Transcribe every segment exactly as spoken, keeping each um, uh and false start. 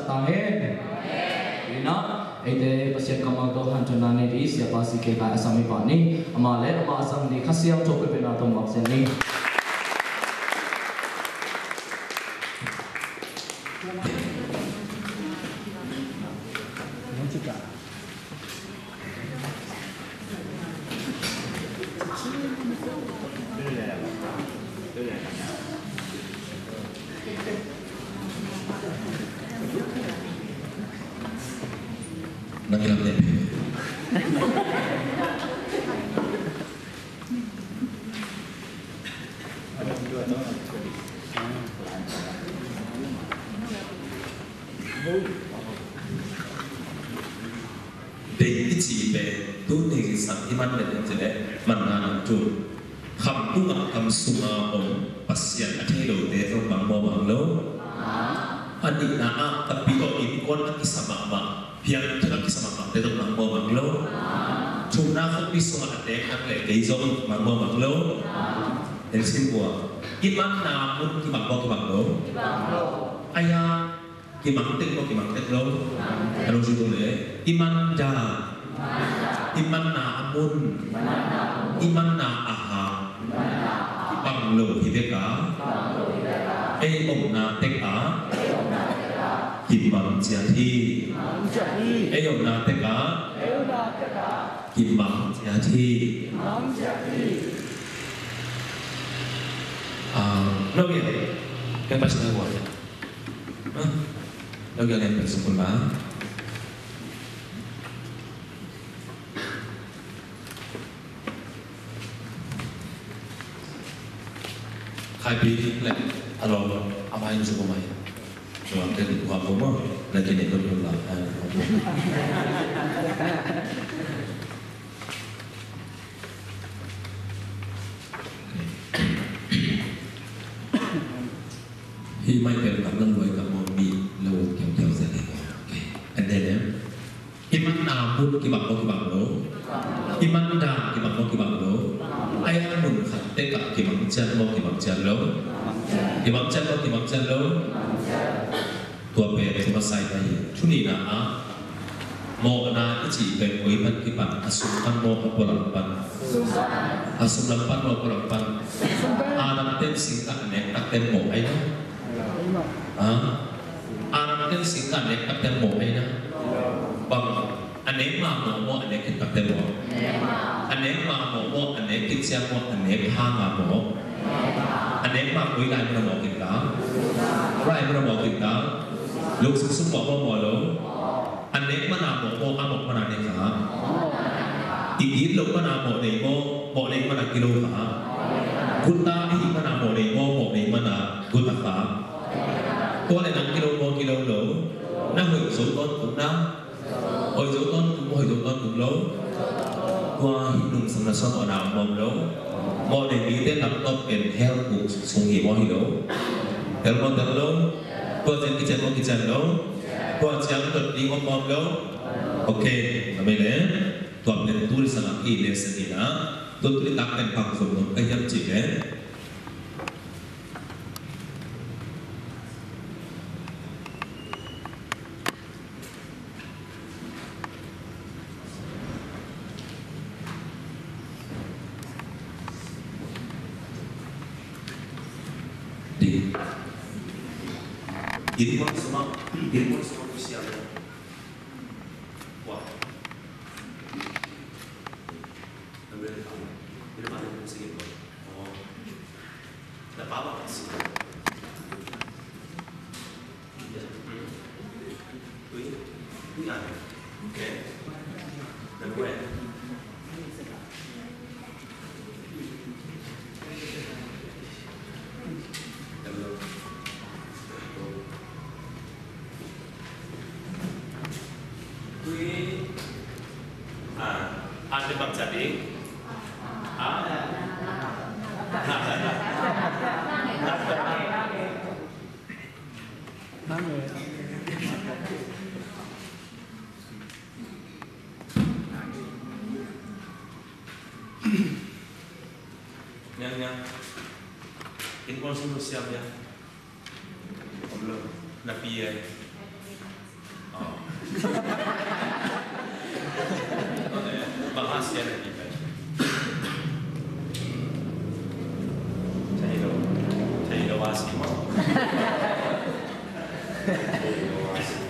sak ta hen. Ina, eite Pasian kammal tawh hanthotna nei ding Siapa C K Lai a sam hi pah ni. Amah le amah a zang ding Kha Siangtho koipiakna tawh muak zen ni. Deih i cih pen tuni i sak i man pen hong ci leh manna lam tul. Kham tungah kham sunga om Pasian a thei lote zong mang maw mang lo? A nihna ah ka pi tawh innkuan a kisa mahmah, piangthak a kisa mahmahte zong mang maw mang lo? Thumna khawmpi sungah a teek nak leh kei zong mang maw mang lo? En sim bua. I manna mun kimang maw kimang lo? Aya, kimang tek maw kimang tek lo? Ka lo si tu le. I man dan, i manna a mun, i manna a hang kibang lo hi bek a, ei omna tek a kimang ciat hi. Ei omna tek a kimang ciat hi. Ah, no, yeah. Kan pas na buat. Hah? Lagi ada yang bersukun, Bang? Khai pi leh a lawm a mai sukun mai. Tuang kan tuang ko mo. Lagi ni ko tuang la. Hih mai pen kam nan luai kam maw mi lo kiam kiam zen hi. Ok. And then, eh, i manna mun kibang lo kibang lo. I man dan kibang lo kibang lo. Ai a mun khat tek ah kimang ciat maw kimang ciat lo. Kimang ciat maw kimang ciat lo. Tua pen thu masa i pai hi. Thu nihna ah mawhna i cih pen koi pan kipan, a sung pan maw a pualam pan? A sung lam pan maw a pualam pan? Adam ten singkah a nek tak ten mawh ai na? Ha? Adam ten singkah a nek tak ten mawh ai na? Bang, a nek ma mawh maw a nek khit tak ten mawh? A nek ma mawh maw a nek khit ciang maw a nek hang a mawh? A nek ma koi lai mun a mawh khin ta? Lai mun a mawh khin ta? Lungsung sung mawh maw mawh lo? A nek man a mawh maw a mawh man a nek kha? I gitloh man a mawh nei maw, mawh nei man a gilo kha? Guta i hih man a mawh nei maw, mawh nei man a guta kha? Tua leh nang gilo maw gilo lo? Na hoih zo tawntung na? Hoih zo tawntung maw hoih zo tawntung lo? Tua hih nungsang na suan mawhna om maw om lo? Mawh nei mite lam tawh pen hell kuk sung hi maw hi lo? Tel maw tel lo? Tua ciang kician maw kician lo? Tua ciang dot ding om mawk lo. Ok, a mei le. Tua pen tu ni sangah i lesson ni na. Tua tu ni tak pen pang zong om ka hiam ci le. Ding. Ding mo suma, ding mo suma, siapa? Wah. Ambil apa? Ambil apa? Sini, Bang. Oh. Dah apa, Bang? Sini. Nyan, nyan. In kuan sung siam ya. Om lo. Na pi eh. Oh. Bang a sia na pi eh. Thei lo. Thei lo a si maw. Thei lo a si.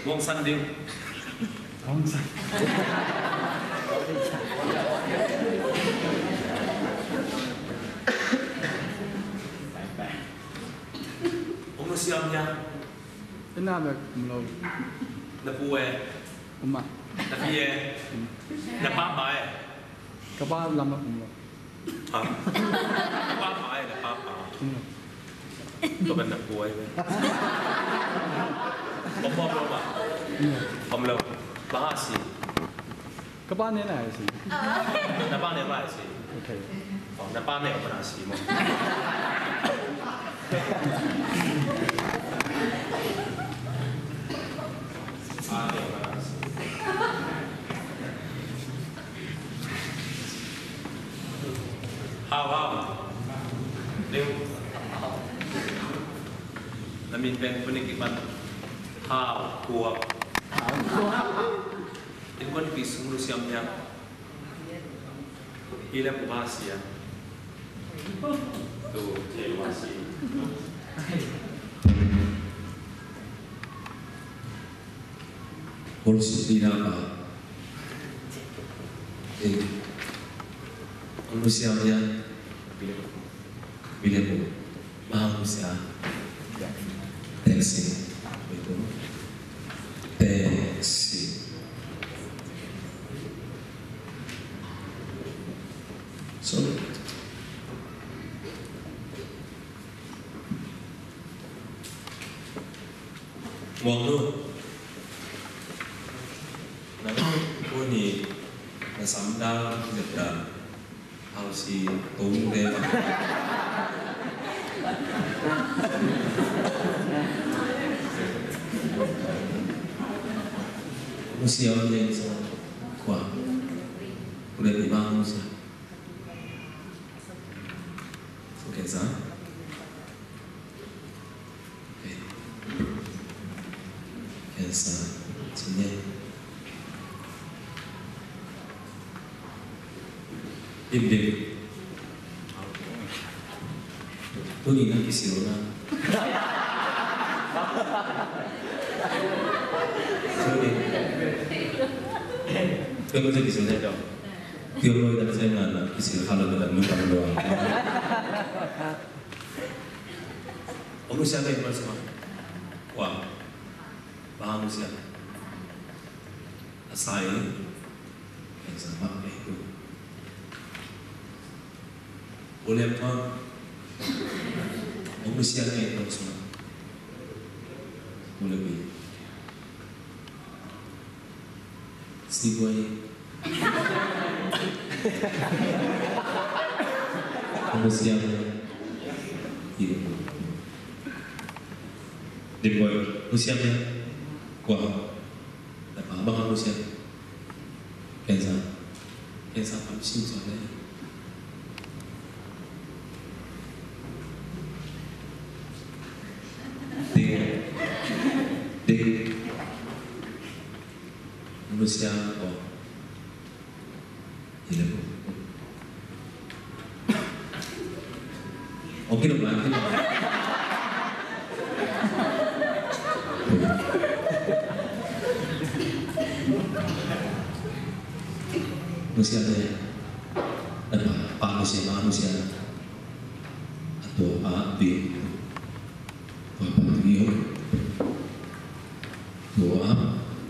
Hong san ding. Hong san. Hong na siam hiam? Ina bek um lo. Na pu e. Um a. Na pi e. Um. Na papa e. Ka pa lam a um lo. Ha? Papa e, na papa. Um lo. Tua pen na pu e. Om lo, om lo ba? Um lo. Om lo. Bang a si? Ka pa ne na si. Na pa ne ba si? Ok. Oh, na pa ne om na si mo. Pa ne om na si. Hau, hau. Liu. Na min pen kua ni kipan. Hau, kua. Hau, kua. Innkuan pi sung lu siam hiam? Hi le pu ba siam. Tu, thei lo a si. Worship leader pa. Eh. Hong lu siam hiam? Pi le pu. Bang hong lu siam? Thanks. Thanks. So, Muang nu. Nang tuni na sam dal, zep dal. Hau si tung de ma. Mu siau de so. Kua. Ku de pi bang mu siau. Okay, sa. Cancer. Sini. Dim, dim. Tuni na kisil na. Tuni. Tuni na kisil na. Tuni na kisil na. Kisil kalau kita minta doa. Om nu siang kei pal sima. Wah. Bang om nu siang. Asai. Kei sa bang kei tu. Boleh apa? Om nu siang kei pal sima. Boleh bi. Siboi. Nusia. Dim boy. Nusia ya. Wah. Dah apa bang nusia? Kensa. Kensa pam sin sa le. Ding. Ding. Nusia. Wah. Ila po. Okay lang ba? Nusia na yan. Nagpa-, paano siya? Ano siya? Ato, ah, di. Tua pa tuyo. Tua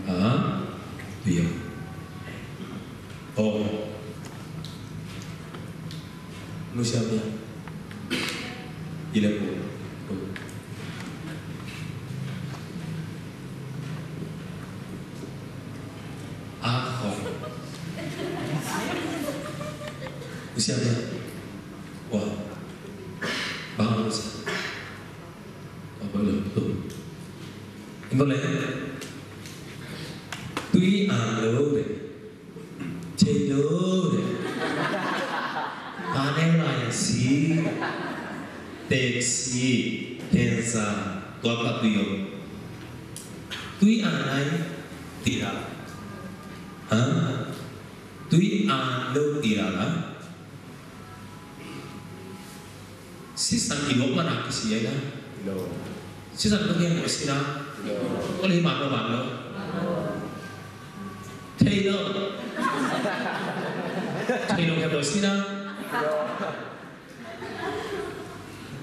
pa tuyo. Oh. Nusia pia. Ila po. Ah, oh. Nusia pia. Wah. Bang nusia. Tua bawh lo tu. Tua le. Tui a lo le. Thei lo le. Ka ne lai a si. Taxi. Kensa. Tua ka tui o. Tui a nai. Tira. Ha? Tui a lo tira la. Sisan i lok mana kisi ai na. Lo. Sisan lok yang kisi na. Lo. Kau lima lo mana lo. Thei lo. Thei lo yang kisi na. Lo.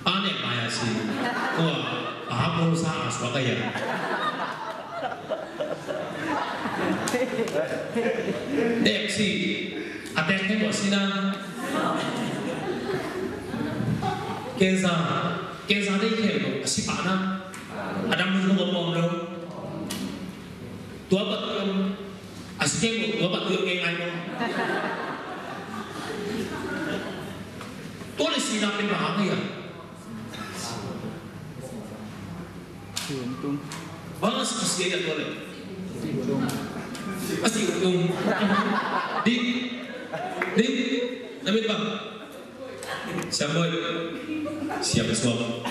Ane maya si. Kua. Apa sa aswa kaya. Taxi. A taxi mo sina. Kensa. Kensa dei khen mo. A si pa na. A dam mo mo mo lo. Tua pa tu. A si khen mo. Tua pa tu khen ai mo. Tua le sina pen pa ha ya. Bang a si kisia ya tua le. A si untung. Dik. Dik. Na mit bang. Siam boy. Siam suam.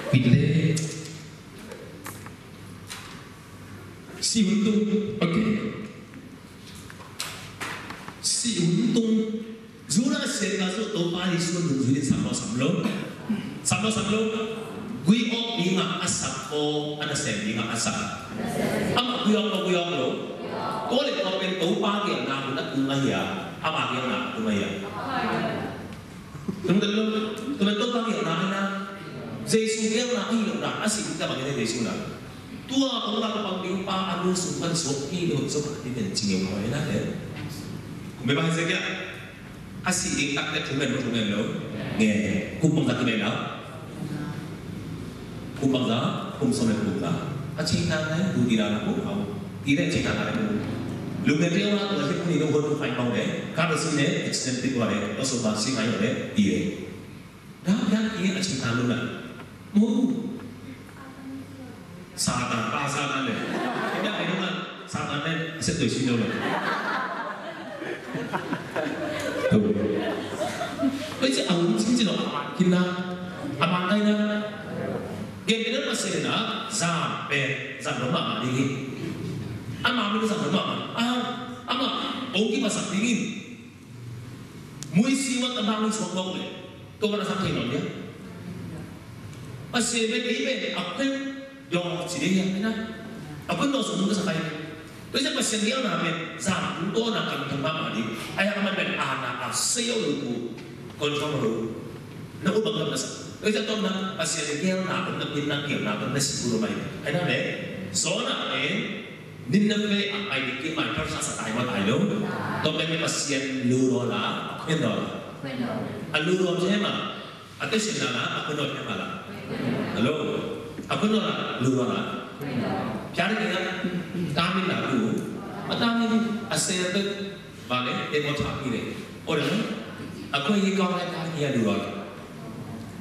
Pit le. Si untung. Okay. Si untung. Zuna sian ka zu Topa Jesu nung zui in sam lo sam lo. Sam lo sam lo. Gui awk ding a a sak aw a nasem ding a a sak. Amah gui awk lo, gui awk lo. Tua le tua pen Topa gelna hun a tung ahi a. Amah gelna a tung ahi a. Tung tel lo. Tua pen Topa gelna ahi na. Jesu gelna ahi lo na. A si ding ta bang in Jesu na. Tua kong lak bang ding pa a nu sung pan suak hi lo, suak hi nen cing yo hoi na le. Kung be bang se kia. A si ding tak te thungen lo, thungen lo. Nge, kum bang za ki be la. Kum bang za, kum som le kum za. A cing na ngai, du di la na kum hau. Di le cing na ngai kum. Lu nge te wa, tu a cing kum ni lo hoi tu fai mau le. Ka lo si le, extend ti wa le, lo so ba si ngai yo le, di le. Dah, dah, ini a cing talu na. Mu. Satan, pa Satan le. Ini a ini ma Satan le, a se tu isi lo le. Tu. Oi, si a un cing cing lo, a man kin na. A man kai na. Gen gen na ma se na, zam pe, zam lo ma ma ding. A ma mi zam lo ma ma. A, a ma, ong ki ma sa ding. Mui siwat a bang suak bawk le. Tua mana sak thei nawn dia. Pasian pen ei pen a kuen dawng ci dei hia, ei na. A kuen dawng sung mun ka sak ai. Tua ciang Pasian gelna pen zang tung tawna kan thang mahmah ding. Ai a man pen a na a sayo lo ku. Kon thang lo. Na ut bang na sak. Tua ciang tawmna Pasian gelna pen na pin na gelna pen na si ku lo mai. Ai na le. Zona pen Nin na fe a pai ni ki mai thar sa sa tai ma tai lo. To pen Pasian lu ro la, khen ro la. A lu ro the ma. A te sin la la, a khen ro the ma la. Hello. A khen ro la, lu ro la. Pyar ke na, kamin la lu. အသားမီး အဆယ်အတွက် ဘာလဲ သင်္ဘောချပြီးတယ်။ ဟုတ်တယ်နော်။ အခွင့်အရေးကောင်းတဲ့ ဘုရားသခင်ရဲ့လူတော်။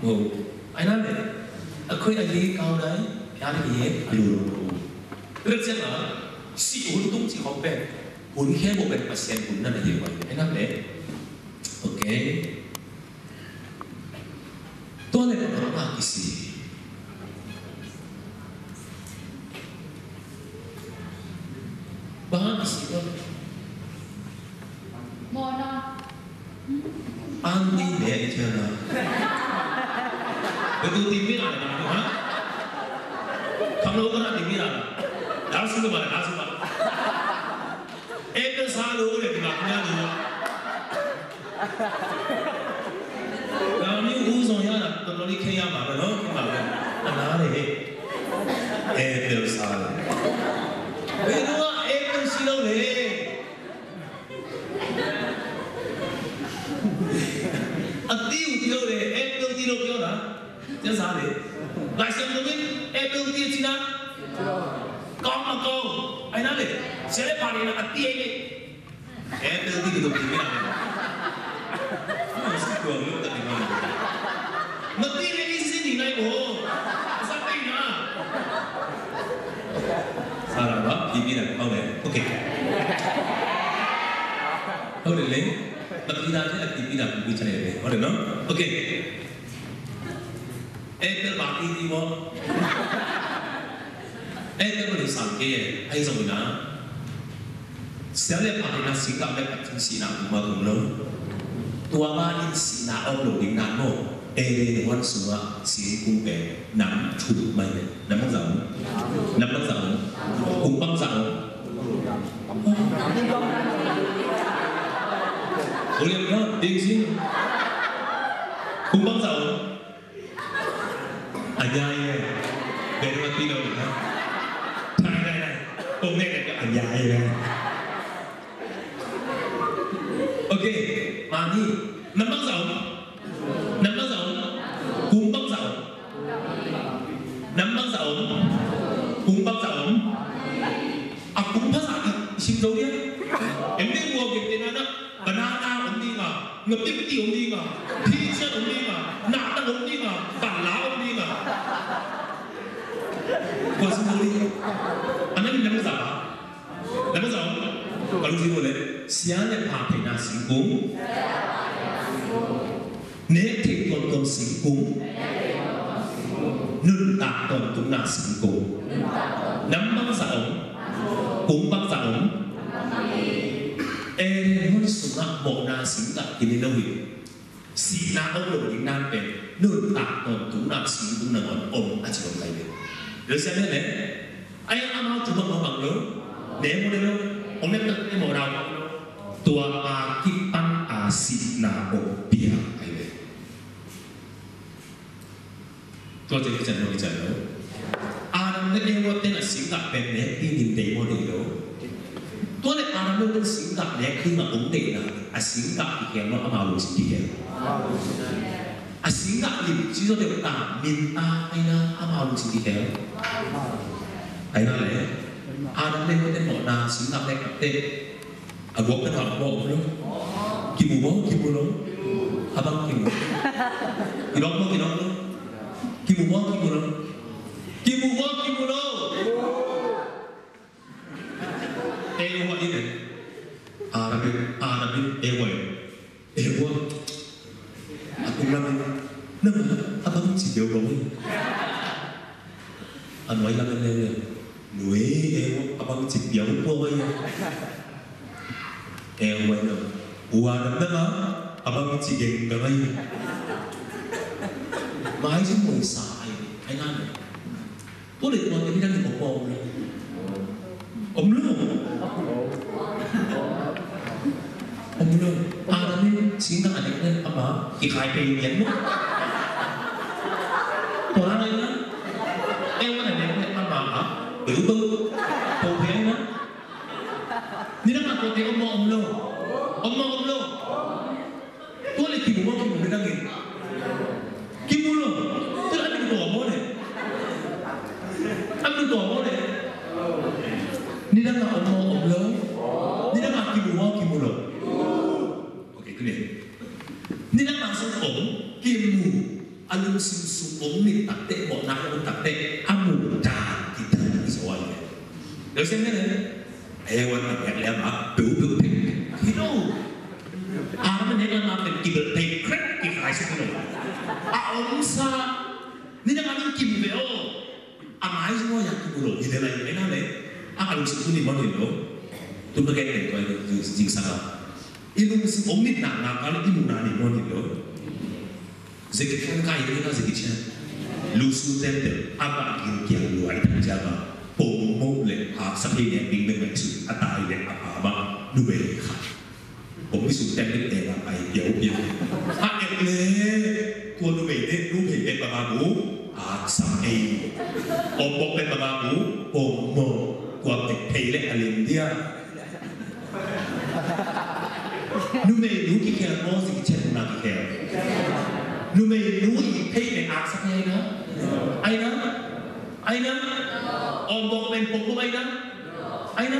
မဟုတ်ဘူး။ အဲ့ဒါလေ။ အခွင့်အရေးကောင်းတိုင်း ဘုရားသခင်ရဲ့အလိုတော်မဟုတ်ဘူး။ ခရစ်ယာန်က ဆီကိုတုံးဆီဟောက်ပဲ။ ကိုယ်ကြီးခဲဖို့ပဲ ပစံကိုနတ်ရဲ့ဝင်။ အဲ့ဒါလေ။ Okay. Tuale, ba kisi? Ba kisi ba? Mona. Ang ni ne ita na. Betul timir ada na, ha? Kamu kena timir ada. Dah sudah mana? Dah sudah. Ete salo de ki makna ni. Kami uzong ya na, tolong ni kaya ma no, ma. Ana de. Ete salo. Pero ete silo de. Ati uti lo de, ete uti lo kyo na. ကျမ်းစာလေ။ ဘာရှင်မင်း အဲဘယ်လိုသိချင်တာ။ ကောင်းမကောင်း။ အဲ့ဒါလေ။ ဆရာလည်းပါတယ်နော်။ အတိအကျ။ အဲဘယ်လိုသိလို့ ပြင်ပြရလဲ။ မသိတဲ့ အင်းစင်းနေနိုင်ကို။ အစပိတ်နာ။ စားတာပါ။ ပြင်ပြတာ။ ဟုတ်တယ်။ Okay. ဟုတ်တယ်လေ။ မသိတာနဲ့ အပြင်ပြတာ ပြင်ပြချင်တယ်ပဲ။ ဟုတ်တယ်နော်။ Okay. အဲဘယ်ပါတီတီပေါ့။ အဲဘယ်လိုဆောင်ခဲ့ရဲ့။ အဲ့ဆိုရင် ဆရာလည်း ပါတီနာ စင်ကပ်နဲ့ ပတ်သက်စီနာ ဘူးမတုံလို့။ သူဘာနင်စီနာ အောက်လို့ ဒီနာမို့။ အဲဒီ ဝတ်စုံက စင်ကူပဲ နမ်ထူမိုင်နဲ့ နမ်မဇာမို့။ နမ်မဇာမို့။ ကူပန်းဇာမို့။ ဘိုးရမ်နော် ဒင်းစင်။ ကူပန်းဇာမို့။ အညာကြီးပဲ။ ဘယ်တော့မှသိတော့ဘူးနော်။ ထိုင်ထိုင်ထိုင်။ ပုံနဲ့လည်း အညာကြီးပဲ။ Okay. မာနီ။ နမ်မဇာမို့။ နမ်မဇာမို့။ ကူပန်းဇာမို့။ နမ်မဇာမို့။ ကူပန်းဇာမို့။ အကူပန်းဇာမို့။ ရှင်းတော့ရဲ့။ အမေက Banana om ni nga, ngapimti om ni nga, picture om ni nga, natang om ni nga, bala om ni nga. Kua sing ni? Anan ni lamazah ba? Lamazah om? Kalau sing boleh, siya le pa pe na sing kung. Nek thei tuamtuam singkung. Nuntak tawntungna singkung. Nam bangzah om? Kung bangzah om? Eden huan sungah mawhna singgah kine lo hi. Sihna om lo ding nan pen nuntak tawntungna singkung nangawn om a ci om lai ve. Lel sia mene. Ai amau thu bang bang lo. Ne mo ne lo. Om ne tak ne mo rau bang lo. Tua a kipan a sihna om pia ai ve. Tua te kican lo kican lo. Adam le Eva ten a singgah pen ne i nin dei mo dei lo. Tua le Adam le ten singgah ne i nga om dei na a singgah i kel lo amau lo singgih kel. A singgah lim ci zo deuh ta min ta ai na amau lo singgih kel. Ai na le Adam le Eva ten mawhna singgah le kap te. A guak na thawh mawh om lo. Kimu maw kimu lo. A bang kimu. Kinawk maw kinawk lo. Kimu maw kimu lo. Kimu maw kimu lo. Eva in. Adam in, Adam in Eva in. Eva. A tung lam in. Nang a bang ci deuh lo. A nuai lam in leu leu. Nui Eva a bang ci piau pua mai a. Eva in a. Ua nam nang a a bang ci geng geng ai. Mai ci muai sa ai. Ai nan. Tua leh tua te midang in om maw om lo? Om lo. Om lo. Adam in singgah a nek nek ama kikhai pe yen maw. Tua lai na. Eva a nek nek ama a. Beu beu. Tua pe na. Nidang a tua te om maw om lo? Om maw om lo? Tua leh kimu maw kimu nidang in? Kimu lo. Tua leh a min tua maw leh? A min tua maw leh? Nidang a om maw om lo? takte, mawhna a om takte a muh dan kidan i zaw a hi ve. Lawm sem mene. Ei wan a pek le a mak peuhpeuh pek. Hi lo. A ma nek a mak pek kibelh pek krek kikhai suk hi lo. A omsa ni dang a dang kim ve aw. A ngai zong a yak kimu lo hi le lai ve na le. A ka lungsim tuni mawh ni lo. Tun na gen pen tua i zingsang a i lungsim om nitna ngak a le i muhna ni mawh ni lo. Jackie Chan ka hi na, Jackie Chan. Lu su tem tem a ba gil kiang lu ai tang jama. Pom mo le a sa thei ne bing beng beng su a tai le a pa ba lu be kha. Pom mi su tem tem tem a ai piau piau. A ek le kua lu be ne lu be be ba ba bu a sa ei. Om bok be ba ba bu pom mo kua ek thei le a lim dia. Numei nu kikhel maw, Jackie Chan na kikhel? Numei nu i theih le aksak hi ai na? Ai na? Ai na? Om bok pen pok bok ai na? Ai na?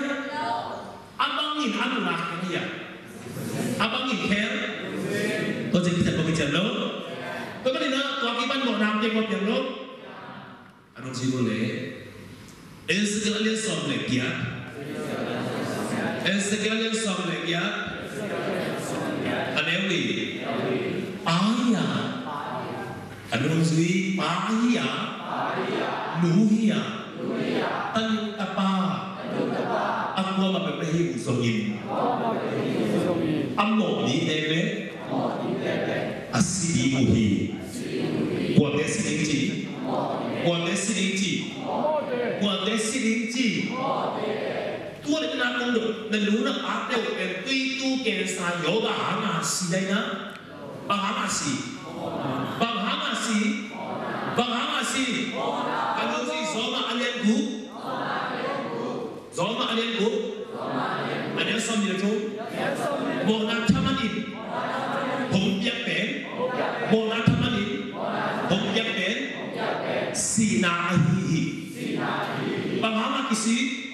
A bangin a nuna khel hi a? A bangin khel? Tua Jackie Chan bok kikhel lo. Tua bangin na tua kipan mawhna piang mawh piang lo. A nung zi bawle. Ezekiel a lian sawm le giat. Ezekiel a lian sawm le giat. A neu li. Pa hi a. A nung zi pa hi a. Nu hi a. Tanu tapa. A kuamah peuh hi uh zongin. A mawh mi te le. A si ding uh hi. Kuate si ding ci? Kuate si ding ci? Kuate si ding ci? Tua le na kong do na lu na pa teu pen tui tu ken sa yo ba hang a si dai na. Ba hang a si. Ba hang a si. Ba hang a si. Ka lu si zo ma a lian gu. Roma a lian guk, a neu sawmnih le thum. Mawhna thaman in hong piak pen, mawhna thaman in hong piak pen sihna ahi hi. Bang hang a kisih?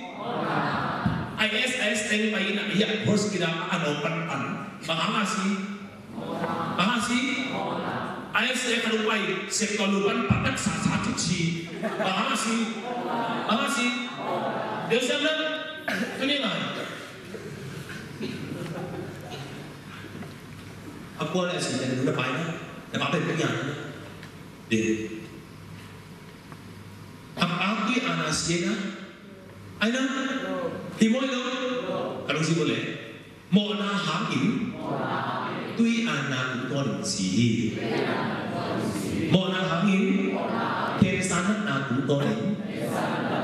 I S, I S teng pai in a, hi a course kida a, a no pan pan. Bang hang a si? Bang hang a si? A S A ka lu pai, sek ka lu pan, patak sa sa cik si. Bang hang a si? Bang hang a si? Deu siam na. Tuni ngai. A kua le a si, a lu le pai na. Le pa pai pai na. Deu. A pa kui a na si na. Ai na. Hi mawh lo. Ka lu si mawh le. Mawhna hangin tui a na kungtawnin si hi. Mawhna hangin cancer natna kungtawnin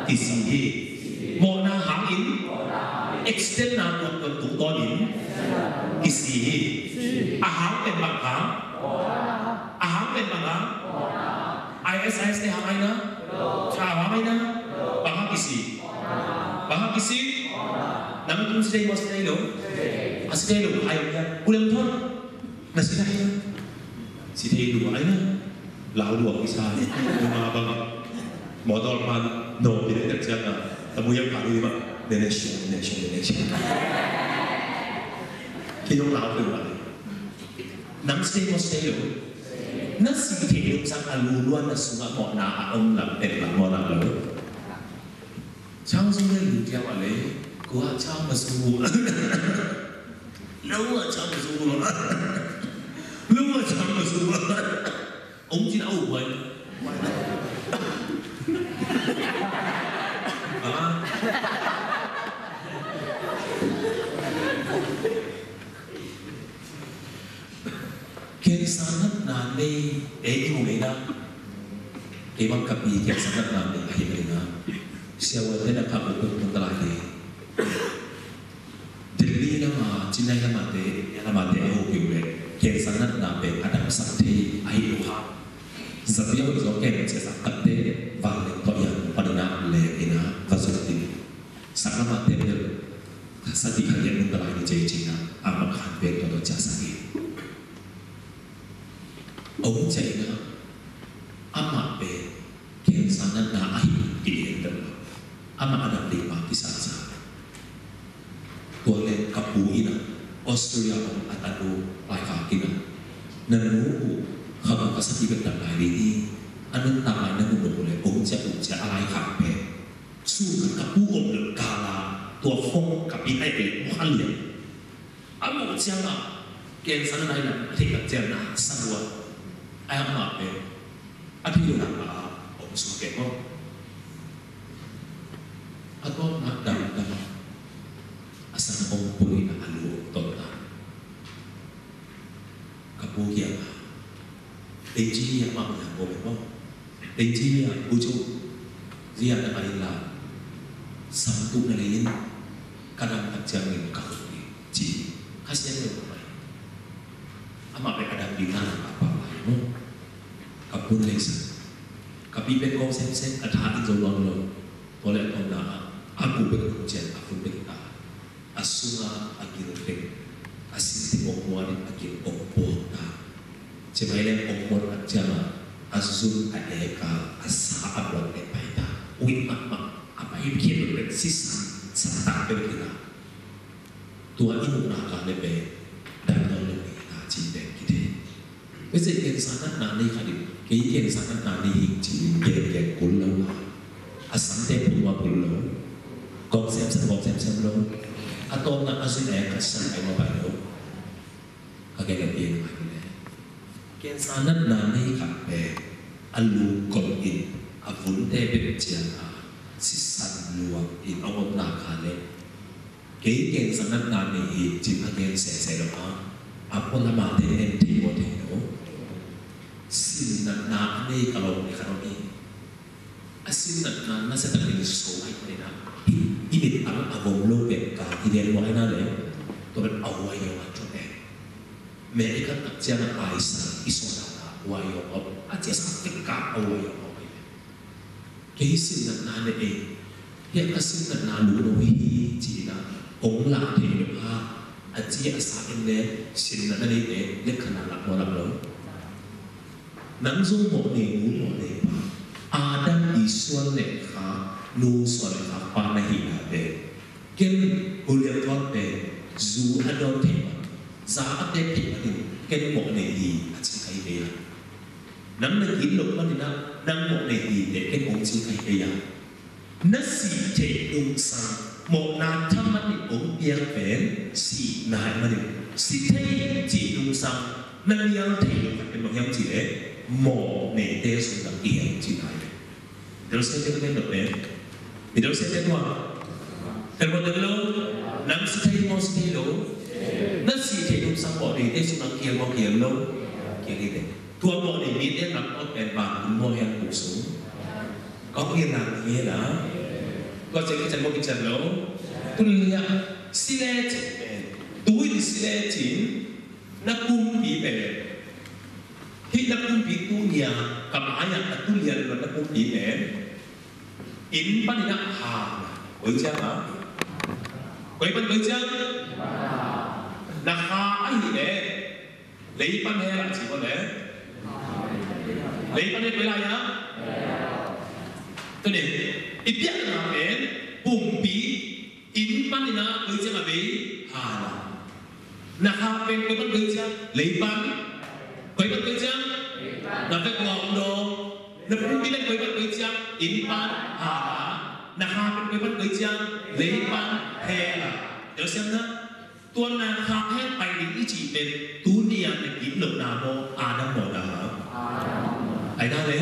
kisi hi. Mawhna hangin accident na tuamtuam kungtawnin kisi hi. A hang pen bang hang? A hang pen bang hang? I S I S te hang ai na? A hang ai na? Bang hang kisi? Bang hang kisi? Nang tung si thei maw, si thei lo? A si thei lo ai na. Ulem thon. Na si thei na. Si thei lo ai na. Lau lo kisa. Ma bang. Motor man. No, pide tak siang na. Tamu yang palu ma. Nene shong, nene shong, nene shong. Kidong lau lo ai. Nang si thei maw, si thei lo? Na si thei lo sang a lu luan na sung a mawhna a om lam pen lam mawhna lo. Chang sung le lu kiang a le kua chang ma sung. Lo a chang ma sung. Lo a chang ma sung. Om cin a u bai. Ah. Cancer natna nei, eh, i mu ngei na. Kei bang ka pi cancer natna nei ahi mai na. Siavuante na ka mu tung tung kalai nei. Delhi lama, Chennai lama te, lama te a ho keu le. Cancer natna pen a damsak thei ahi lo ha. Zapi a hoih zaw kem cia sak takte, van leng tawh iang panina leng ina va zuk ding. Sak lama te bel, sati khat iang nung kalai ni cei cina, a mak khan pen tawh tawh cia sak in. Ong cei na, amah pen cancer natna ahi pi en deuh lo. Amah a dam ding mah kisasa. Tua le ka pu in a, Australia ong a tanu laikhak in a, na nu uh kha bang ka saki bek dam lai ding hi. A nuntak lai na hun nung le ong cia ong cia a lai khak pen. Su ka pu om lo ka la tua fong ka pi ai ve mu kha lian. A mu cia ma ken san lai na thei ka cia na sa lua. Ai a ma pen. A thei lo na ka om su ke ko. A to na dam dam. A san ong pui na a lu ong to na. Ka pu kiangah, tei ci liah mah bang ko bek maw. Tei ci liah bu cu ziah na ka inn la sam tuh na lei in ka dam tak ciangin ka khut ding ci. Ka sian lo ka mai. Amah bek a dam ding na ka pah lai maw. Ka pun lei sa. Ka pi bek kong semsem ka tha in zo luang lo. Tua leh a tawpna ah a pu bek a tung ciang a pun bek ta. A sungah a gil teng a sin teng ong muan in a gil ong puak ta. Cimai leng ong muan a ciangah a zun a eka a sa a muan leh pai ta. Uih mahmah a pai khiat leh sisan sa ta pen kina. Tua i muhna ka leh pen dam nawn lo kina ci pen kithei. Mese ken sa natna nei kha ding, kei ken sa natna nei hing ci in gen gen kul lo a. A samte phung wa phung lo. Kong sem sem kong sem sem lo. A tawpna a zun e ka san ai wa bai lo. Ka gen ka gen ka gen. Ken sa natna nei kha pe. A lu kong in a vunte bek ciang a sisan luang in a omna ka leh. Kei ken sa natna nei hi cin a gen sese lo a. A pualamate en thei maw thei lo. Sin natna a nei ka lo ni ka lo ni. A sin natna na se takin so ai ko ni na. I mit ang a vom lo pen ka i den lo ai na le. To ben a wai yo a to pen. Me i ka tak ciang a ai sa i so na na wai yo a. A cia sa fik ka a wai yo a. Kei sin natna ne ei. Hiah ka sin natna lu lo hi hi ci-in ah kong lah thei lo a, a ci a sa in le sin natna nei te le khana lak maw lak lo. Nang zong mawh nei nu mawh nei pa, Adam i suan le kha nu suan le kha pa na hi na te. Ken William Thawt pen zu a dawn thei man, za a tek thei man in ken mawh nei hi a ci kai ve a. Nang na gim loh manin ah nang mawh nei hi teh ken hong ci kai ve a. Na sih theih nungsang mawhna thaman in hong piak pen sihna hi manin, si thei cih nungsang na nial thei loh khat pen bang hiam cih leh mawh neite sung nang i hiam cihna hi. Middle State te ka gen dok pen. Middle State te tua. Tel maw tel lo. Nang si thei maw si thei lo. Na si thei nungsang mawh neite sung nang kial maw kial lo. Kial hi te. Tua mawh nei mite nang ot pen bang kum maw hiam kum sung. Kong kial nang kial a. Tua cek kicen maw kicen lo. Tu liah si le cek pen. Tu in si le cin. Na pumpi pen. Hih na pumpi tu nia, ka mai-ah a tu lian lo na pumpi pen. Inn panin ah ha, koi ciang a. Koi pan koi ciang. Na ha ahi le. Lei pan he la ci ko le. Lei pan he koi la ya. Tu ni, i piak na pen, pumpi, inn panin ah koi ciang a bei, ha la. Na ha pen koi pan koi ciang, lei pan. Koi pan koi ciang, na vek ngawng dong. Na pumpi pen koi pan koi ciang, inn pan, ha la. Na ha pen koi pan koi ciang, lei pan, he la. Tua siam na, tua na ha he pai ding i cih pen, tu ni a na gim loh na maw, Adam maw na ha. Ai na le.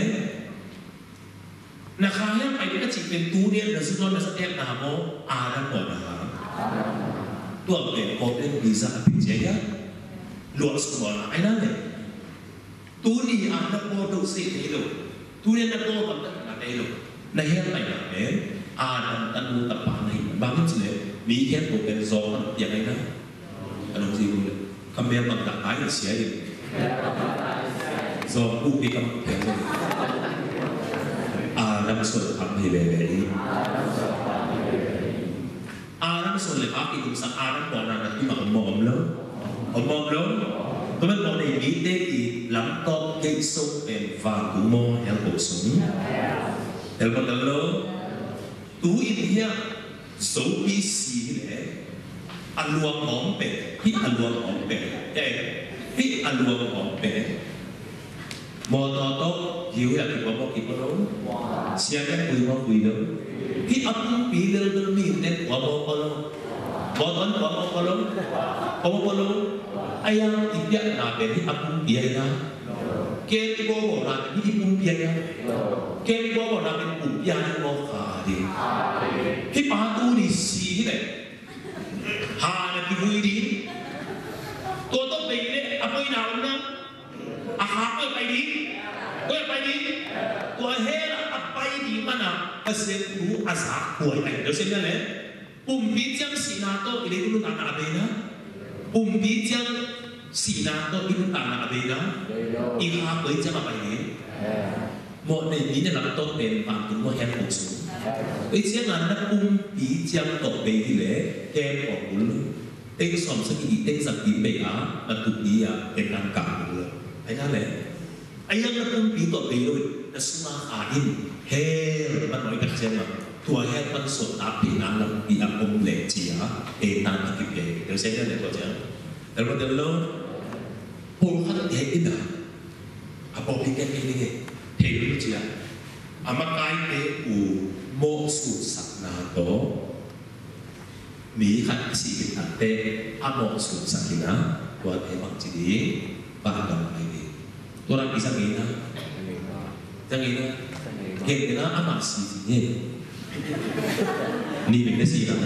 Na kha hiam pai ding a cih pen tu ni a na zu nawn na sa tek na maw, Adam maw na ha. Tua pen kawk pen visa a pin cia hiam. Luah suk maw na ai na le. Tu ni a na pawl do se thei lo. Tu ni a na pawl kam na na thei lo. Na hiam pai na pen Adam tanu tapa na hi. Bang ci le mi hiam ko pen zong kam piang ai na. Ka nong zi bu le. Ka mel bang dak ai sia hi. Zong bu pi kam piang zong. Adam suan kam hi le le hi. Adam suan le pa ki kum sa Adam ko na na tu ma om om lo. Om om lo. Tu men ko nei mi te ki lam tok ke so pen va tu mo hel ko sung. Hel ko lo. Tu in hiam. Zopi si hi le a luang awm pen, hih a luang awm pen, eh, hih a luang awm pen. Mawtaw tawh hi uh hi a, kipua maw, kipua lo? Sia teng pui maw, pui lo? Hih a pumpi lelbel mite pua maw, pua lo? Mawtaw in pua maw, pua lo? Pua maw, pua lo? A yang i piakna pen hih a pumpi a hi na. Kem i bawlbawlna pen hih i pumpi a hi na. Kem i bawlbawlna pen pumpi a hi na maw, kha ding. Hih pa tu ni si hi leh, ha na kivui ding. Tua tawh bei leh a poina om na. A kha koi pai ding. Koi pai ding. Tua hell a pai ding man a, Pasian thu a zak huai ahi. Tua sia na leh, pumpi ciang sihna tawh i leitung nuntakna a bei na. Pumpi ciang sihna tawh i nuntakna a bei na. I kha koi ciang a pai ding. Mawh nei mi na lam tawh pen vantung mawh hell kong sung. Ei ciang a na pumpi ciang tawh bei hi leh, kem kong kul. Teng sawm sagih, teng sagih bei a, na tupi a, teng kang kang lo. Ai na leh. Ai yang na pumpi tawh bei lo, na sung a kha in, hell, man noi tak ciang a. Tua hell man suak tak pi na lampi a om leh ci a, ei na na kipia. Tua sia na leh tua ciang. Tel lo, tel lo. Pawlkhat te in a, a pawlpi ken ken ken. Hei lo ci a. A makaite uh mawh sunsakna tawh. Mi khat a sih khit tak teh a mawh sunsak hi na, tuate bang ci ding, vantung pai ding. Tua lam i zang hi na. Zang hi na. Gen hi na, amah si ci hi. Ni bek na si na.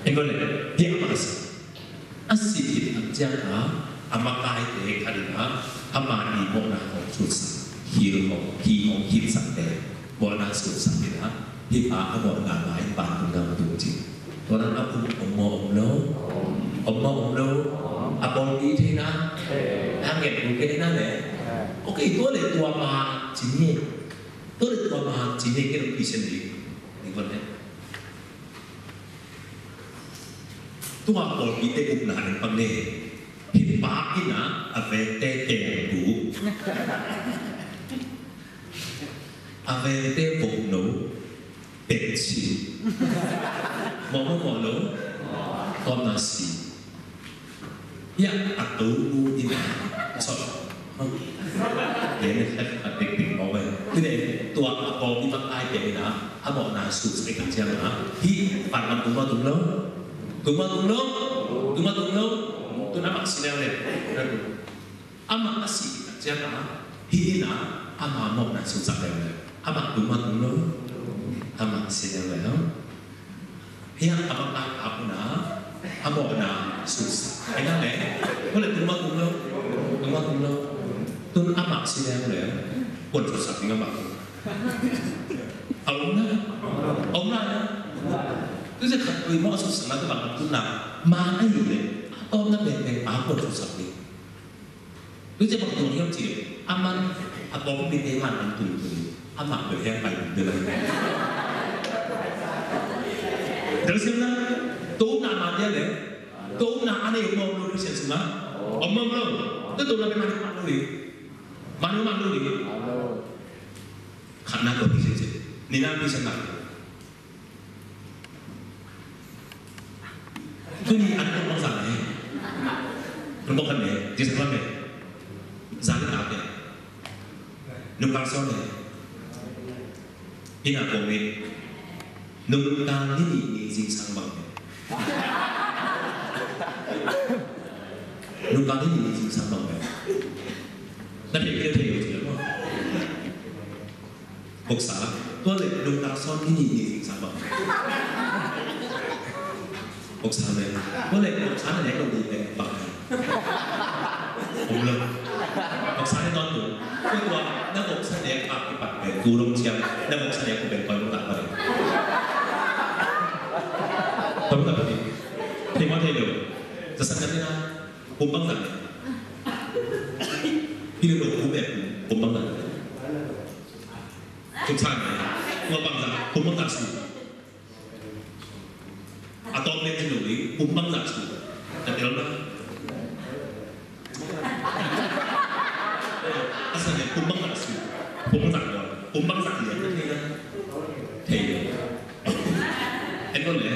Engkol le, hi amah si. A sih khit tak ciang a, a makaite khat in a, amah i mawhna hong sunsak, khil hong, khil hong khilsak te, mawhna sunsak in a, hih pa a mawhna lai vantung gam tung ci. Tua dan a om, om maw om lo? Om maw om lo? A pawlpi thei na? A ngen kul kei na le? Ok, tua le tua mah ci ni. Tua le tua mah ci ni, kei lo pi sen ni. Ni kon ne. Tua pawlpite upna in pang ne. Hih pa in a, a vengte teng tu. A vengte vok no. Pet si. Mawh mawh mawh lo. Tawpna si. Hiah a tonu in a sawt. Hong. Hiah ne khat khat pek pek mawh ve. Tuni tua a pawlpi makaite in a, a mawhna sut sak i tak ciang a, hih pan lam tung maw tung lo? Tung maw tung lo? Tung maw tung lo? Tun amah si leuleu. Amah a sih i tak ciang a, hih in a, amah mawhna sutsak leuleu. Amah tung maw tung lo? Amah si leuleu. Hiah a makaite a puna, a mawhna sutsak. Ai na le, kua le tung maw tung lo? Tung maw tung lo? Tun amah si leuleu. Kuan sutsak ding amah. A om na? A om na na? Tu sia khat tui maw a sutsakna tu bang tung na. Ma a hi le, a tawpna pen pen a kuan sutsak ding. Tu sia bang tung hiam ci le, a man, a pawlpite man an tung tung. Amah bel hiam pai tung bel. Tel siam na, tu na ma dia le, tu na a nei om lo Christian sung a. Om lo. Tu tu na pen man lo ni. Man lo man lo ni. Khatna tua pi sen ci. Nihna pi sen na. Tuni an kong bang zang ne. Kong bang khan ne. Jis khan ne. Zang ne ta ne. Nung kang song ne. Ina kong ne. Nung kang ni ni ni zingsang bang ne. Nung kang ni ni ni zingsang bang ne. Na thei thei thei. Voksa, tua le nungta sawn ni ni ni zingsang bang. Voksa le, tua le voksa ne lo di le bang. Om lo. Voksa ne non tu. Tua tua, na voksa ne bang ki bang le, tu long ciang, na voksa ne ku ben koi long tak bang. Tong tak bang. Thei ma thei lo. Za san na ni na, kum bang zang. Hi le lo kum bek, kum bang zang. Kum san ne, kum bang zang, kum bang zang su. A tawp pen ci lo ding, kum bang zah su. Ka tel na. A sa ne kum bang zah su. Kum bang zah ko. Kum bang zah ne. Thei na. Thei na. En ko le.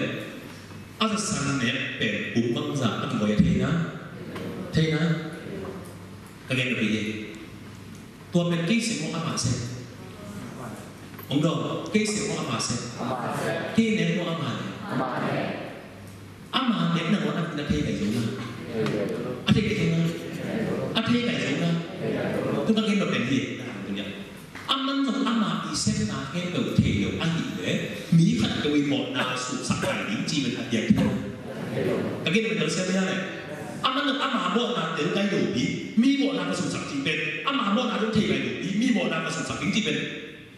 A sa san ne pen kum bang zah a ki ko ya thei na. Thei na. Kei sem maw, amah sem? Hong dawng, kei sem maw, amah sem? Kei nek maw, amah nek? Amah nek na maw, na thei gai zo na? A thei gai zo na? A thei gai zo na? Tu ka gen lo pen hi na, tu nia. Aman zong amah i sepna khempeuh thei lo ahih leh, mi khat peuh i mawhna suksak lai ding ci pen a diak thei. Ka gen pen ka sia mia leh. Aman zong ama mawhna tel gai lo ding, mi mawhna ka suksak ci pen, ama mawhna zong thei gai lo ding, mi mawhna ka suksak ding ci pen,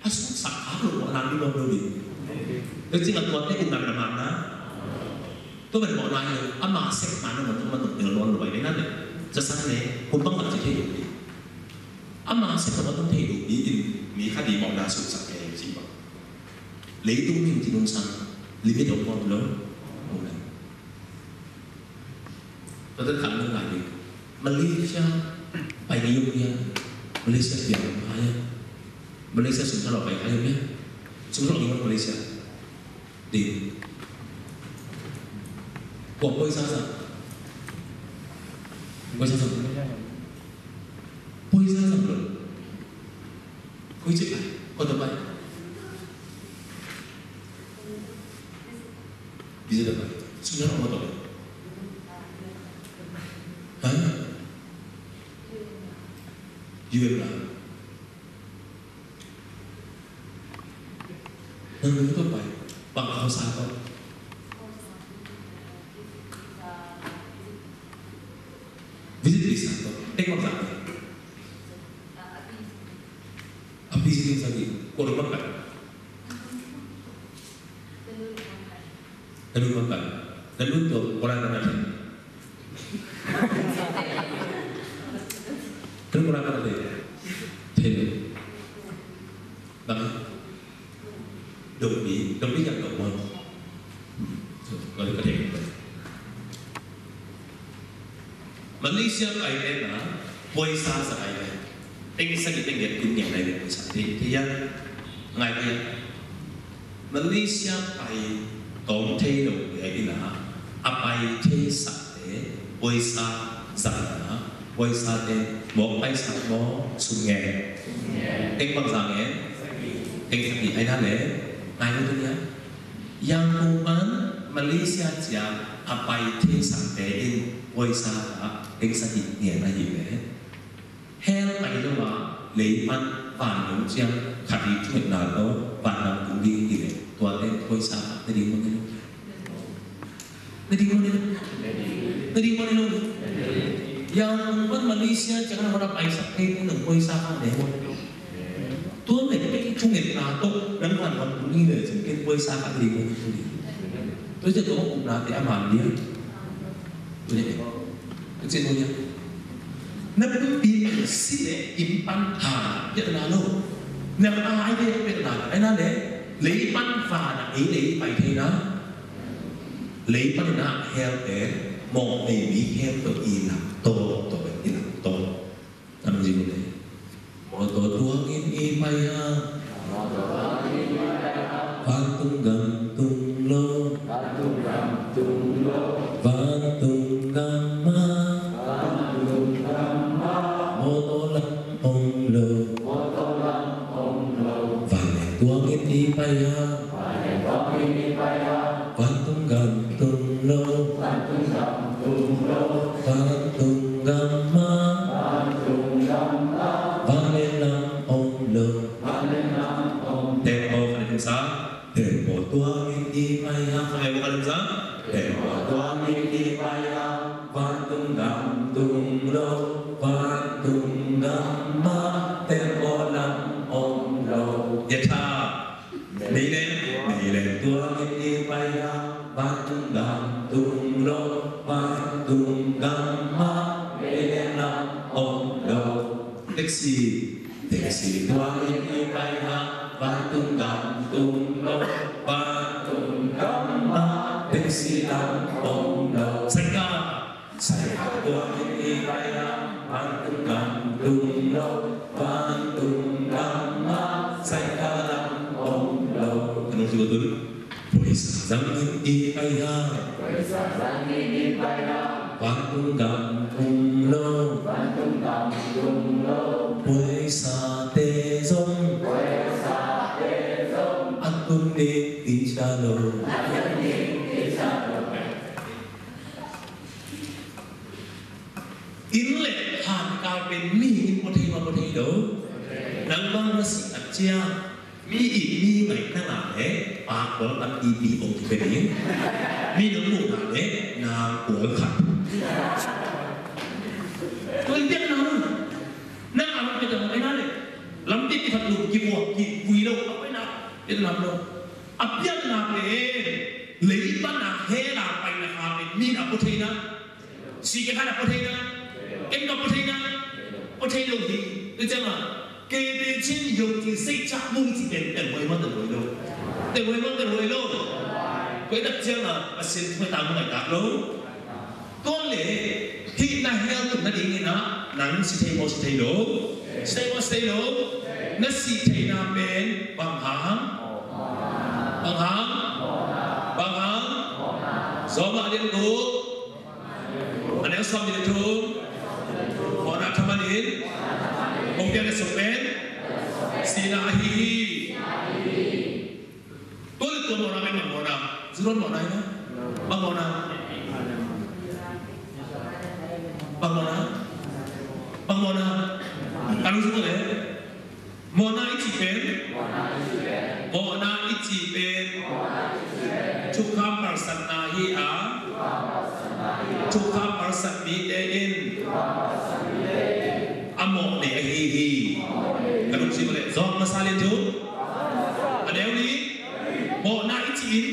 a suksak khak lo mawhna mi mawh lo ding. Ka cih a tuate ung na na mawhna. Tua pen mawhna hi lo, ama sepna na mawh, mawh tel lo lo ai na leh. Ca san leh, hun bang bang ci thei lo ding. Ama sem lo a tung thei lo ding in, mi khat i mawhna suksak kei ci bang. Leitung min ci nung sang, limit of God lo. Amen. Tua tua khat nung ngai ding. Malaysia pai ngai om hia? Malaysia piang om hia? Malaysia sum tha lo pai khai om hia? Sum tha lo ngai om Malaysia. Ding. Kua poi sa sa. Poi sa sa. Poi sa sa lo. Koi ci pai. Kua ta pai. Bisa ta pai. Sum tha lo kua ta pai. Ha? U M la. Nang nang tua pai, bang khua sa tua. Visit visa tua. Teng bang sa tua. A visiting sa di. Kua lum bang pai. Ka lum bang pai. Ka lum tua kua la na na. Ka lum kua la na na. Thei. Bang. Dong mi, dong mi yang dong mo. Ka lum ka thei. Malaysia pai na, poisa sa pai na. Teng sagih teng giat kum ngiat lai poisa. Thei, thei ya. Ngai thei ya. Malaysia pai tawm thei lo le ina, a pai thei sak te, poisa zang na, poisa te, mawk pai sak mawk, sum ngen. Teng bang zang ngen. Teng sagih ai na le. Ngai lo tu nia. Yangon pan Malaysia ciang a pai thei sak te in poisa ah teng sagih ngen ahih leh, hell pai lo a lei pan van nung ciang khat i thungetna tawh van lam tung ding hi leh, tua teng poisa ah na ding mawk hi lo. Na ding mawk hi lo. Na ding mawk hi lo. Yangon pan Malaysia ciang na hong a pai sak te in nung poisa ah na ding mawk hi lo. Tua mah bek i thungetna tawh nang van lam tung ding le cin ken poisa khat ding mawk hi. Tua ciang tua upnate a man ding. Tua ciang tua ciang tua ciang. Na pumpi pen si le inn pan tha piakna lo. Na ai ve piakna ai na le lei pan van a ei lei pai thei na. Lei pan na hell te mawk nei mi hell to i lam to to i lam to. Tam zing le. Mawtaw tuangin i pai a. Vantung gam tung lo. Vantung gam mah. Mawtaw lam om lo. Vanleng tuangin i pai a. Vantung gam tung lo. Vantung gam mah. Vanleng lam om lo. Tembaw khat le sa. Tembaw tuangin i pai a. Tembaw khat le sa. Tembaw tuangin i pai a. Vantung gam tung lo. Vantung gam mah. Tembaw lam om lo. Yatha. Meileng, meileng tuangin i pai a, vantung gam tung lo, vantung gam mah, meileng lam om lo. Taxi, taxi tuangin i pai a, vantung gam tung lo, vantung gam mah, taxi lam om lo. Saika. Saika tuangin i pai a, vantung gam tung lo, vantung gam mah, saika lam om lo. Ka nung si ko tun. Poisa zangin i pai a. Poisa zangin i pai a. Vantung gam tung lo. Vantung gam tung lo. Poisa Inn le han kal pen mihing in pua thei maw, pua thei lo? Nang bang na sih tak ciang mi it mi ngaih na ngah leh pa kual tam ipi hong kipe ding? Mi nong muh na leh nang kual khat. Tua in piak na lo. Nang a lam pia tak ai na leh lampi khat lum kivuak kivui lo a pai na. Pia tak lo. A piakna pen lei pan a hell a paina kha pen mi in a pua thei na? Sih kei khat a pua thei na? Ken ka pua thei na? Pua thei lo hi. Tua ciang a kei te cin yong ci sei cak mung ci pen pen huai man pen huai lo. Pen huai man pen huai lo. Huai tak ciang a a sin huai tak mung ai tak lo. Tua leh hih na hell tung nading in ah nang si thei maw, si thei lo? Si thei maw, si thei lo? Na sih theihna pen bang hang? Bang hang? Bang hang? Rom a lian guk, a neu sawm nih le thum. Mawhna thaman in hong piak na sung pen sihna ahi hi. Tua leh tua mawhna pen bang mawhna? Zu dawn mawhna hi na? Bang mawhna? Bang mawhna? Bang mawhna? Ka lungsim tua leh mawhna i cih pen, mawhna i cih pen thukham palsatna hi a, thukham palsat mite in a mawhnei ahi hi. Ka lungsim tua leh Rom masa lian thum, a neu nih. Mawhna i cih in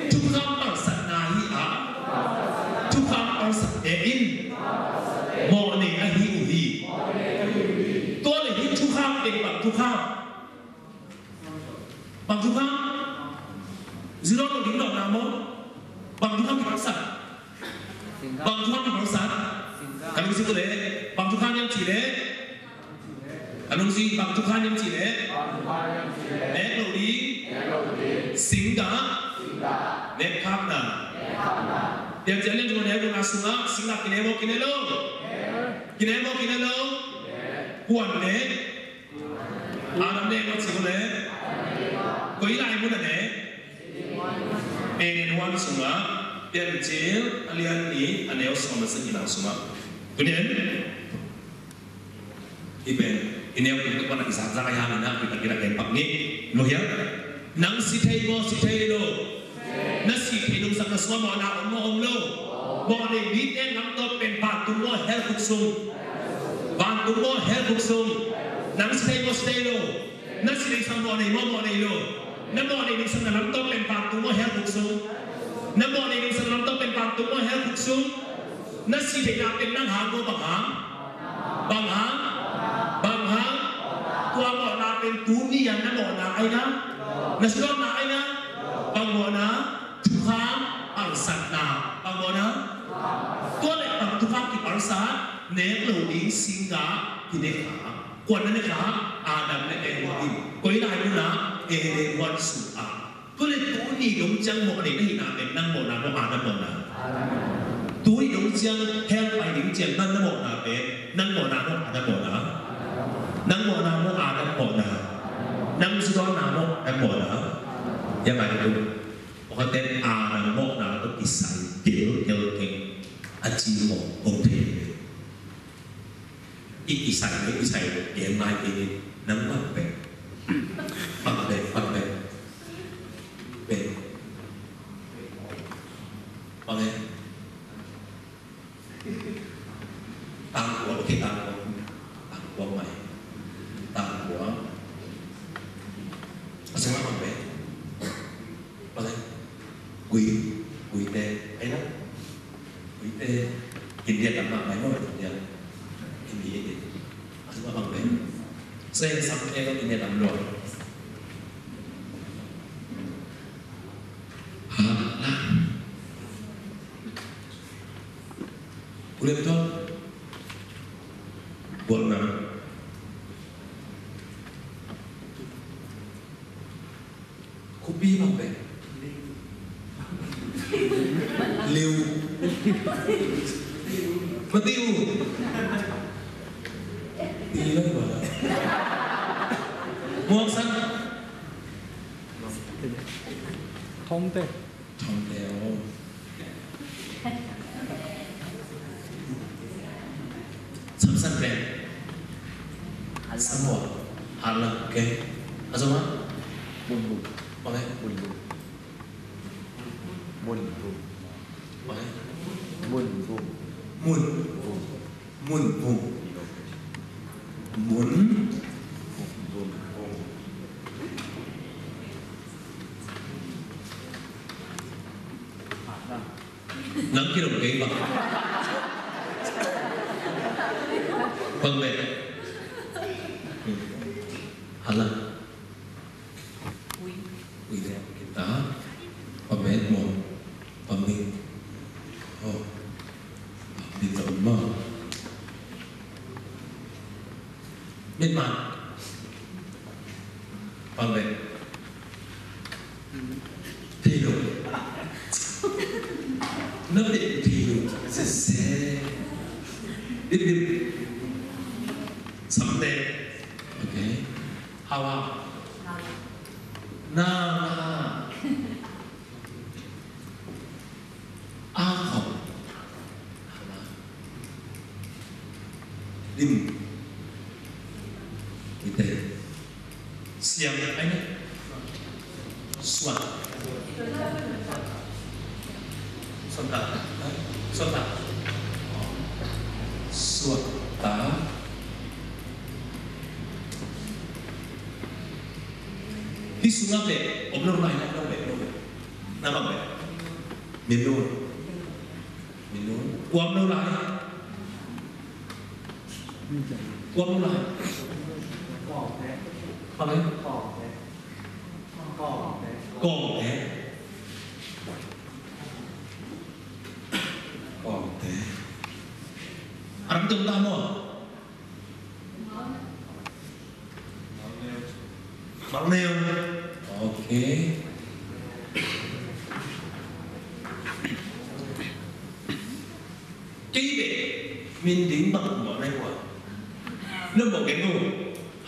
thukham palsatna hi a, thukham palsat te in mawhnei ahi uh hi. Tua leh hih thukham pen bang thukham? Bang thukham? Zu dawn lo ding dawnna maw? Bang thukham kipalsat? Bang thukham kipalsat? Ka lungsim tua leh bang thukham hiam cih leh, a lungsim bang thukham hiam cih leh, nek loh ding singgah nekkhakna. Piancil a lian thum a neu gukna sungah singgah kine maw, kine lo? Kine maw, kine lo? Kua'n ne? Adam ne maw, ci uh leh koi lai mun a ne? Eden huan sungah. Piancil a lian nih a neu sawm le sagihna sungah. Tuni in hih pen i neu pen ka pan a i zangzang a, i hang in a, i pan in a gen pak ni. Lo hiam? Nang si thei maw, si thei lo? Na sih theih nungsak na sungah mawhna om maw, om lo? Mawhnei mite lamto pen vantung maw, hell khuk sung? Vantung maw, hell khuk sung? Nang si thei maw, si thei lo? Na sih theih nungsak mawhnei maw, mawhnei lo? Na mawhnei nungsak na lamto pen vantung maw, hell khuk sung? Na mawhnei nungsak na lamto pen vantung maw, hell khuk sung? Na sih theihna pen nang hang maw, bang hang? Bang hang? Bang hang? Tua mawhna pen tuni a na mawhna ai na? Na si dawnna ai na? Bang mawhna? Thukham palsatna. Bang mawhna? Tua leh bang thukham kipalsat? Nek loh ding singgah kine kha. Kua'n na ne kha? Adam le Eva in. Koi lai mun ah? Eden huan sungah. Tua leh tuni dong ciang mawhnei na hihna pen nang mawhna maw, Adam mawhna? Tuni dong ciang hell pai ding ciang nang na mawhna pen nang mawhna maw, Adam mawhna? Nang mawhna maw, Adam mawhna? Nang zu dawnna maw, Adam mawhna? Hiah ngai tung. Pakhat ten Adam mawhna tawh kisai gelgel keng a ci mawh om thei. I kisai le kisai le gen lai kei ni. Nang bang pen? Bang pen, bang pen? Pen. Bang pen? Tangkuang, okay, tangkuang. Tangkuang mai. Tangkuang. A sungah bang pen? Bang pen? Gui, guite, ai na? Guite, India tam mahmah maw, India. India, India. A sungah bang pen? Sen sam te lo India tam lo. Ha, na. Ulem to. Buat na. Khuapi bang pen? Liu. Matiu. Ti lo ba. Muang san. Thomte. Thomte, oh. Samson pen. Samuel. Hala, okay. Azuma. Munbun. Okay. Munbun. Munbun. Okay. Munbun. Munbun. Munbun. Mun. Nang kilawm kei bang. Bang bek. Hala. Ui. Ui de kita. Pabet mo. Pamit. Oh. Pamit mo. Mit ma. Pabet. Thei lo. Na bit thei lo. Se se. Dip dip. Samte. Okay. Hawa. Na na. A khom. Dim. Ite. Siang ai na. Suat. Suat ta. Suat ta. Suat ta. Hih sungah beh, om lo lai, om lo beh, om lo beh. Na bang beh. Min lo. Min lo. Kuam lo lai. Kuam lo lai. Bang beh. Kawm te. Kawm te. A ram tung ta maw? Malneu. Ok. Kei beh min ding bang mawh nai kua. Nang mawh kei ngu.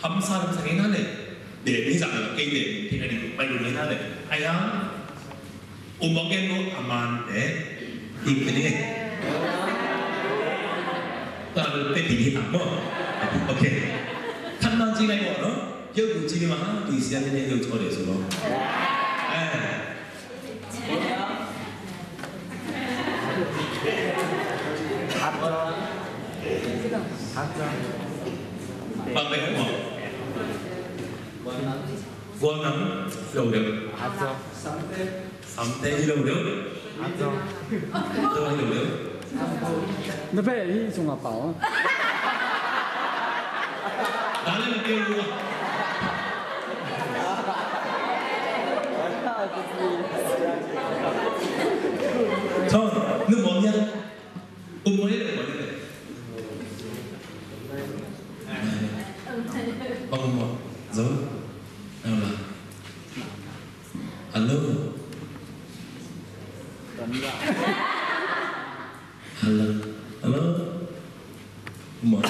Hamsa lam sa ngei na leh. Beh min sa kei beh min ding a ding bai lu ngei na leh. Ai a. Um bawk gen maw a man te. Ding pe ding e. Ta pe ding hi ta maw. Ok. Khat man ci lai maw no. Yau du ci ni ma ha. Tui sia ni ne yau chaw de su maw. Eh. Hat zaw. Hat zaw. Bang pe maw. Gual nam. Lo de. Hat zaw. Samte hi lo deuh. Samte hi lo deuh. Na beh hi sungah pau. Dale na keu. Chong, nu mong ya. Um mong ya, um mong ya. Bang um mong. Zo. Nang la. Hello. Hello. Hello. Mawh.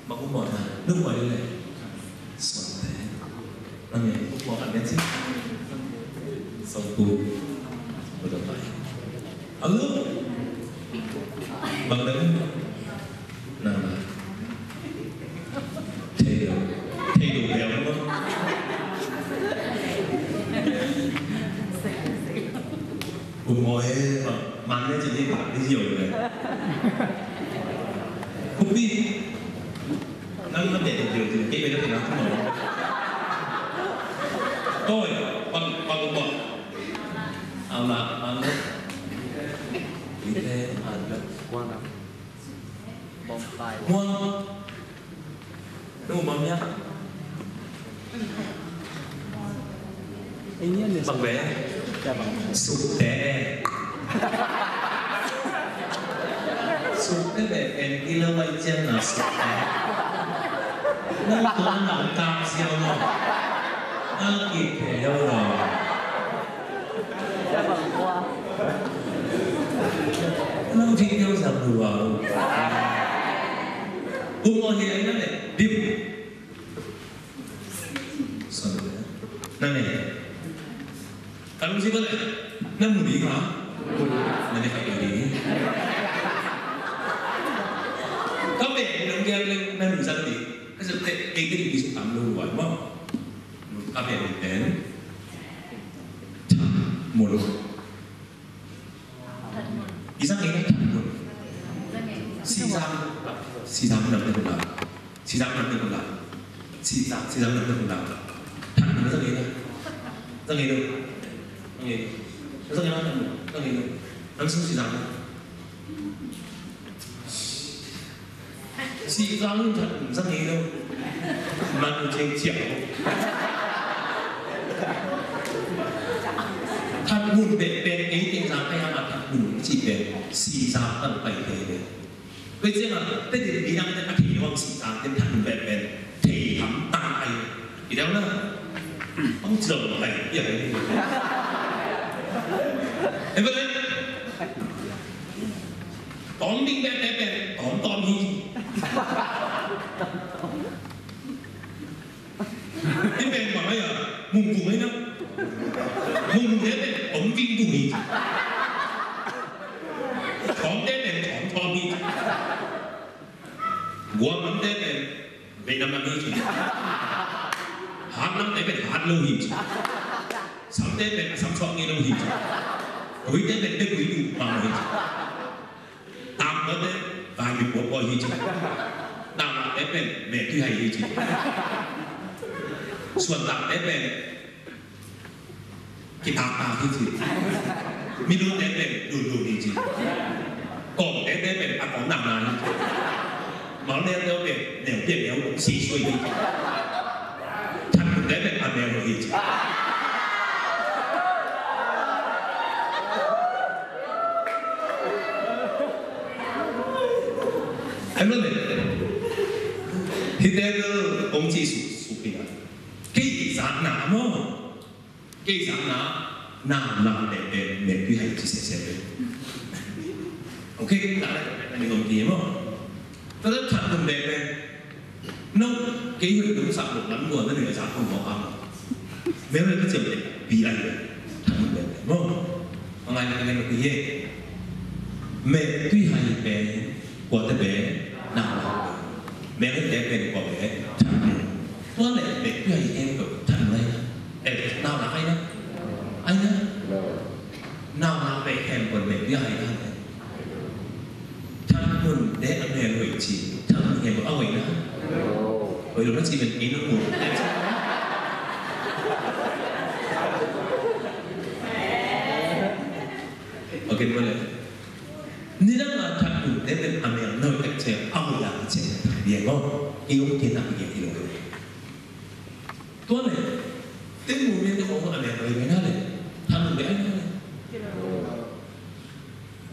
Mawh, mawh na. Nung mawh ni le. Suante. Nang ye, mawh kan den si. Song ku. Mawh dah pai. Hello. Bang den. Nang la. Thei lo. Thei lo bel maw. Um mawh e, man ne ci ni bang ni yo le. Kupi. Nang na beh yo ci ni kei beh na na mawh. Toi, bang, bang um mawh. Au la, bang ne. Ite, an la. Kuang na. Bawngkai. Muang. Nu bang ya. Bang beh. Sukte. Sukte beh, pen kilo wai cian na sukte. Nang tuan nang kam siau no. Nang kit pe yau no. Nang fit yau siau no. Bung on hi ai na le. Dim. Sorry. Ka lungsim bang leh na mu ding a, na ne kha ding. Ka beh lungsim leh na mu zang ding. Ka zang te ke ke ding sung tam lo wai maw. Ka beh lungsim. Tha mun. I zang ei na tha mun. Si zang. Si zang nam te mun la. Si zang nam te mun la. Si zang, si zang nam te mun la. Tha mun zang ei na. Zang ei lo. Zang ei lo. Zang ei na tha mun. Zang ei lo. Nam sung si zang. Si zang tha mun zang ei lo. Man ceng ciang. Tha mun beh beh ei teng zang kai a tha mun ci beh. Si zang tang pai beh beh. Tua ciangin, te din mi dang te a thei lo ang si zang te tha mun beh beh. Thei ham tang ai. I dang na. Ang ci lo pai. Ya. Em beh. Tawm ding beh beh beh, tawm tawm hi. Hi beh bang ai a, mung vung ai na. Mung vung beh beh, tawm ving vung hi. Tawm beh beh, tawm tawm hi. Guam nam te pen, Vietnam nam hi ci. Hat nam te pen, hat lo hi ci. Sam te pen, a sam suak ngei lo hi ci. Gui te pen, te gui du ma hi ci. Tam lo te, vai mi puak puak hi ci. Nam te pen, me tui hai hi ci. Suan tam te pen, Kitaktak hi ci. Minute pen lunlun hi ci. Kawmte pen a kawm nakna hi ci. Maulete pen neu pian neu sisuai hi ci. Thatte pen a neu hi ci. Amen. Hihte ong ci su su pi na. Kei zak na maw. Kei zak na, na la te te me tui hai ci sese. Okay, la la te ni kong ti mo. Tua tua chat kum te te. No, kei hui kum sak kum lam gua na ni sak kum mo am. Me hui ka ciam te bi ai. Chat kum te te mo. Mangai na ni kong ti ye. Me tui hai te. Kua te pen na la. Meng te pen kua pen chan. Tua le pen pia hi ken ko chan lai. Eh, na la ai na. Ai na. Na la pen ken ko pen pia hi na. Chan mun de a meng hui chi. Chan mun ken ko a hui na. Hui lo na chi pen ken no mun. Okay, boleh. Nidang a that uh te pen a mel noi tak ciang a hoih a ciang tak bia ngawh. I ong kien a bia i lo. Tua le. Ten mu mel te ong a mel noi mel na le. That uh le ai na le.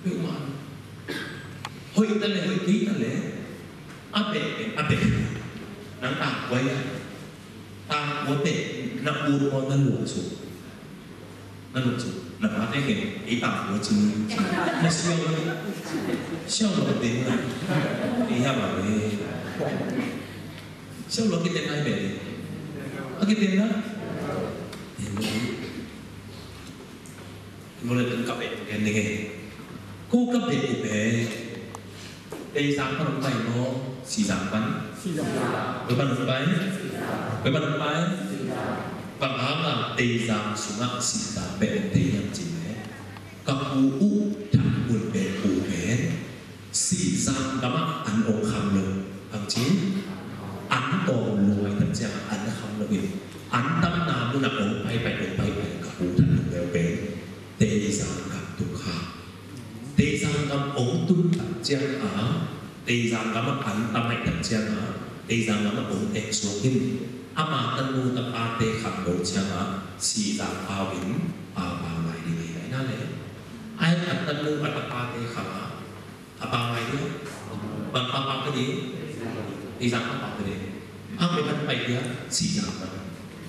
Pe ma. Hoih ta le hoih kei ta le. A pe a pe. Nang a koi a. A koi te na u ko na lu su. Na lawh cu na pate khen ei tangkua cing, na siau lo, siau lo ding la. Ei hia ma le. Siau lo kiten nai be. A kiten na. Mo le tun ka be ken ni ke. Ko ka be ko be. Teizang pan hong pai maw, Sizang pan? Sizang. Koi pan hong pai? Koi pan hong pai? Bang hang a Teizang sungah Sizang pen hong tei hiam cih leh, ka pu uh Thang Mun pen pu pen Sizang gamah an hong kham lo. Hang cin an tawm luai tak ciang an kham lo in, an tamna munah hong paipai hong paipai ka pu Thang Mun pen Teizang gam tung kha. Teizang gam hong tun tak ciang a, Teizang gam ah an tam aih tak ciang a, Teizang gam ah hong tek suak in, ama tanu tapate kham lo ciang a, Sizang pau in papa ngai ding hi nai na le. Ai a tanu a tapate kham a, a pa ngai ding, bang papa ka ding, Teizang papa ka ding. Ang pen kan pai dia, Sizang pan.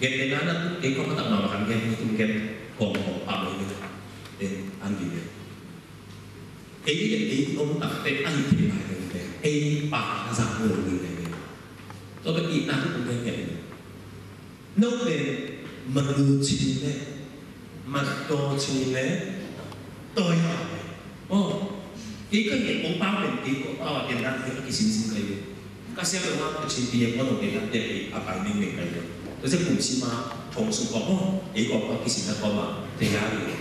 Gen te na na, kei kong ka tak ma ma kan gen, ni tung gen, kong kong pa ngai ding. Den an ding. Ei le ei om takte a hi thei lai ding te, ei pa na zang lo ding te. Tua pen itna thu pen pen. No pen Manu cini le, mataw cini le, tawi ha le. Oh, kei ka ngen kong pau pen kei kong pau a ken dan kei a kisin sin kai ve. Ka siam lo ma ka cin pi yang kong kei dan kei a pai meng meng kai ve. Tua se kum si ma thong sung kong oh, ei kong pau kisin na kong ma, te ya ve.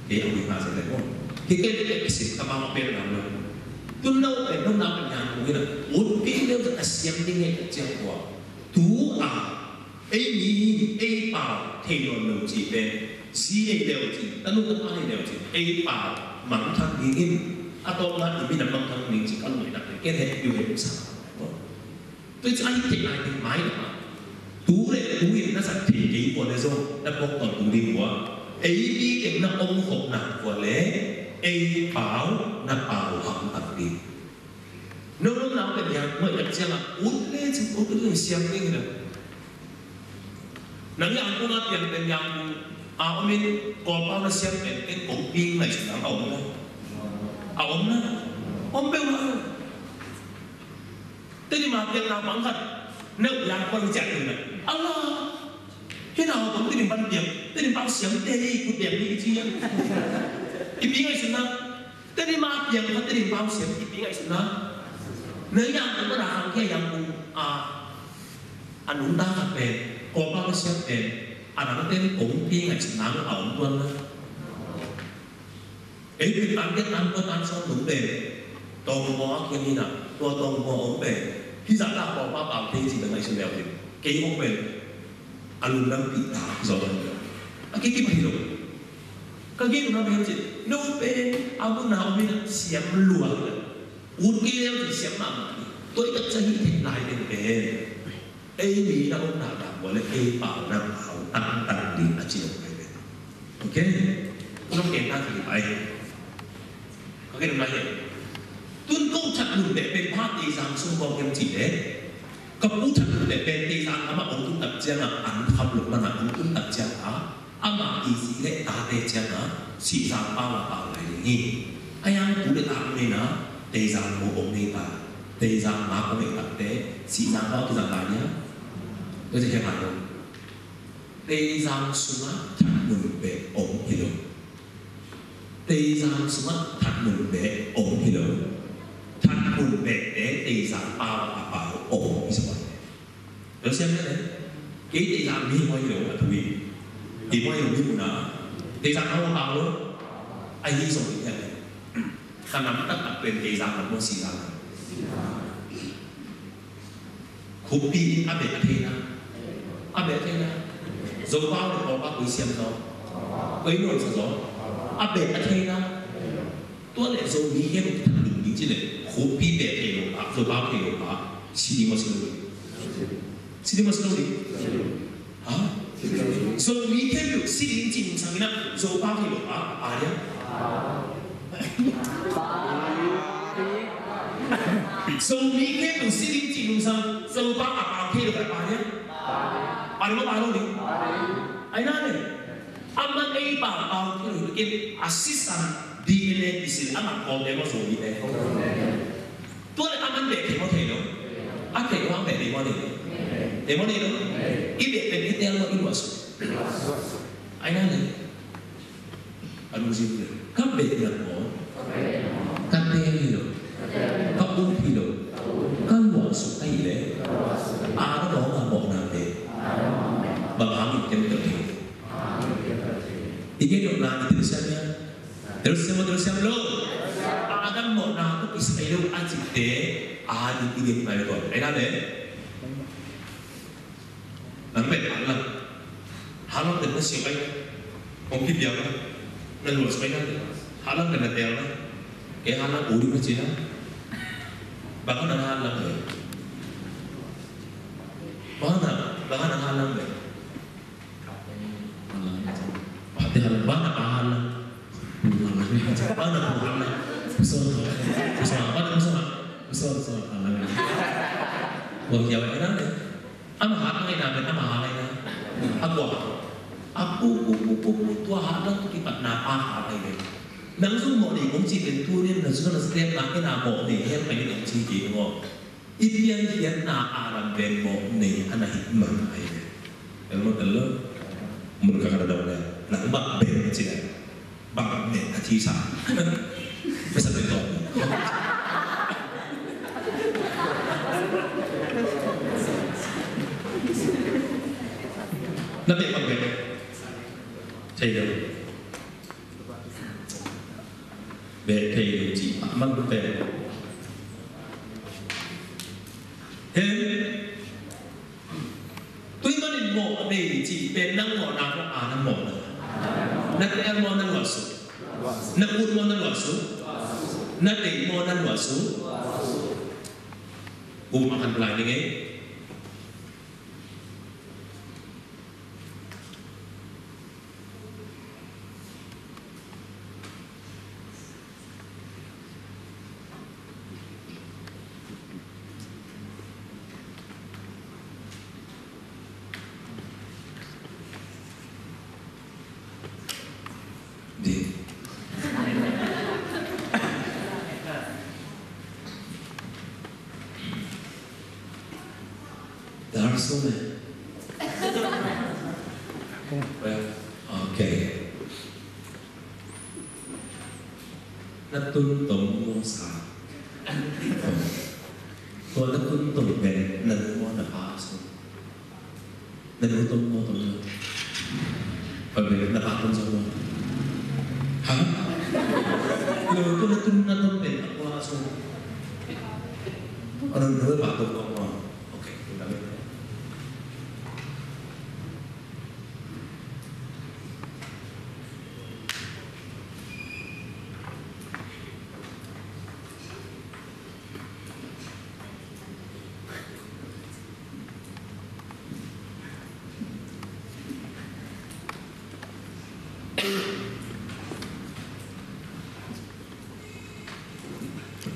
Kei a wi ma se le kong. Kei kei le kisin ka ma ma pen na lo. Tun lo pen lo na pen yang kong ina. Ut pi le a siam ding e ka ciang kua. Tu a Ei mi hi, ei pau thei nawn lo cih pen, zi nei leu cin, tanu tapa nei leu cin, ei pau mangthang ding in, a tawpna i minam mangthang ding cih ka lungdam pen, ken heh piu heh sa. Tua ci a hi thei lai ding mai na ma. Tu le tu in na sak thei kei kua le zong, na pok ton tu ding kua. Ei mi keng na om khop na kua le, ei pau na pau hamtang ding. Nong nong nang pen yang, mai tak ciang a, ut le cin, ut le siam ding hi lo. Nang yang kung a piang pen yang kung a om in, kawlpau na siam pen, pen kong ping lai cin a om na. A om na. Om pe wa. Te di ma piang na bang khat. Neu yang kung ciat ding na. Allah. Hi na bang te di ban piang. Te di bang siam te di, kut piang di ci yang. I ping lai cin na. Teni ma piang kha teni pau siam kipi ngaihsutna. Na yang kong na hang kia yang kong a, a nungta khat pen, kawlpau na siam pen, a nang ten kong pi ngaihsutna a om tuan na. Ei pi tan kia tan kua tan sawm nung pen, tawng maw a kia ni na, tua tawng maw a om pen, hi zah ta kawlpau pau thei ci na ngaihsut leu hi. Kei om pen, a lungdam pi ta, hi zaw tuan. A kikip hi lo. Ka gen uh na bel cin, no pen, a mun na om in siam lua hi la. Ut kei leu cin siam mahmah hi. Tua i tak ciang hi thei lai ding pen. Ei mi na om na dang ua le ei pau na pau tangtang ding a ci lo pen. Ok? Nong ken ta ki pai. Ka gen uh na hi. Tun kong that nun beh pen pha Teizang sung kong kem ci le. Ka pu that nun beh pen Teizang amah ong tun tak ciang a an kham lo man a ong tun tak ciang a. Amah i zi le tate ciang a, Sihzang pau a pau lai ding hi. A yang pu le ta om nei na, Teizang mo om nei ta, Teizang ma om nei takte, Sihzang pau kizang lai nia. Tua ci hiang a lo. Teizang sungah That Mun beh om hi lo. Teizang sungah That Mun beh om hi lo. That Mun beh te Teizang pau a pau om hi sungah. Lo siam ne, kei Teizang mi hoi lo a tui. Kei hoi lo mi muna. Teizang hoi lo pau lo. A hi song ne. Ka nam tak tak pen Teizang nam mo Sihzang. Khupi in a beh a thei na. A beh a thei na. Zo pau lo pau pau koi siam zo. Koi lo sa zo. A beh a thei na. Tua le Zomi khempeuh That Mun ding ci le, khupi beh thei lo pa, Zopau thei lo pa, si ding maw si lo ding? Si ding maw si lo ding? Ha? Zomi khempeuh si ding ci nungsang in a, Zopau thei lo pa, a pa ding? Zomi khempeuh si ding ci nungsang, Zopau a pa thei lo pa, a pa ding? Pa ding maw pa lo ding? Ai na le. Aman ei pau pau thei lo hi, a sisan D N A i sin aman Kawlte maw Zomite? Tua le aman beh thei maw thei lo? A thei lo, a beh thei maw thei lo? Thei maw thei lo? I beh pen i tel maw i luahsuk? Ai na le. A lungsim le. Ka beh na maw? Ka tel hi lo. Ka ut hi lo. Ka luahsuk ahih leh. A ka dawng a mawhnate. Bang hangin kem tel hi. I gen nopna i telsiam hia? Telsiam maw telsiam lo? Adam mawhna tawh kisai lo a cihte a ding i gen ngai tuan. Ai na le? Nang beh halang. Halang den na siam ai. Kong kipiak na. Na luah siam ai na le. Halang den na tel na. Kei halang udi na cina. Bang na halang le. Bang na, bang na halang le. Pate halang, bang na pa halang. Halang, bang na pa halang. Puso, puso, bang na puso, puso, puso, halang. Wang yaw ina ne. Ama halang ina ne, ama halang ina. Aku, aku, aku, aku, aku, tua halang tu kipat na pa halang ina. Nang sung mo ni kong ci pen tu ni, nang sung na step na ina mo ni, hian pa ni kong ci ki mo. I piankhiatna a lam pen mawh nei a na hi mah ahi ve. Tel maw tel lo? Mun ka ka na dong le, na bang bek ci le, bang bek a ci sa. Masa bek dong. Na bek bang bek. Cai dong. Bek thei lo ci, man bek. Hen. Tui manin mawh a nei cih pen nang mawhna maw, a nang mawhna? Na teel maw, na luahsuk? Na ut maw, na luahsuk? Na deih maw, na luahsuk? Bum a kan lai ning ei. Ding. Dar sung eh. Well, okay. Na tun tom maw sa? Tua na tun tom pen na nu maw, na pa sung? Na nu tom maw, tom maw? Pai pen na pa tom sung maw? Ha? Lo, tua na tun na tom pen a kua sung? A nu, nu pa tom maw? Okay, tua na.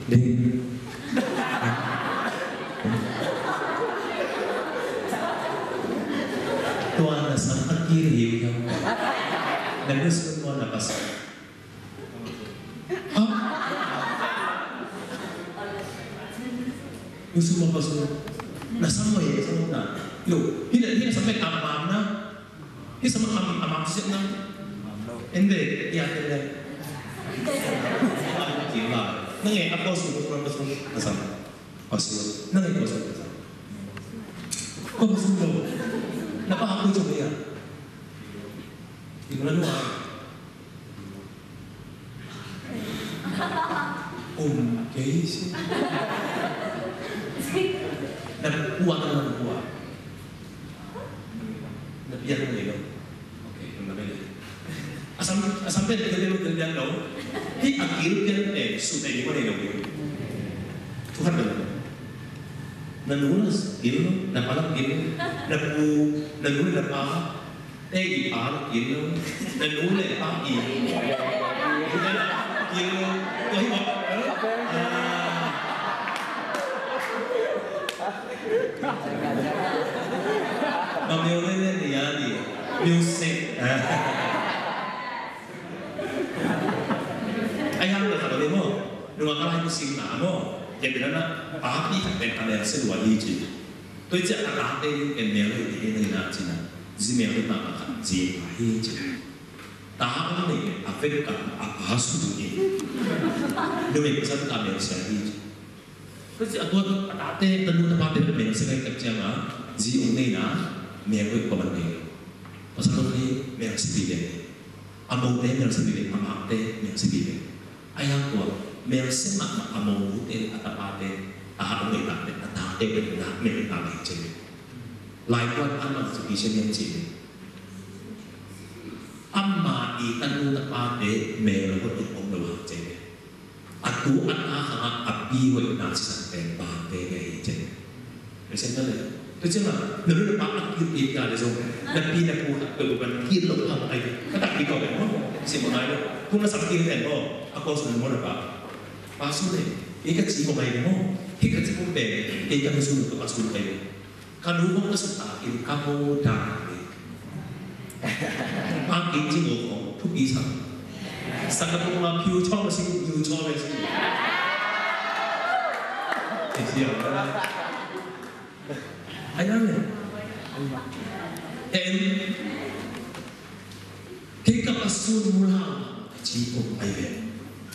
Ding. Tua na sam a kir hiu hiu. Na nu sung maw, na pa sung? Ha? Nu sung maw, pa sung? Na sam maw, na sam maw na? Lo, hih na, hih na sam pen a mam na. Hih sam a, a mam sisiat na. En ve, ya, en ve. Kila. Nang e, a kua sung, kua sung, kua sung, kua sung. Kua sung. Nang e, kua sung, kua sung. Kua sung lo. Na pa kua sung ya. Tingnan mo ah. Um, okay, si. Na kuat, na kuat. Na biar mo yun. Okay, na biar. Asam, asam pen, pen, pen, pen, no? Hih a kil pen, eh, su pen, pen, pen, pen. Tuhan pen. Na nu na kil, na pa na kil, na pu, na nu na pa. Eh, i pa na kil lo. Na nu le pa i. Kil lo. Tua hi mawk. Ah. Ba music le ni a ni. Music. Ah. Ai hang na khat lo ni maw. Nungak a lai mu sing na maw. Kei pen na pa pi khat pen a mel se lua hi ci. Tua ciang a tate in en mel hoih ding hi na ci na, zi mel hoih mahmah khat zi a hi ci. Ta a om nei a vet khat a pa su ding hi. Numei pasal ta mel sia hi ci. Tua ciang a tua a tate, ta nu ta pate mel sia khat ciang a, zi om nei na, mel hoih kua man nei. Pasal om nei mel sia ding hi. A mote mel sia ding hi, a mate mel sia ding hi. Ai hang tua, mel sia mahmah a mo nute, a tapate, a hah ngeina te, a tate te na mel na mel cih. Lai kuan an mang ci pi sia niam cih. Ama i tanu tapate mel hoih in om lo hang cih. A tu a ta khang a pi hoih na ci san pen pate ngai cih. Mesen na le. Tua ciang a, na nu na pa a kil kik a le zong, na pi na pu khat peuh peuh pan kil lo pha ngai. Ka tak kik ko pen maw, sim ngai lo. Tung na sam kil pen maw, a ko sun maw na pa. Pa sun le, kei ka ci ko ngai maw, kei ka ci ko pen, kei ka nu sun ka pa sun ngai. Ka nu ko ka sun ta kil ka ko da ngai. Pa kik ci ko ko, thupi sa. Sa ka tung ma phiu chong si, phiu chong si. Kei si a. Ai, amen. En. Kei ka pa sun mulhau mah ka ci kong ai ve.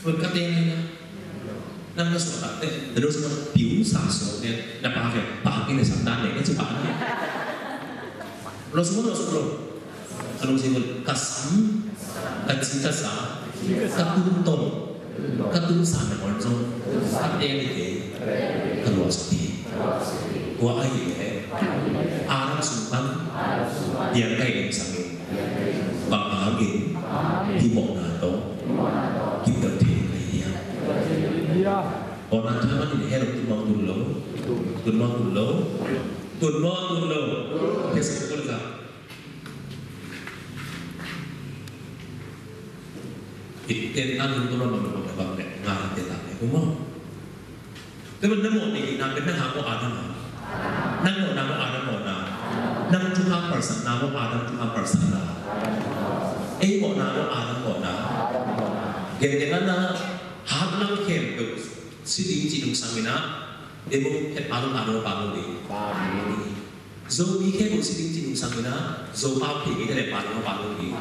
Wen ka te nai na. Nang na suak tak te, na lo suak piu sa suak ne, na pa ve, pa kei na sak dan ne, na ci pa ne. Lo suak, lo suak, lo. Ka lo suak, ka sam, ka ci ka sa, ka tun tong, ka tun sa na on zong, ka te ne te, ka lo suak ti. Tua ahih leh Adam sung pan piang ka hi sangin, bang hangin hih mawhna tawh kipelh thei ka hi hiam? Mawhna thu manin heh lo, tun mawh tun lo, tun mawh tun lo, tun mawh tun lo. Heh sung tun lo. Ih, ten tan tun lo, bang lo, bang lo, bang lo, nga ten tan lo, bang lo. Tua manin na mawh neihna pen nang hang mawh Adam a? Nang mawhna mawh Adam mawhna? Nang thukham palsatna mawh Adam thukham palsatna? Ei mawhna mawh Adam mawhna? Gentehna in ah, hatlang khempeuh si ding ci nungsang in ah, ei mawh khat Adam, Adam a pa lo ding. Zomi khempeuh si ding ci nungsang in ah, Zo pa phei kei leh pa lo, pa lo ding.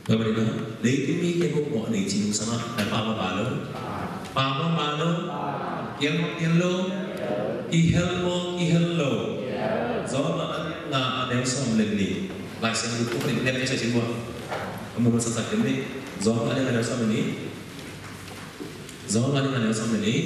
Tua manin ah, leitung mi khempeuh mawh nei ci nungsang ah, na pa maw pa lo? Pa maw pa lo? Kihel maw kihel lo? Kihel maw kihel lo? Rom a lian nga, a neu sawm le nih. Lai Siangtho tu panin neu cai cin mawh. A mu masa sak ni. Rom a lian nga, a neu sawm le nih. Rom a lian nga, a neu sawm le nih.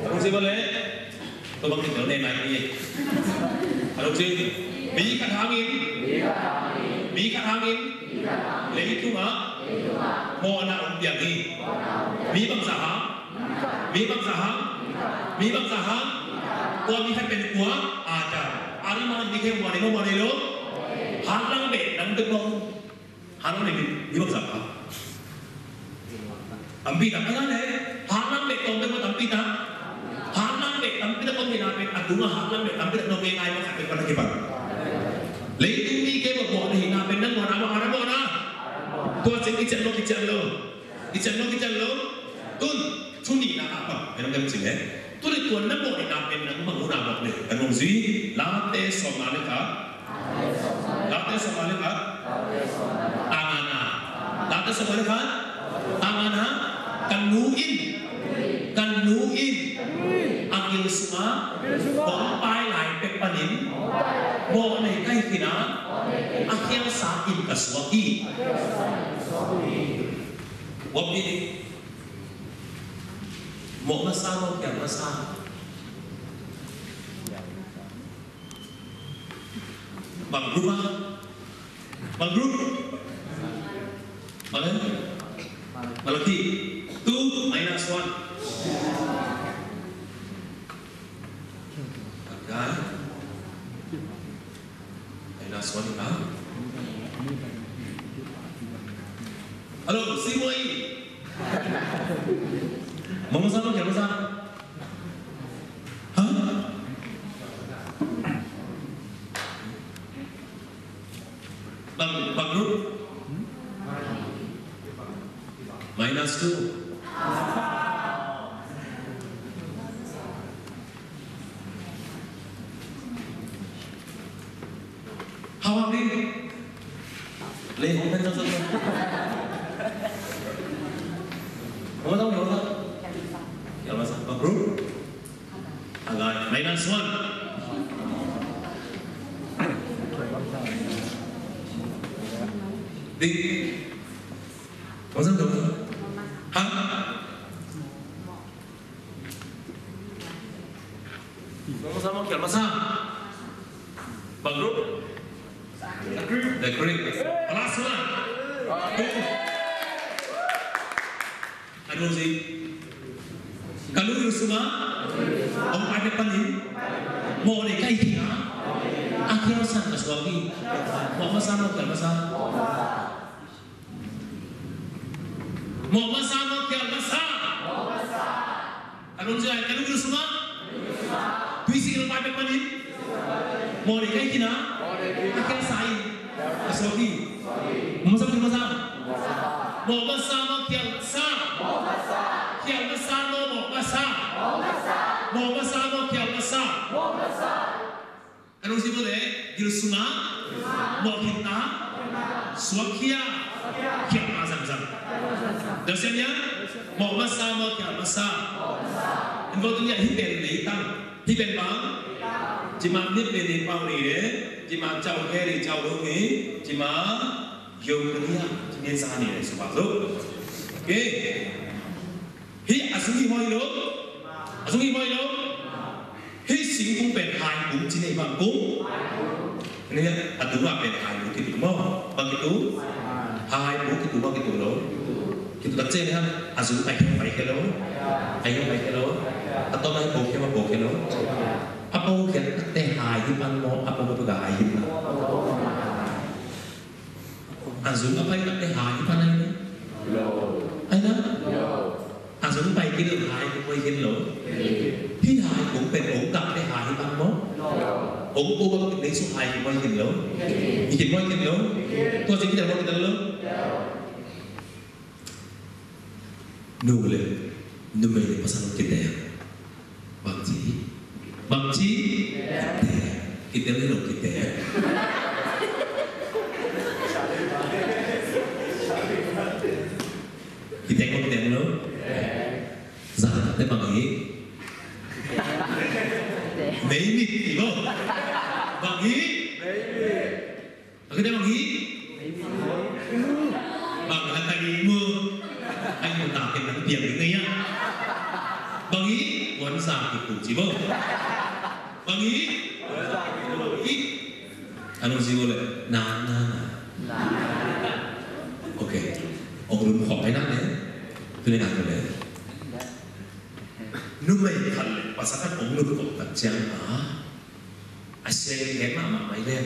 Tung si bale. Tua bang kidon ne mai ni. Alo ci. Mi khat hangin. Mi khat hangin. Leitung ah mawhna hong piang hi. Mi bangzah hang? Mi bangzah hang? Mi bangzah hang? Tua mi khat pen kua? Adam. Adam hangin mi khat mawh nei, mawh nei lo? Hatlang beh, nang bek mawh. Hatlang beh, mi bangzah hang? Tampi tak, a na le. Hatlang beh tawm bek mawh tampi tak. Hatlang beh tampi tak om hi na pen, a tungah hatlang beh tampi tak om hi na pen, a khat pen pan a kipan. Leitung mi khempeuh mawh nei hi na pen, nang mawhna mawh, Adam mawhna. Tua ciang kician lo, kician lo. Kician lo, kician lo. Tun, thu nihna ah pan, pen nang kan cing e. Tun tua na mawh neihna pen nang bang hun a mawh nei, kan hong zui. Late sawmnga le khat. Late sawmnga le khat. Tang nga na. Late sawmnga le khat. Tang nga na. Ka nu in. Ka nu in. A gil sungah hong pai lai pek panin mawh nei ka hi khin a, a khial sa in ka suak hi. Mawh masa, mawh khial masa. Bang group ah? Bang group? Bang eh? Malaki. Two minus one. Bang kai. Minus one ka. Alo, si mo i. Mawh masa, mawh khial masa. Ha? Bang, bang group? Minus two. How about me? Leh, hong pen zong zong. Hong zong, hong zong. Khial masa, bang group? Alright, minus one. Ding. Hong zong, hong zong. Ha? Mawh masa, mawh khial masa. Bang group? The group. Last one. Ka nu in, ka nu in sungah hong pai pek panin mawh nei ka hi khin a, a khial sa in ka suak hi. Mawh masa, mawh khial masa. Mawh masa, mawh khial masa. Ka nu in, ka nu in sungah tui sik hong pai pek panin Mawh deih kei khin a, a khial sa in, a suak hi. Mawh masa, khial masa. Mawh masa, mawh khial masa. Khial masa, mawh masa. Mawh masa, mawh khial masa. Ka nung si mawh le, gil sungah mawh khin ta, suak khia, khial masa zangzang. Dah siam ya? Mawh masa, mawh khial masa. Engkau tu ya, hi pen leitang. Hi pen bang, ci mah mit le ni pau ni le, ci mah cau he ni cau lo ni, ci mah yo ni ya, ci ni sa ni le su ba su. Okay. Hi a sung hi hoi lo, a sung hi hoi lo. Hi singkung pen hai kung ci nei bang kung. Ni a tu ma pen hai kung kitu mo, bang kitu. Hai kung kitu, bang kitu lo. Kitu tak cen ha, a zu pai khe pai khe lo. Pai khe pai khe lo. A to pai po khe ma po khe lo. A po khe tak te hai hi pan mo, a po ma tu ga hai hi pan. A zu a pai tak te hai hi pan ai na. Ai na. A zu pai khe lo hai kung pai khe lo. Hi hai kung pen ong kap te hai hi pan mo. Ong po kap te su hai kung pai khe lo. Hi khe pai khe lo. Tua si khe pai khe lo. Nu le numei le pasal kite a, bangci, bangci kite a, kite le lo kite a. Kite ko kite lo. Zate bang hi. Meimit ibo. Bang hi. Bang hi. Bang hi. Bang hata hi mu. Ai mu ta ken nang piang ding ngai a. Bang hi. Wan sa ki ku ci bo. Bang hi. Hi. Anu ci bo le. Na na na. Okay. Ong lum khop ai na le. Tu le na tu le. Numei khat le pasal khat ong lum khop tak ciang a. A siang gen mahmah mai le.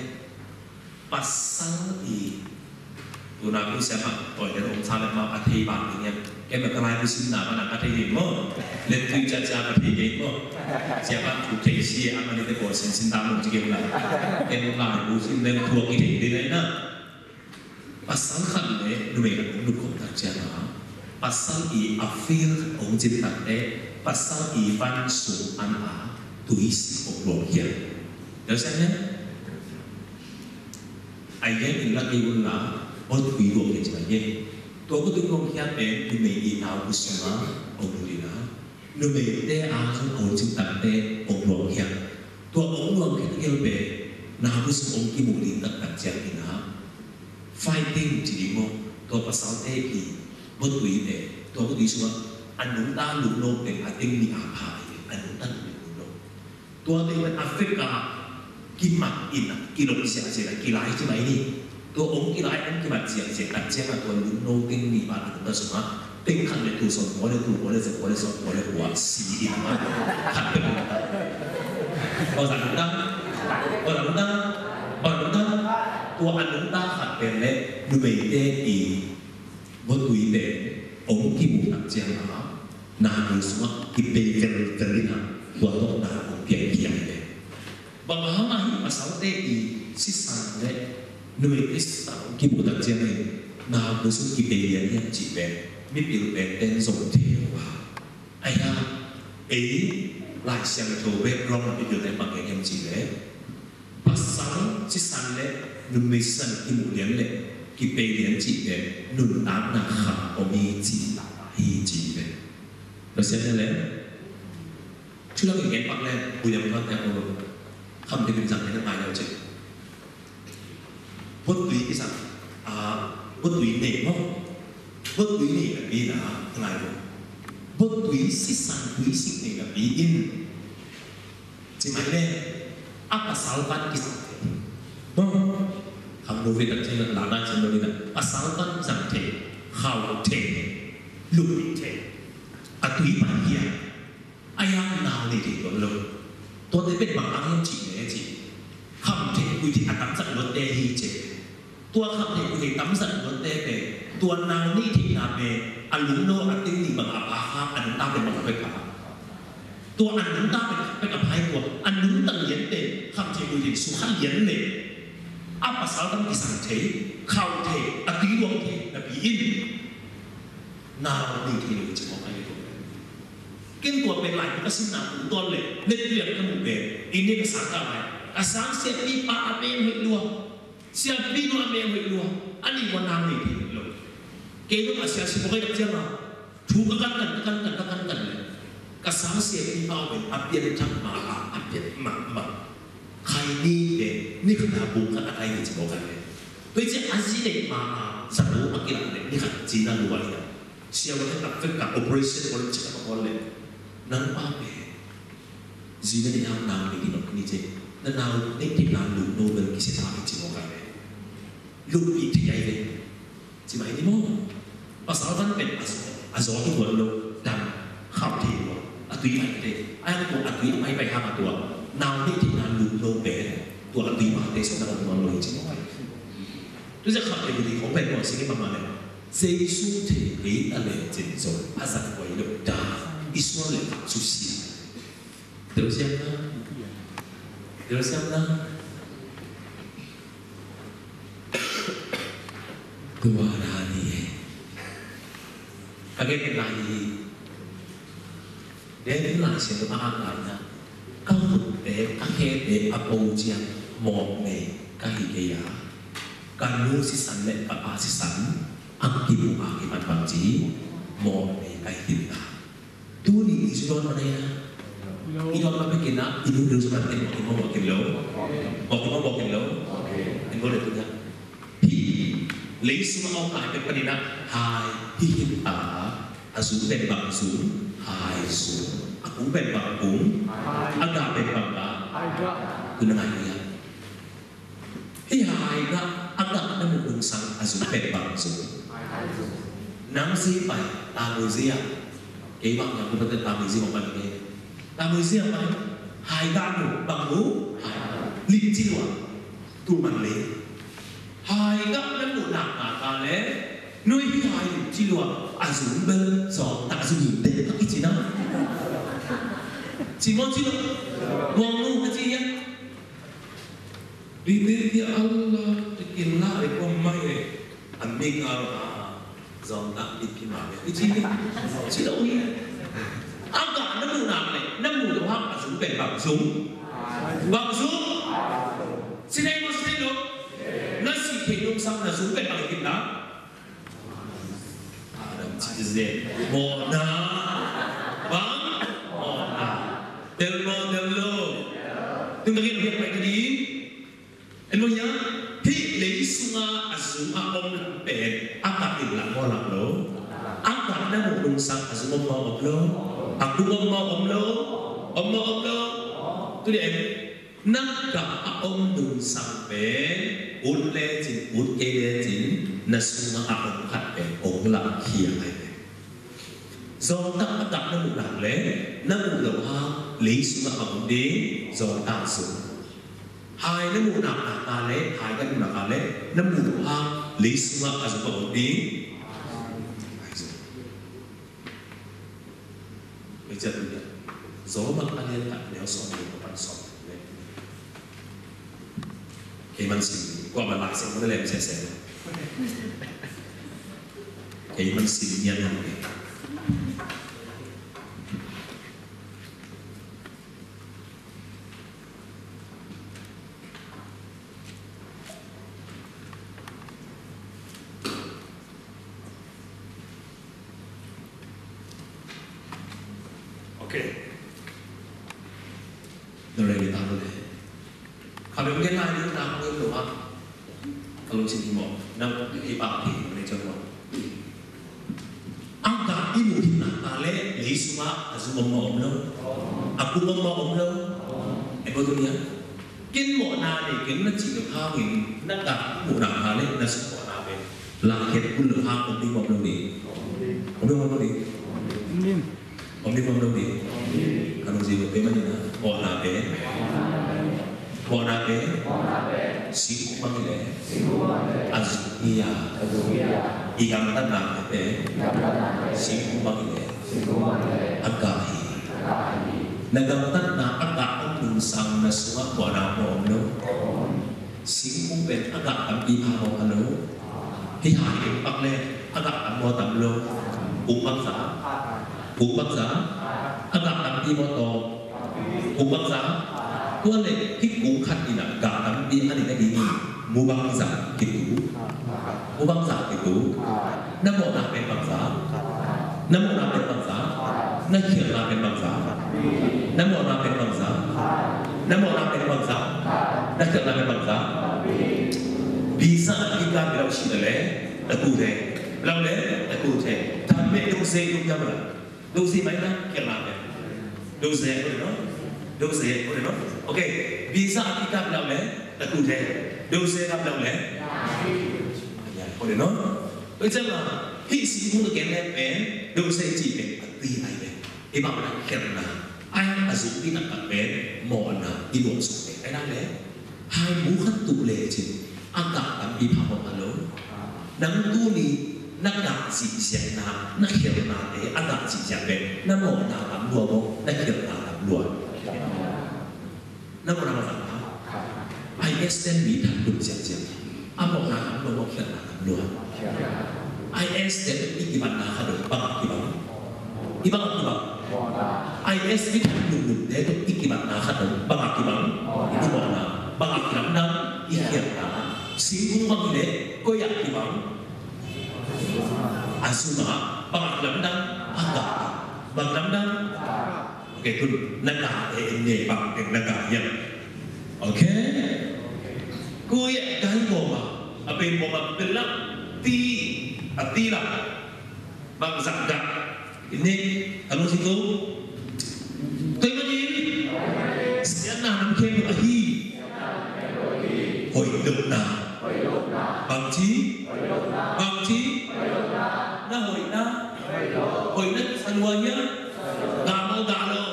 Pasal i. Tuna ku siapa, toy dan om sa le ma a thei bang ni ya. Ken ma ka lai ku sin na ma na ka thei ni mo. Len tui cia cia ka thei ni mo. Siapa ku thei si a ma ni te ko sin sin ta mo ci ken la. Ken lai ku sin len tua ki thei ni lai na. Pasal khat le numei khat ong lum khop tak ciang a. Pasal i a field ong cin tak te. Pasal i van sung an a tui sik ong luang hian. Dah siang ne? Ai gen in la kei un la, ot kui luang kei ci mai gen. Tua ko tui luang khiat pen numei i nau ko sunga ong lu li la. Numei te a zong ong cin tak te ong luang khiat. Tua ong luang khiat kei pen nau ko sung ong kimu li tak tak ciang in la. Fighting ci ding maw. Tua pasal te i botui te, tua botui sunga a nungta lungno pen a teng ni a pha i a nungta lungno. Tua teng pen Africa kimat in a kilong siasia a kilai ci mai ni. Tua ong kilai ong kimat siasia tak ciang a tua lungno teng ni ma a nungta sunga teng khat le tu son kua le tu kua le za kua le son kua le kua si in a ma khat pen. Tua za nungta, tua za nungta, tua za nungta, tua a nungta khat pen le numei te i botui pen ong kimu tak ciang a na ko sunga kipei vel vel in a tua tawh na ong piang piang pen. Bang hang a hi pasal te i sisan le numei te sisan kimu tak ciang in na ko sung kipei lian hiam ci pen mipil pen ten zong thei lo a. Ahi hang ei Lai Siangtho background a mipil ten bang gen hiam ci le pasal sisan le numei sisan kimu lian le kipei lian ci pen nuntakna kham om hi ci hi ci pen. Pasian le Thu lak in gen pak le, William Clark te a ko lo. Kham te bin zang te na ngai lo cik. Bot tui i zang, ah, bot tui nei maw. Bot tui nei na pi na ngai lo. Bot tui sisan tui sik nei na pi in. Ci mai le, a pasal pan i zang te. Maw. Kham lo ve tak cik la na cik lo ni na. Pasal pan i zang te. Khau te. Lup te. A tui pan hiam. A yang nau nei thei tuan lo. Tuate pen bang ang hiam cih leh cih. Kham thei kui thei a tamzat luatte hi cih. Tua kham thei kui thei tamzat luatte pen tua nau nei theihna pen a lungno a teng nih bang a pha kha a nungta pen bang a pha. Tua a nungta pen pek a phai tua a nungta liante, kham thei lui thei sukha lian le a pasal tam kisang thei, khauh thei, a tui luang thei napi in nau nei thei lo hi ci mawk a hi. Ken tua pen lai ka simna tung tawn le let lian ka muh pen i ne ka sang ka lai, ka sang siapipa a meng hoih lua, siapi nu a meng hoih lua, a nih ua nau nei thei lo. Kei zong a sia si mawk a hi ciang a thu ka kankan, ka kankan, ka kankan le ka sang siapipa pen a pianthak mahmah, a piat mahmah. Khaini pen ni khat a bung khat a kai hi ci mawk a hi. Tua hi ciang a zi neih mahmah zato a kilah le ni khat cina lua hi a. Siavuan in a fek ka operation hall cih a hall le nang pa pen zi na neih hang nau neih ding om ni ci. Na nau neih theihna lum lo bel kisia ta hi ci mawk a hi. Lum i thei a hi ve. Ci mai ni maw? Pasal van pen a zaw, a zaw hi tuan lo, dang, khauh thei lua, a tui mai thei. A yang tua a tui a mai pai hang a tua nau neih theihna lum lo pen tua a tui mah te sawt na om nawn lo hi ci mawk a hi. Tua ciang khauh thei hi ding khong pen tua sing hi mahmah le Jesu thei kei ta le cin zong a zat kua hi lo, dang, i suan le khauh susia. Telsiamna. Telsiamna. Tua dan hi. Ka gen lai hi. David Lai Siangtho a ak lai na. Ka khut te, ka khe te a po ciang mawk nei ka hi kei a. Ka nu sisan le ka pa sisan a kimu a kipan bang ci mawk nei ka hi kei a. Tuni i ci dawn mah na hi a. I dawn mah bek in a, i nu deuh zong mah bek in mawk in maw mawk in lo. Mawk in maw mawk in lo. In lo le tuni a. Hih leisung a om lai bek panin a, hai, hih hih a, a zung pen bang zung, hai zung. A kung pen bang kung. A gah pen bang gah. Tuni a ngai hi a. Hih hai gah a gah na muh nungsang a zung pen bang zung. Nang zi pai, ta mui zi a. Kei bang yang ku pa ta mui zi bang bang kei. Ta mui zi a pai. Hai gah mu, bang mu, hai. Lim ci lua. Tu man le. Hai gah na muh nak na ta le. Nui hih hai lim ci lua. A zung bel zong ta zung lim te ka ki ci na. Ci mo ci lo. Muang mu ka ci ya. Dite dia Allah tekin la e ko mai e. Amik al ha. Zong tak bit ki ma e. Ichi ni. Chi lo hi. Aga na mu na me. Na mu lo ha. Azung pen bang zung. Bang zung. Sinai mo sinai lo. Na si ke nung sang na zung pen bang kin na. Adam ci zen. Mawhna. Bang? Mawhna. Tel maw, tel lo? Tung ka gen hiat pai ka ding. En maw hiam? Hih lei sungah a zung a om lam pen a kah in lah maw lah lo? A kah na muh nungsang a zung om maw om lo? A kung om maw om lo? Om maw om lo? Tu dih em. Na gah a om nungsang pen ut lecin ut kei lecin na sungah a om khat pen ong lah khia ai pen. Zawngtak a gah na muh nak le na muh loh hang lei sungah a om ding zawngtak zung. Hai na muh nak nak ta le hai na muh nak ta le na muh loh hang lei sungah a zung a om ding. Mei ciat tu dia. Zawmah a lian tak neu sawm ni ka pan sawm ni. Kei man sim, kua man lai sim, man lem sia sia. Kei man sim nian hang ni. Ok. Dore ni ta le. Khabe ngen lai ni na ko lo ha. Ka lungsim hi maw? Na i pa hi maw, na i chon maw? A gah i muh hi nak ta le lei sungah a zung om maw om lo? A kung om maw om lo? E ko tu nia. Ken mawhna nei keng na cih lo hangin na gah i muh nak ta le na sung mawhna pen. Langkhiat kun lo hang om ding maw om lo ding? Om ding maw om lo ding? Om ding maw om lo ding? Ka lungsim maw pe man ina. Mawhna pen. Mawhna pen singkung bang hi leh a zung hi a, i gamtatna pen singkung bang hi leh a gah hi. Na gamtatna a Sang na sungah kua na maw om lo. Singkung pen a gah tampi pha maw pha lo. Hih hai pen pak le a gah tam maw tam lo. Kung bangza, kung bangza, a gah tampi maw tawm. Kung bangza, tua le hih kung khat in a gah tampi a nih na ding in mu bangza kitu. Mu bangza kitu. Na mawhna pen bangza. Na mawhna pen bangza. Na khialhna pen bangza. Na mawhna pen bangza. Na mawhna pen bangza. Na khialhna pen bangza. Visa a kikat bilau si na le na kute. Bilau le na kute. Tam me dong se dong yam la. Dose mai na kiang na pe. Dose ko de no. Dose ko de no. Okay. Visa a kikat bilau le na kute. Dose ka bilau le. Ko de no. Oi cang la. Hih si mu na ken le pen dose ci pen a ti ai le. I bang na kiang na. Ai a zuk ti na ka pen mawhna i luang suk pen ai na le. Hai mu khat tu le cin a gah tampi pha maw pha lo. Nang tuni na gah zihziahna na khialhnate a gah zihziah pen na mawhna tam lua maw na khialhna tam lua. Na mawhna mah tam. I S ten mi that tum ziahziah. A mawhna tam lua maw khialhna tam lua. I S ten i kibatna khat dong bang a kibang. I bang a kibang. I S mi that nungnungte tawh i kibatna khat dong bang a kibang. I mawhna bang a kilamdang i khialhna. Singkung bang hi leh koi ah kibang. A sungah bang a kilamdang a gah bang kilamdang. Okay, tun na gah e ne bang teng na gah hiam. Okay. Koi ah kai mawh a a pen mawh a pen lak ti a ti lak. Bangzah gah. Ini, ka lungsim ko. Toi manin. Siatna nam khem lo ahi. Hoih lohna. Bangci. Bangci. Na hoihna. Hoihna sa lua hia. Gah maw gah lo.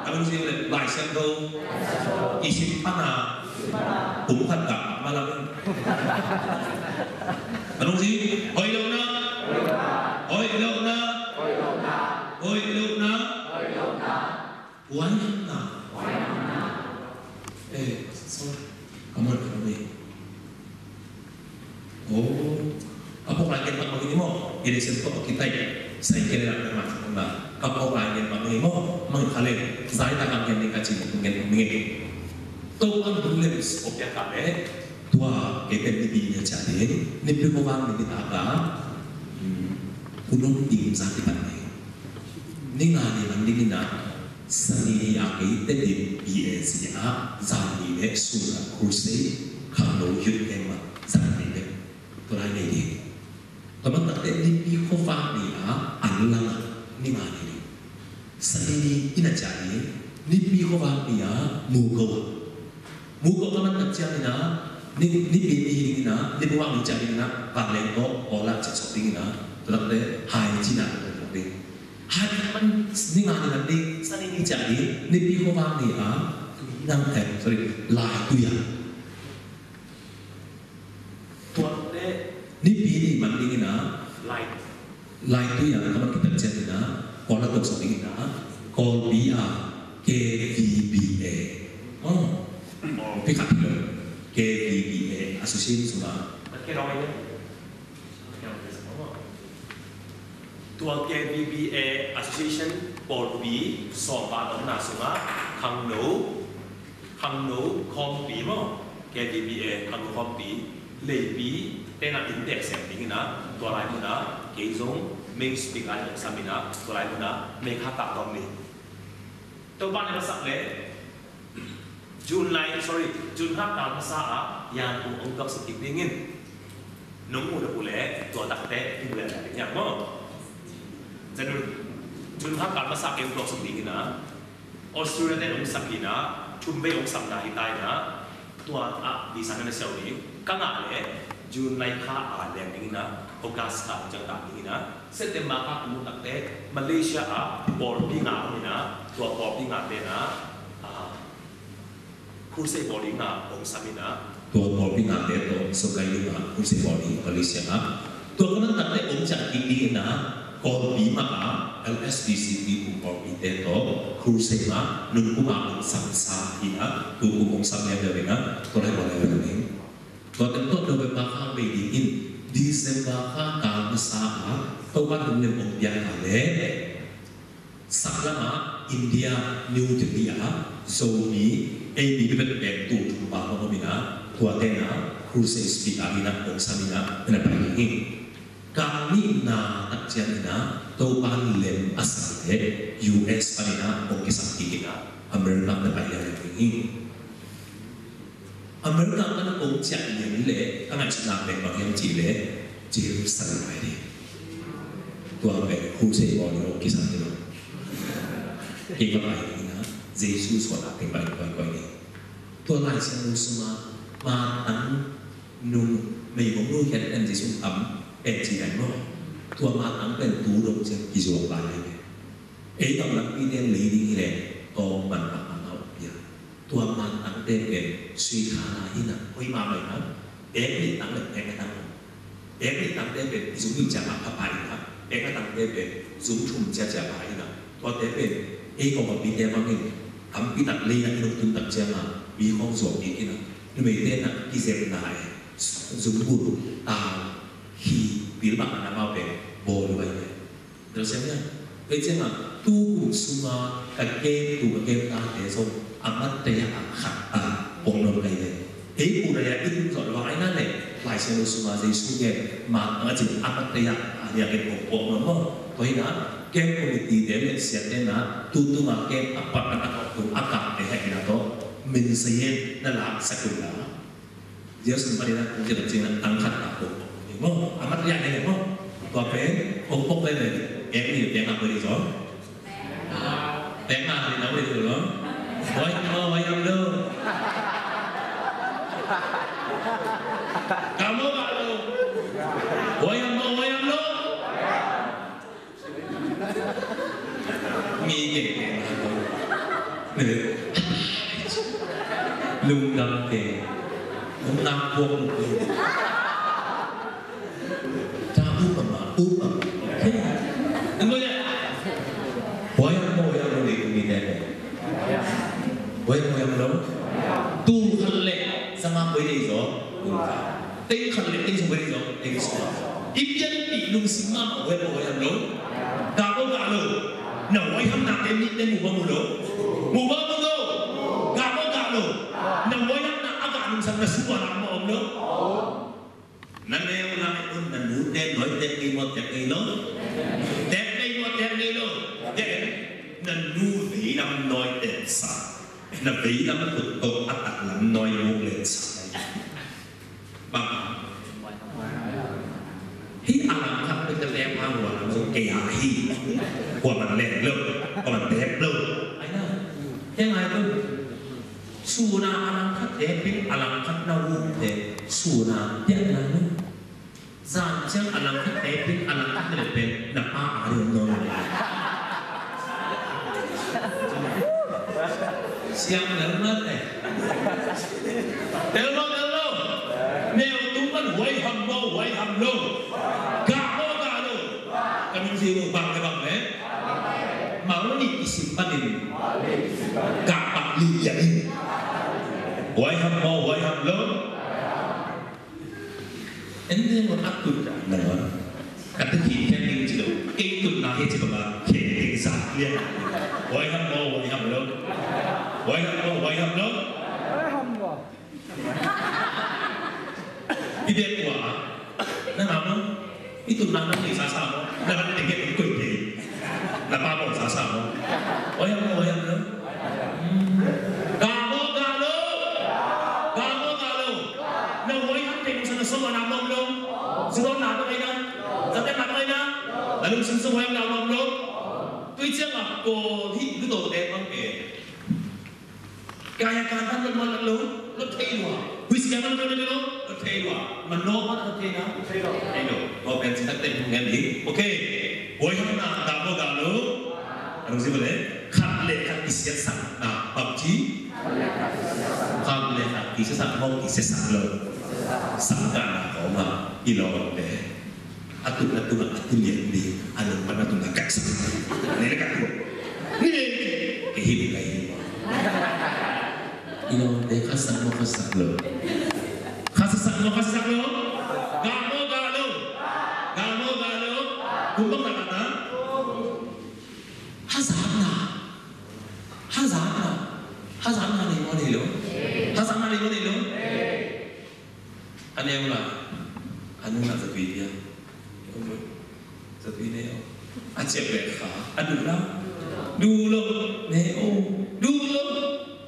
Ka lungsim le Lai Siangtho. Kisim pana. Kum khat gah malam. Ka lungsim, hoih lohna. Hoih lohna. Hoih lohna. Huaihangna. Eh, sorry. Come on, come on. Oh, ka phawk lai gen bang bang hi ni maw. Gen siam tawh a kitai. Sai gen lai bang bang hi ni maw. Ka phawk lai gen bang bang hi ni maw. Mang kha le. Zai ta kang gen ni ka cin gen ni. Topa'n hun lem sawm pia kha leh, tua kei pen Nipi ni a ciah ding, Nipi khuavak ni nitak a, um, hun om ding za kipan ding. Ni nga ni man ding in a, Sani ni a kei Tedim P A C a, zan ni leh sun a crusade, khangno youth camp a, zan ni leh, tua lai nei ding. Tua man tak teh Nipi khuavak ni a, an lang a, ni nga ni ding. Sani ni in a ciah ding, Nipi khuavak ni a, Muko a. Muko ka man tak ciang in a, ni, Nipi ni hi ding in a, Nipi khuavak ni ciah ding in a, vanleng tawh, awl ah ciah sawk ding in a, tua tak teh, hai cina tua tak ding. Hai man ni nga ni man ding, Sani ni ciah ding, Nipi khuavak ni a, nang, eh, sorry, Laitui a. Tuate Nipi ni man ding in a, Lai, Laitui a ka man kitak ciang in a, Kawl a tawh sawk ding in a, Kawlpi a, K V B A. Oh, Kawlpi khat hi lo. K V B A Association sungah. Tua K V B A Association pawlpi sawmpa a omna sungah khangno, khangno khawmpi maw, K V B A khangno khawmpi leipi tena inntek sem ding in a, tua lai mun a kei zong main speaker in sam in a, tua lai mun a mei kha kah tawm ni. Topa ne masak le June lai, sorry, June kha kal masa ah Yangon hong tuaksuk kik dingin. Nong mu dah uh leh tua takte i mu lian ding hiam maw? Janu, June kha kal masa kei hong tuaksuk dingin ah Australia te hong sak in ah, thum vei hong sakna hi ta in ah, tua ah visa na na siau ding. Ka ngah leh June lai kha a lian dingin ah, August kha hong ciang ta dingin ah, September kha ka mu takte Malaysia ah pawlpi nga om in ah, tua pawlpi ngate in ah, ah, Crusade bawl ding a hong sam in ah. Tua pawlpi ngate tawh sawt kai ding a crusade bawl ding Malaysia ah. Tua ka man takte hong ciah kik ding in ah. Kawlpi mah a L S B C P kum kawlpite tawh crusade mah nung kum a hong samsa hi a, tu kum hong sam leuleu hi a, tua lai tua leuleu hi. Tua teng tawh November kha bei ding in, December kha kal masa a Topa nung lem hong piak a leh saklam a India, New Delhi a Zomi, ei mi bek bek tu thum bang hong om in a, tua teng a crusade speaker hi a, hong sam hi a, na pai ding hi. Kal nihna tak ciang in a Topa lem a sa leh U S pan in a hong kisam kik in a America na pai lian ding hi. America pan hong ciah lian leh ka ngaihsutna pen bang hiam cih leh Jerusalem pai ding. Tua pen crusade bawl in hong kisam hi lo. Kei ka pai ding in a Jesu suahna teng pai koikoi ding. Tua Lai Siangtho sung a matang nung meigong nu khiat en Jesu am en ci dan maw? Tua matang pen tu dong ciang kizuak lai hi ve. Ei tawh lampi ten lei ding hi leh tawm man mahmah a om pia. Tua matangte pen sui kha lai hi na, hoih mahmah hi na. Ek nih tang le ek a tang om. Ek nih tangte pen i zum nih ciang a pha pha hi na, ek a tangte pen zum thum ciacia pha hi na. Tuate pen ei kawlpite bangin tampi tak lei na i nung tun tak ciang a mi khawng zuak kik hi na. Numeite na kizepna e, zum bul, tau, khi, pilbak na amau pen bawl uh ahi ve. Tua ciang a, tua ciang a, tu kum sung a ka kem, tu ka kem tate zong a mat te a khat a pong lo ahi ve. Ei pu raya i tun zawh lo a, ai na le Lai Siangtho sung a Jesu kem mat a cin a mat te a, a nia kem pong pong lo maw? Tua hi na, kem committee te le siate na tu tung a kem a pat a na kap tu a kap te ha i na tawh min sa yen na lak sa kun la. Jesu panin a kong cih lam cing a tang khat a kong pok. Maw, a mat lian e maw. Tua pen kong pok pen pen. Eng ni pen a pen ni zong. Pen a ni na pen ni zong. Wai maw, wai am lo. Ka maw ka lo. Wai am maw, wai am lo. Mi kei kei na ko. Lungdam kei. Lungdam buang ko. Ta upama, upama. Okay. Ano ya? Boy mo ya mo ni mi ne. Boy mo ya mo. Tu khat le sama boy ni zo. Tu khat. Teng khat le teng sung pen i zong, teng sung. I pianpih lungsim mahmah uh, huai bawh huai ham lo. Gah bawh gah lo. Na huai hamnate mite mu bawh mu lo. Mu bawh mu lo. Gah bawh gah lo. Na huai hamna a gah lungsim na suan a mawh om lo. Na neu lai un na nu te noi tek ngei maw tek ngei lo. Tek ngei maw tek ngei lo. Tek na nu veilam noi tek sa. Na veilam a kut tok a taklam noi muk len sa. Bang. Hih a lam khat peuh ka tep a hua lam zong kei a hi. Hua man lek lo, hua man tep lo. Ai na. Heng ai peuh. Suna a lam khat tep in a lam khat na uh tep. Suna piak na uh. Zan ciang a lam khat tep in a lam khat na lek pen na pa a ri om nawn lo. Siang lel mate. Tel lo, tel lo. Neu tung pan huai ham lo, huai ham lo. Gah lo, gah lo. Ka nung zi lo bang le bang le. Mawlni kisim panin. Gah pak li ya in. Huai ham lo, huai ham lo. En deng a tut na ka te khin khen ding ci lo. Kei tut na he ci bang a khen ding sa lian. Wai ham lo, wai ham lo. Wai ham lo, wai ham lo. I dek ua na ngam lo. I tut na na ni sa sa lo. Na ka te khen ding koi te. Na pa bawng sa sa maw. Oi am lo, oi am lo. Gah maw gah lo. Gah maw gah lo. Na oi am teng sa na so na mawm lo. Zuan na ba kai na. Sa teng na ba kai na. Na lung sung sung oi am na mawm lo. Tui ciang a ko hi lu to te pang ke. Kaya katan lo, lo, lo, lo thei lua. Huis kaya lo, lo, lo, lo, lo thei lua. Mano man lo thei na. Thei lo. Thei lo. Ko pen si tak te hong ngen hi. Okay. Boy hong na, gah maw gah lo. Anong si bale? Khat le khat kisiat sak na. Bang ci? Khat le khat kisiat sak maw kisiat sak lo. Sak ka na ko ma. Ilo te. Atu, atu, atu lian di. Anong Mana tuna kaksa. Nene kaku. Nene. Kehin kahin. Ino, de kasak mo kasak lo. Kasak mo kasak lo. Gamo galo. Gamo galo. Kumbang na kata. Hazana. Hazana. Hazana ni mo ni lo. Hazana ni mo ni lo. Ane ula. Anu na zatui dia. Zatui ne o. A ciak le kha. A du la. Du lo. Ne o. Du lo.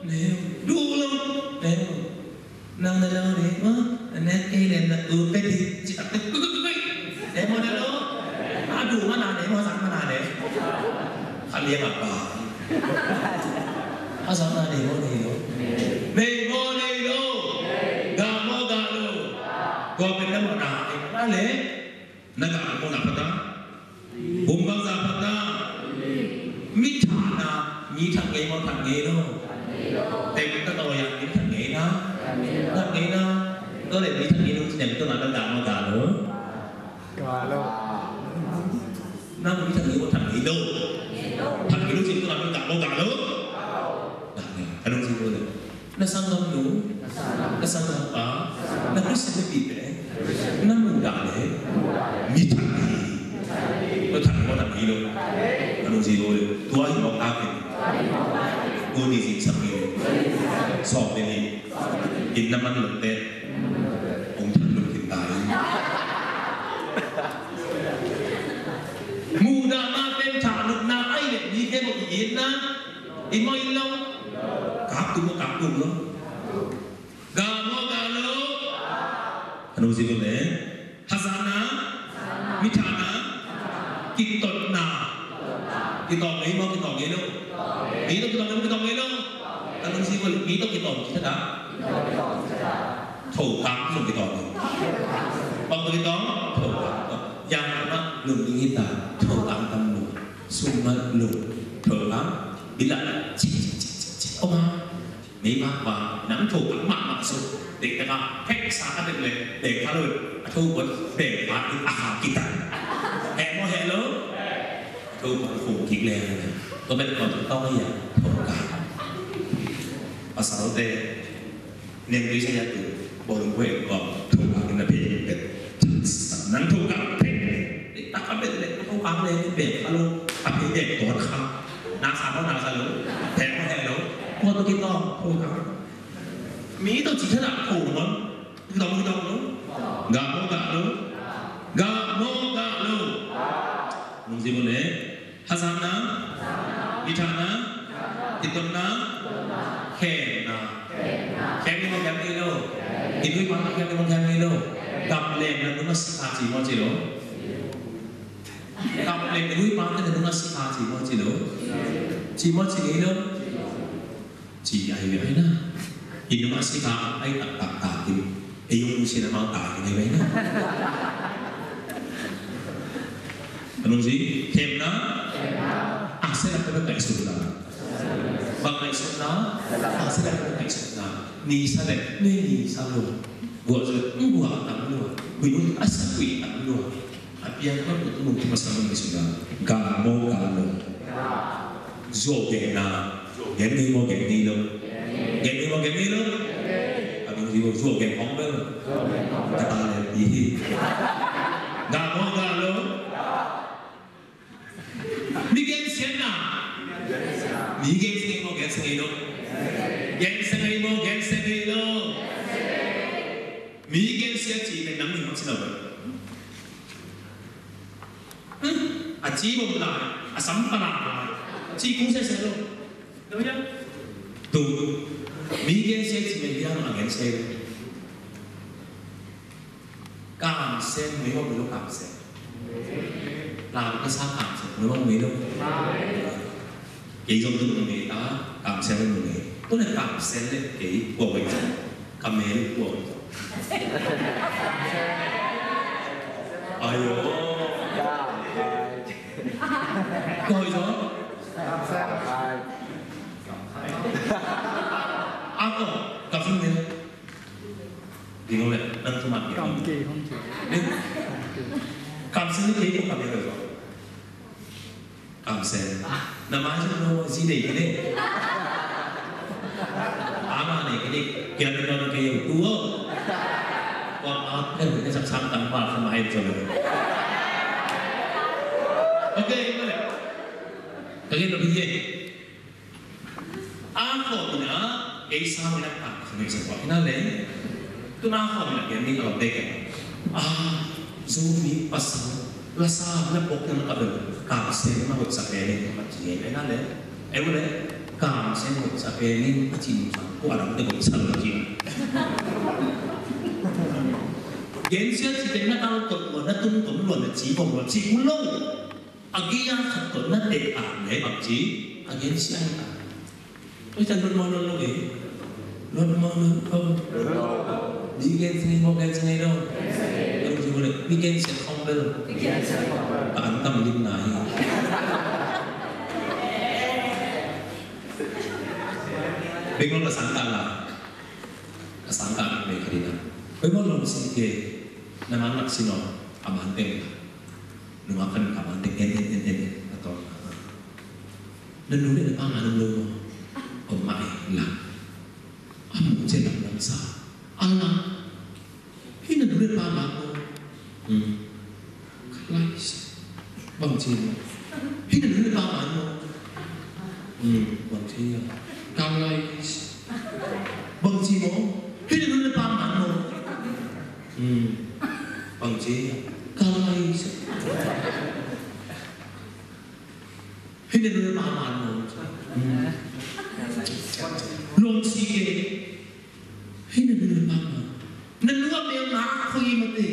Ne o. Du lo. Ne o. Nang na lo ne o. Na ne e ne na u pe di. Ci tak tek kuk kuk kuk. Ne mo na lo. A du ma na ne mo sang ma na ne. Kha liang a pa. A sang na ne mo ne lo. Ne mo ne lo. Ga mo ga lo. Ko pe na mo na ne. Na le. Na ga mo na pa ta. Bum bang za pha ta. Mi thahna, mi thah ngei maw, thah ngei lo. Tem ta taw yang mi thah ngei na. Thah ngei na. Tua leh mi thah ngei lo ci neng tua na ga maw ga lo. Ga lo. Na mi thah ngei maw, thah ngei lo. Thah ngei lo ci tua na ga maw ga lo. Ga ngei. Ka dong ci lo leh. Na sanggam nu, na sanggam pa, na Khristian mipite, na mudah leh, mi thah ngei, na thah ngei, na thah ngei lo, na nung zi lo leh, tua hi mawk a ken, tua ni zi sang ngei, sawm ni ni, inn na man lo te, ong thah lo kin tai. Mudah na pen thah lo na ai leh, mi ke mo i inn na, i mo inn lo, kap tu mo kap tu lo. Ga maw ga lo. Ka nung zi lo leh. Hazana. Mi thahna. Kitotna. Kitot ngei maw, kitot ngei lo. Mi tawh kitot ngei maw, kitot ngei lo. Ka nung zi lo leh. Mi tawh kitot ci thada. Thokang tawh kitot ngei. Bang tawh kitot? Thokang tawh. Yang mah lung ding hi ta. Thokang tam lo. Sum mah lung. Thokang. Bila. Cik, cik, cik, cik, cik. Oma. Mei mah bang, nang tho bang mah mah suk. Tek taka, pek sa ka tek le, tek ka lo, a tho bot, tek ka in a ka kita. He mo he lo? A tho bot fu kik le. Ko bet ko tho ya, tho ka. Pasal te, nem tu sa ya tu, bol ko e ko, tho ka in a pe bet. Nang tho ka pe. Tek taka bet le, a tho ka le, bet ka lo, a pe bet ko ka. Na sa ko na sa lo, pe ko he lo, ko to ki to, tho ka. Mi tawh ci thada ko lo. Tawh, tawh, tawh. Ga maw ga lo. Ga maw ga lo. Nung zi lo leh. Hazana. Mi thahna. Kitotna. Khemna. Khem ni maw khem ni lo. Inn hui pa na khem ni maw khem ni lo. Gam lem na nung a si kha ci maw ci lo. Gam lem inn hui pa na nung a si kha ci maw ci lo. Ci maw ci ni lo. Ci ai ve ai na. Inn nung a si kha ai taktak takin. Ei yung si na mau takin ai ve ai na. Anong si? Khemna. A se na ka ba kai sum na. Ba kai sum na. A se na ka ba kai sum na. Ni sa le, ni ni sa lo. Gua se, gua tam lo. Kui a sa kui tam lo. A piang khat uh tu nung thu masa nung misuda. Ga maw ga lo. Zuau genna. Zuau gen ngei maw gen ngei lo. Gen ngei maw gen ngei lo. A nung zi maw zuau gen hong bel. Ka ta le ti hi. Ga maw ga lo. Mi gensiatna. Mi gensia ngei maw gensia ngei lo. Gensia ngei maw gensia ngei lo. Mi gensia ci ne nang ni mak si lo. A ci bom lai, a sam pa lai, ci kung se se lo. Lo ya. Tu. Mi gen se ci me ya ma gen se lo. Kam se mi ho mi lo kam se. La ka sa kam se mi ho mi lo. Kei zong tu nung nei ta, kam sel nung nei. Tu le kam sel le kei kua wei zong. Kam mel kua wei zong. Ayo. Kua wei zong. Ako, kam sel ne. Ding le, nang tu mat. Kam ke, kam ke. Kam sel ne kei kua kam mel zong. Kamseng. Na mai sung no zi nei kine. Ama nei kine. Kian no na kei tu o. Wa a pen ne sap sam tam pa sa mai so. Okay, kole. Kage no ye. A ko na ei sa mi na pa sa mi sa ko na le. Tu na ko na ke ni ko de ke. A, Zomi pasal. La sa na pok na ka bel. Kamseng na hoih sa pen in a ci e na le. E mu le, kamseng hoih sa pen in a ci nung sa ko a dang te hoih sa lo ci. Gensia ci te na tang ko lo na tun ko lo na ci ko lo ci ko lo. A gia khat ko na te a le bang ci. A gensia ni ta. Oi, tan lot mau lo lo e. Lot mau lo lo. Ni gen sing mo gen sing lo. Kan ji mo le ni gen sing kong bel. Ka an tam lim na hi. Beng lo ka sang ka la. Ka sang ka me ka di na. Oi, mo lo si ke. Na man nak sino. Aman teng. Numa kan ka man teng en en en en. Atong. Na nu le na pa man lo. Om mai la. A mu ce lam lam sa. A la. Hi na nu le pa man lo. Hmm. Kalai sa. Bang ci mo. Hi na nu le pa man lo. Hmm. Bang ci ya. Kalai sa. Bang ci mo. Hi na nu le pa man lo. Hmm. Bang ci ya. Kalai sa. Hi na nu le pa man lo. Hmm. Long si ke. Hi na nu le pa man. Na nu a mel na a khui mate.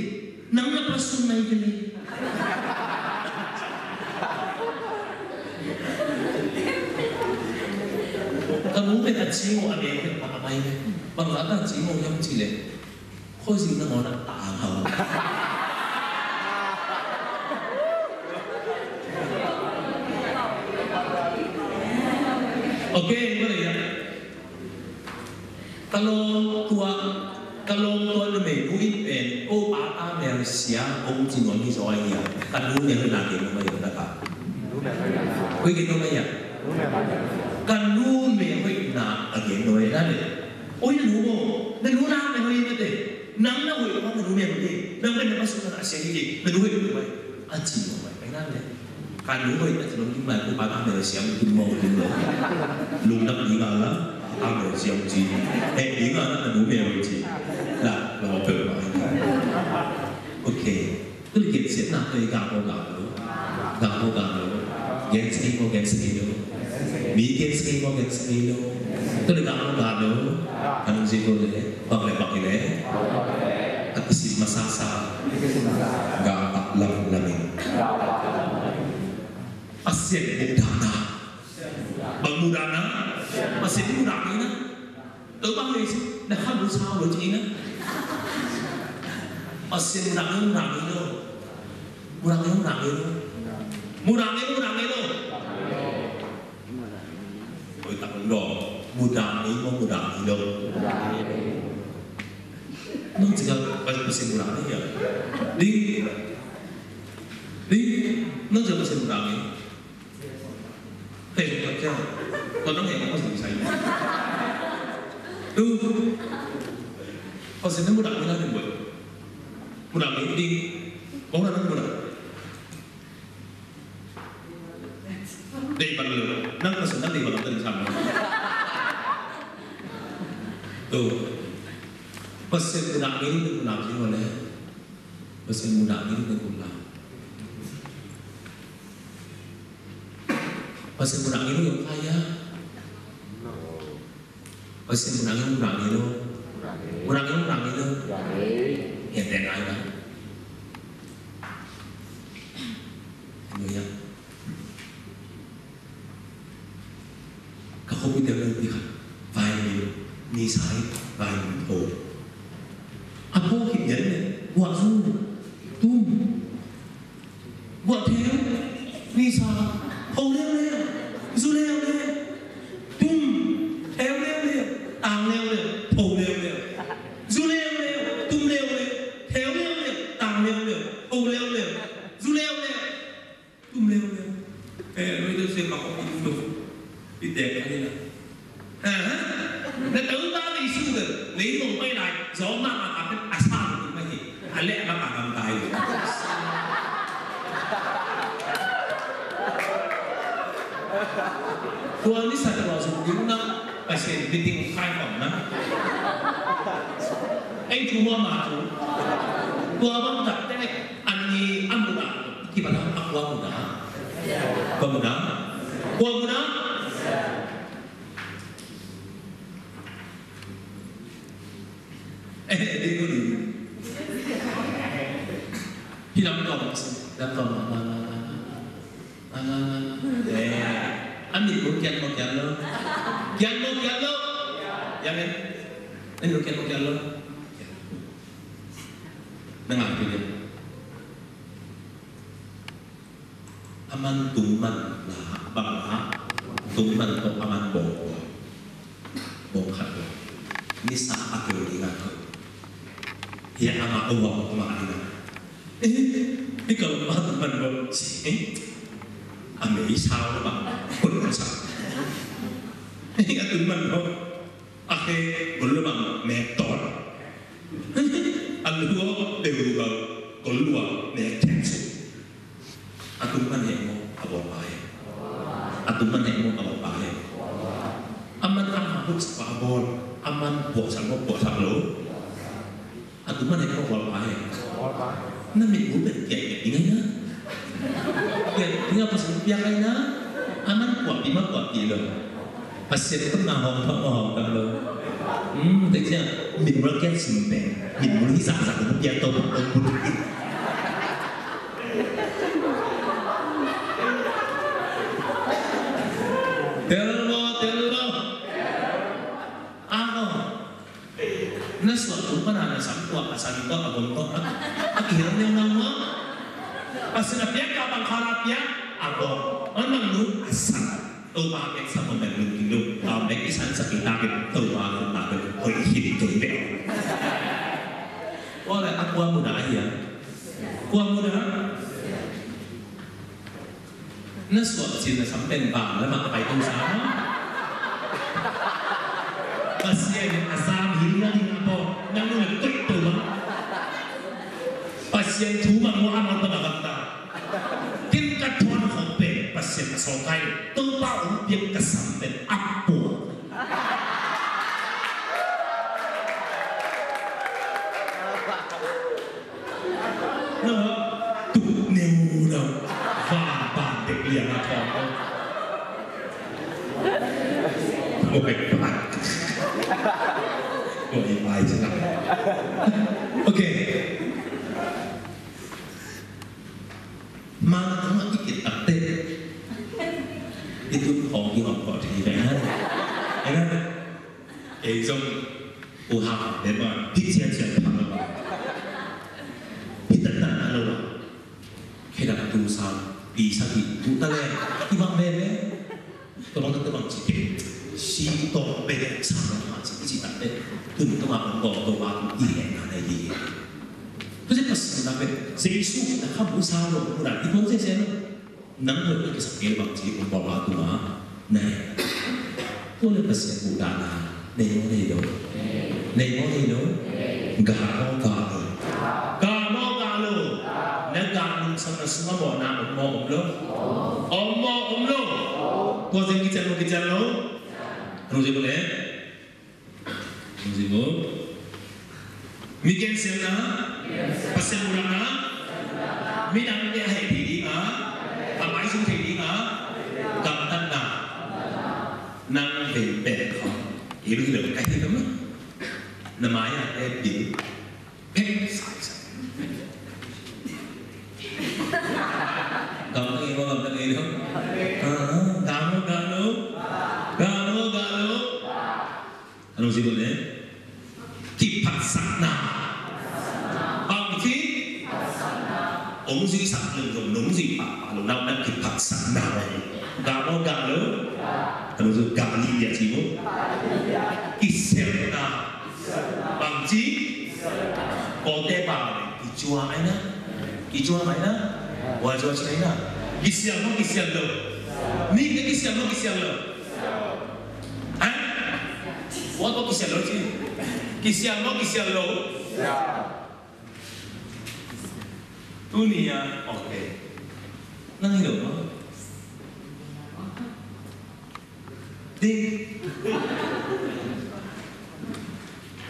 Nang na pa sung nai ke le. Ka mu pen a ci mo a mel pen pa a mai le. Bang la ta ci mo yam ci le. Khua zing na ngawh na ta a ngawh. Okay, boleh ya. Ka lawm tua, ka lawm tua numei nu in pen, o pa ta mel siam, o ci nuam hi zaw a hi a. Ka nu mel na ke nu mel na ka. Oi ke nu mel ya. Ka nu mel hoih na a gen nu mel na le. Oi, na nu maw, na nu na mel hoih mate. Nang na hoih mah na nu mel mate. Nang pen na pa sung na a siang hi ke. Na nu hoih mah. A ci mah mah. Pai na le. Ka nu hoih a ci mah mah. Ku pa ka mel siam ku mah ku mah. Lungdam ding a la. Ka mel siam ci. Eh, ding a la na nu mel ci. La, la pel mah. Okay. Tuli gensiatna tawh i gah aw gah lo. Gah aw gah lo. Gensia ngei maw gensia ngei lo. Mi gensia ngei maw gensia ngei lo. Tuli gah aw gah lo. Kan zi ko le. Bang le bang le. Ka kisim masasa. Gah a lam lam in. Pasian mudahna. Bang mudahna. Pasian mudahna. Tawh bang hei si, na khan lu sa lo ci na. Pasian mudang lo, mudang lo. Mudang lo, mudang lo. Mudang lo, mudang lo. Oi, tak lo. Mudang lo, mudang lo. Nang cakap Pasian mudang lo ya. Di, di, nang cakap Pasian mudang lo. Hei, kau tak kau. Kau tak kau masih bisa ini. Tu. Kau sini mudah, mudah ni buat. Mudah ni, di. Kau nak mudah. Dei bang lo. Nang pasal nang dei bang lo tadi sama. Tu. Pasal mudah ni, mudah ni mana? Pasal mudah ni, mudah. Pasian mudang i lo i om kaya. Pasian mudang i lo, mudang i lo. Mudang i lo, mudang i lo. Hian teng ai na. Hallelujah. Ka khuapi deuh deuh pi khat vai mi, mi sai vai mi tho. A pho khit ngiat leh guah zu, tum. Guah theu, nisa, pho leuleu, zu leuleu, tum, theu leuleu, tang leuleu, pho leuleu, zu leuleu, tum leuleu, theu leuleu, tang leuleu, pho leuleu, zu leuleu, tum leuleu. Eh, Leitungah pai lai, zawng mahmah khat pen a sa lua ding mah hi. A leh a gam a gamta hi. Tua nisa tua zong ding na, Pasian meeting khai khawm na. Ei thu mahmah thu. Tua bang tak teh, an ni a mun ah, kipan a kua mun ah. Kua mun ah. Kua mun ah. Eh, eh, eh, eh. Hi lam tawh, lam tawh, la, la, la, la, la, la, la, la. Eh, a mit uh kiat maw kiat lo? Kiat maw kiat lo? Yang eh. A mit uh kiat maw kiat lo? Na ngah pih dia. A man tung man la, bang la, tung man tawh a man bawng, bawng khat bawng. Nisa a tul ding a tul. Hiah a ngah a uang a ngah ding a. Eh, hi ka uang a tung man bawng. Eh, a mei sau bang. Kun sa. Eh, a tung man bawng. A khe gol lua bang mek tawt. A lua deu bang gol lua mek theng su. A tung man heh maw a bawl pa heh. A tung man heh maw a bawl pa heh. A man a ma hut sa pa a bawl. A man buak sa maw buak sa lo. A tung man heh maw a bawl pa heh. Na mit uh pen kiak kiak ding ai na. Kiak ding a Pasian piak ai na. A man kuak ding maw kuak ding lo. Pasian tawh na hawm thawh na hawm thawh lo. Hmm, tek ciang min mul kian sim pen min mul hi zahzah lo pia to pia to pia. Tel lo, tel lo. Ano. Na suah tung pan a na sam tuak a san tawh a gom tawh a kihel neu nau maw. Pasian a piak ka bang khala piak a gom. On bang nun a san. Topa a piak sa mawh bek lungkim lo. A bek i sansak i tak in Topa a kun tak in hoih hi ding kei bek. Aw le a kua mun ah a hia? Kua mun ah? Na suah cin na sam pen bang lamah a pai to sa maw? Pasian in a sam hil na ding a pawh nang nung le koih to maw? Pasian thu mah maw a mah tawh a gamta. Ken ka thuan khawng pen Pasian a sawlkai lo. Topa hong piak ka sam pen a puak. Na tuk neu lo. Van ban dek liang a thawng lo. Oi, ban. Oi, bai cina. Okay. Mangkang a i kit takte i tun khawng i hawm khawh thei ve na. Ei zong u hang te ma hi cian cian phang lo. Hi tak tak na lo. Khedap tu sa pi sa pi tu ta le i bang ve ve. Tua bang tua bang ci pek si tawh pek sa bang ma ci ci tak pek tun tawh ma bang tawh tawh ma tun i heh na na i heh. Tua ci Pasian na pek Jesu na kha bu sa lo bu na i tawh se se lo. Nang lo i kisak ke bang ci bang tawh ma tun ma na heh. Tua le Pasian bu da na. Nei maw nei lo? Nei maw nei lo? Ga maw ga lo? Ga maw ga lo? Na ga nungsang na sungah mawhna om maw om lo? Om maw om lo? Tua zeng kician maw kician lo? Nung zeng maw le? Nung zeng maw? Mi gensiatna, Pasian muhna, midangte a heh thei dinga, a maizum thei dinga, gamtatna. Nang vei pen kha. Hi lo hi lo ka hi lo. Na mai ah te bil. Pek sai sai. Gam na ngei lo, gam na ngei lo. Ah, gam lo, gam lo. Gam lo, gam lo. Ano si ko ne? Kiphatsakna. Bang ci? Ong zui sak lung zong nong zui pahpah lo nau na kiphatsakna. Ga lo, ga lo. Ano zui ga li ya ci mo. Kiselna. Bang ci? Kote bang. Kicua ai na. Kicua ai na. Wa cua ci ai na. Kisel mo, kisel lo. Ni ke kisel mo, kisel lo. Ha? Tua tua kisial lo ci. Kisial lo, kisial lo. Tuni a, ok. Nang hi lo maw? Ding.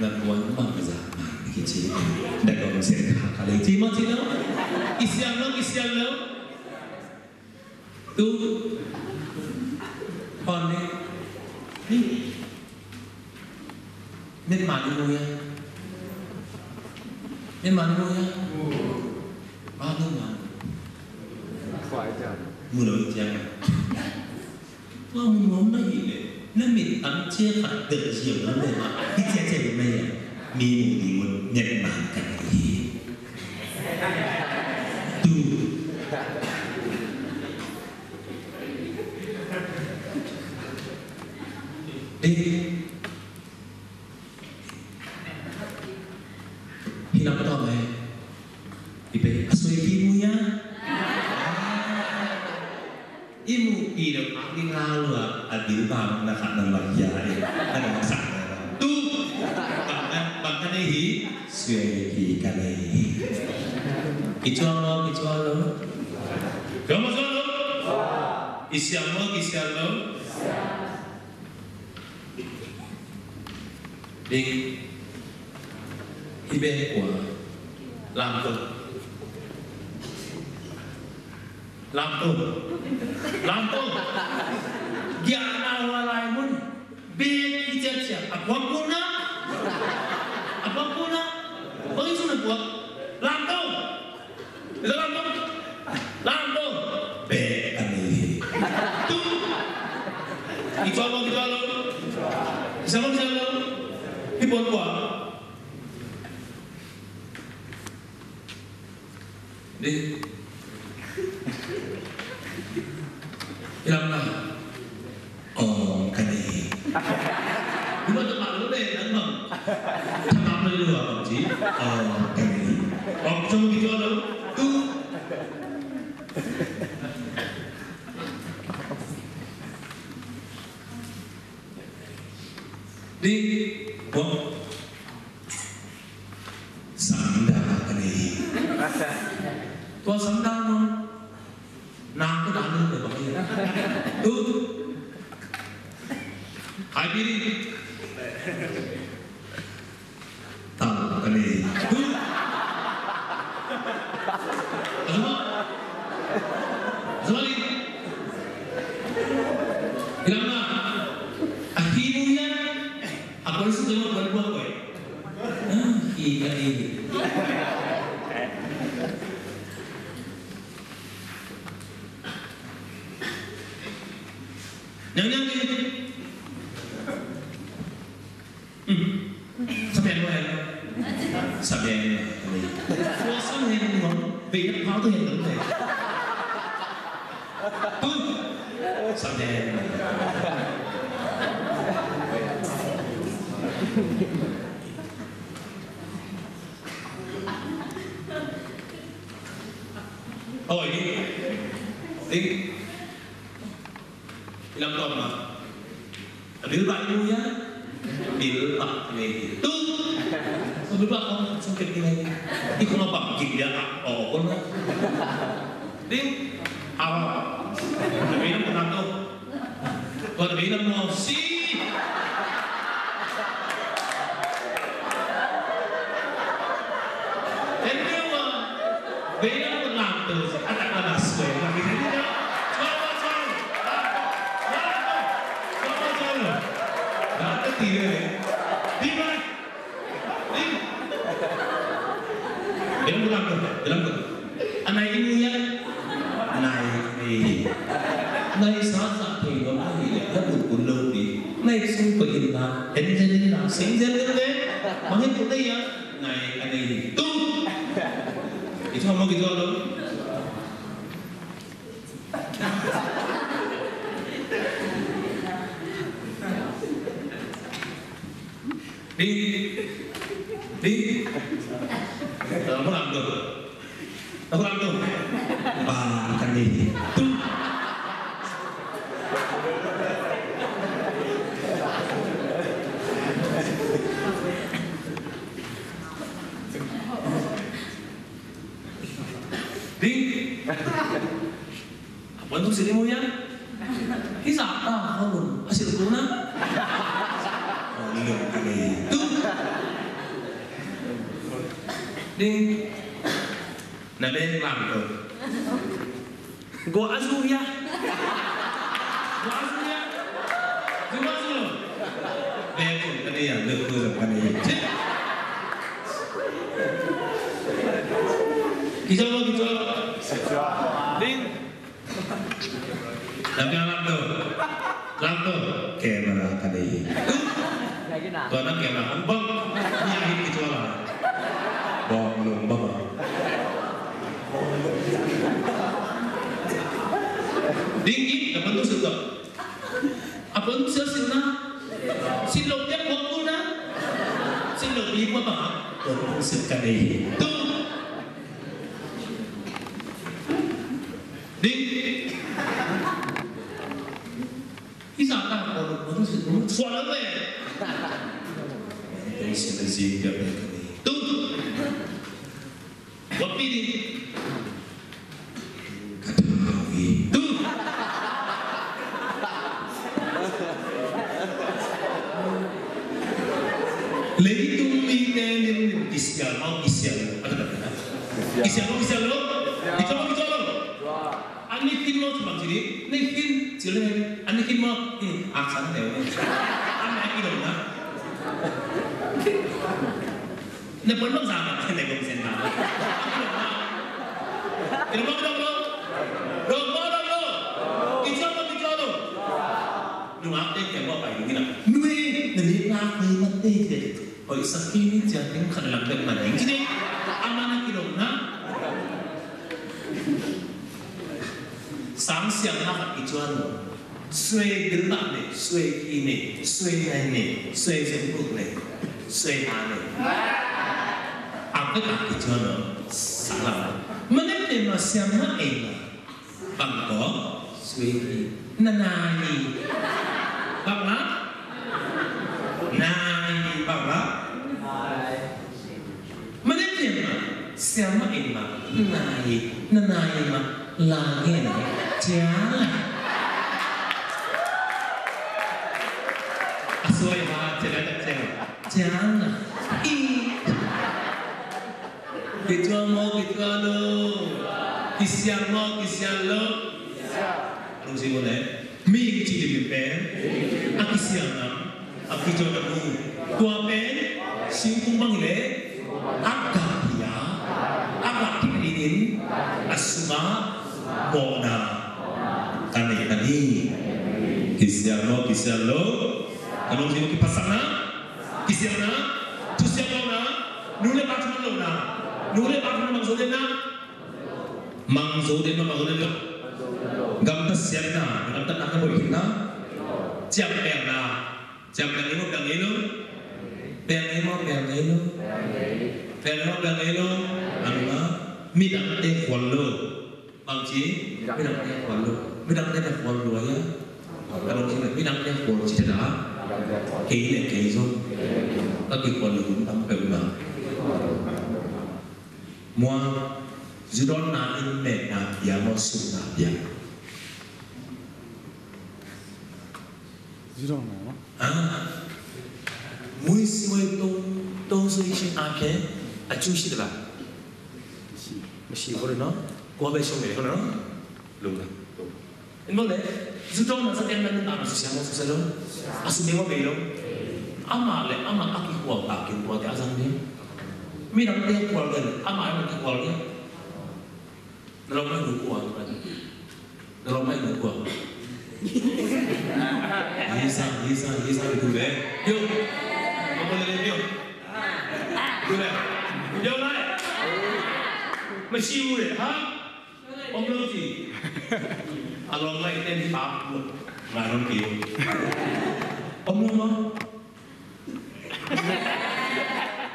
Na kuan bang ka za man kici. Na kuan sen ka ka lei ci maw ci lo. Kisial lo, kisial lo. Tu. Pan ni. Ni. Myanmar ni mu ya. Myanmar ni mu ya. Ba myanmar. Mu lo ciang. Tua mu nuam mah hi leh na mit tang cia khat bek ziau lo leh mah hi cia cia lo mah hi a. Mi mu ding un Myanmar kan hi. Tu. Eh. Hi lam tawh mai. I pe a sui ki mu ya. I mu pi lo a ki nga lua a dil bang na khat na lak ya e. Na ka sak na tu. Bang ka, bang ka nei hi. Sui ki ka nei hi. Ki cuang lo, ki cuang lo. Cuang lo, cuang lo. Ki siam lo, ki siam lo. Ding. Hi bek kua. Lamto. Lamto. Lamto. Giahna hua lai mun. Bek hi ciatciat. A puak mun na. A puak mun na. Bang hi sun a puak. Lamto. Lamto. Lamto. Bek a nei hi. Tu. Kitualo, kitualo. Kisalo, kisalo. Kipuan kua. Ni. Ilam na. Ong ka nei. Dua tu malu deh, nang bang. Cakap dulu abang ci. Ong ka nei. Ong cuma gitu ada. Tu. Di. Ong. Sangda ka nei. Tua sangda no. Nang ko dan le bang ya. Tu. Hai biri. Tal ka nei. Tu. Azuma. Azuma ni. Ilam na. Akimu ya. Aku rasa tu buat buat kau. Ah, ki ka nei. Nyang nyang ni. Hmm. Sabian mo yan. Sabian mo yan. Suasana yan mo. Beda kau tu yan tu. Tu. Sabian mo yan. Oi. Ding. Ilam tawh mah. A bilbah i mu ya. Bilbah nei. Tu. A bilbah kong sungkit nei. I kong a bangkit ya. Oh, kong na. Ding. Awa. Tapi ilam kong na tu. Kong tapi ilam mau si. Anyway. Beilam ko lamto, atak na na suai na kita ni na. Cuba cuba. Lamto, lamto, cuba cuba. Lamto tiga ni. Di mana? Di. Beilam ko lamto, beilam ko. Anai ini ya. Anai ini. Anai sasa thei lo ai ya, ya bun bun lo di. Anai sung ko inna, enjen inna, sing jen inna. Mangin ko ya. Nai, anai. Tu. Itu ngomong gitu, lo. Di. Di. Dalam perang tu. Dalam perang tu. Bang, kan di. Tu. Bantuk silh i mu hiam? Hih zahtak khawl lum a silh kul na. Khawl lum ka nei. Tu. Ding. Na bek lang tu. Gua a zu hiam? Gua a zu hiam? Zu a zu lo. Bek tu ka nei hiam, bek tu ka nei hiam. Kijaw lo, kijaw lo. Ding. Lam keng lam tu. Lam tu. Camera ka nei hi. Tua na camera hong bang. Ni a hit ki tua la. Bang lung bang a. Ding i, na pan tu sut tu. A pan tu sut sut na. Sut lo dia buak tu na. Sut lo bi buak bang a. Pan tu sut ka nei hi. Tu. Ding. Hih zahtak khawl lum a tu sut tu. Sual lo ve. Ei sut a zing dia ve ka nei. Tu. Wapi ding. Ka thau hi. Tu. Leitung mite limlim kisial maw, kisial lo. Kisial maw, kisial lo. Kisial maw, kisial lo. An i khin maw, cimang cili. Ni khin, cili. An i khin maw. Hi, aksan teu. An i khin maw. Na pon bang zang, na gom sen na. Kidong lo, kidong lo. Kidong lo, kidong lo. Kidong lo, kidong lo. Nungak te kiang ua pai ding ina. Nui, na li ngak nui mate te. Oi, sakhi ni cia teng khat lam dek man ding ci ding. Ama na kidong na. Sang siang na khat kicuan lo. Suai bil mah nei, suai ki nei, suai nai nei, suai zengkuk nei, suai ha nei. Ang pek ang kicuan lo. Salam. Manem nei ma siam na ei ma. Bang ko, suai ni. Na nai ni. Bang na? Nai ni, bang na? Manem nei ma siam ma ei ma. Nai, na nai ma. Lage na. Ciang. A suai ha, ciang, ciang. Ciang. I. Kituak maw, kituak lo. Kisiang maw, kisiang lo. Lungsim maw le. Mihing ci dim pen a kisiang nam, a kituak nam mu. Tua pen singkung bang hi le a gah hi a, a gah kik dingin a sungah mawhna ka nei ka ni. Kisiang maw, kisiang lo. Ka lungsim kiphatsakna. Kisiamna, thusiam lohna, nu le pa thuman lohna, nu le pa thuman mang zo den na, mang zo den ma, mang zo den lo. Gamtat siatna, gamtatna ka boih khin na. Ciam pelna, ciam pel ngei maw, pel ngei lo. Pel ngei maw, pel ngei lo. Pel ngei maw, pel ngei lo. Anu ma, midangte khual lo. Bang ci, midangte a khual lo, midangte a khual lo a, ka lungsim midangte a khual ci ta, kei le kei zong ka kikhual lo hun tam peuh na. Mua, zu dawnna in mehna pia maw, sukna pia? Zu dawnna maw? Ah. Mui si mui tong, tong su i shin a ke, a cu shi de la. Masi ko de no. Ko be sung de ko no. Lung la. In bo le. Zu tong na sa ten na ta na su sia mo su sa lo. A su de mo be lo. Ama le ama a ki kual ta kin kual te a zang de. Midangte kual de. Ama ama ki kual de. Na lawm mai nu kua. Na lawm mai nu kua. Isa, isa, isa, tu le. Yo. Apa le yo? Tu le. Yo lai. Masi mu le, ha? Om lo ci. A lawm mai ten hi pa. Ngai lawm ki. Om lo mo.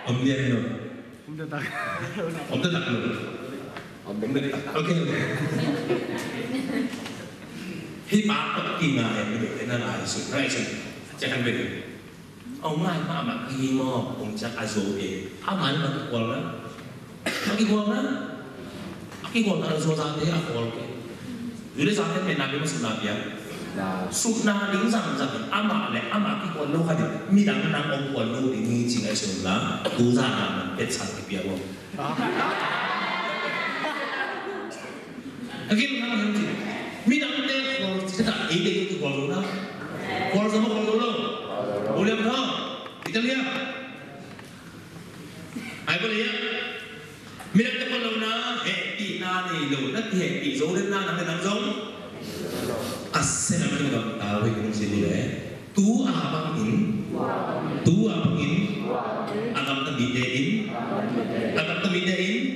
Om lian lo. Om taktak. Om taktak lo. Om taktak. Okay, okay. Hih pa pa ki ngai, ngai, ngai, ngai, ngai, ngai. Cakap beda. Om ngai pa ma ki mo, om cak a zo ke. A man ma ki kual na. Ma ki kual na. Ma ki kual na zo za te a kual ke. Zu le sa pen pen na pen ma sutna pia. Sutna ding zangzang in amah le amah kikhual lo khat in midang nang hong khual lo ding hi ci ngaihsun un la, tu zan a man petsan kipia lo. A gim nang hiam ci. Midangte khual ci ta, eite kikhual lo na. Khual sa ma khual lo lo. Uliam tha. Italia. Ai ba le ya. Midangte khual lo na, hehpihna nei lo na, hehpih zo den na, nang le nang zong. A sen a kingdom ta wei kung si le. Tu a bangin, tu a bangin, a gamta mite in, a gamta mite in,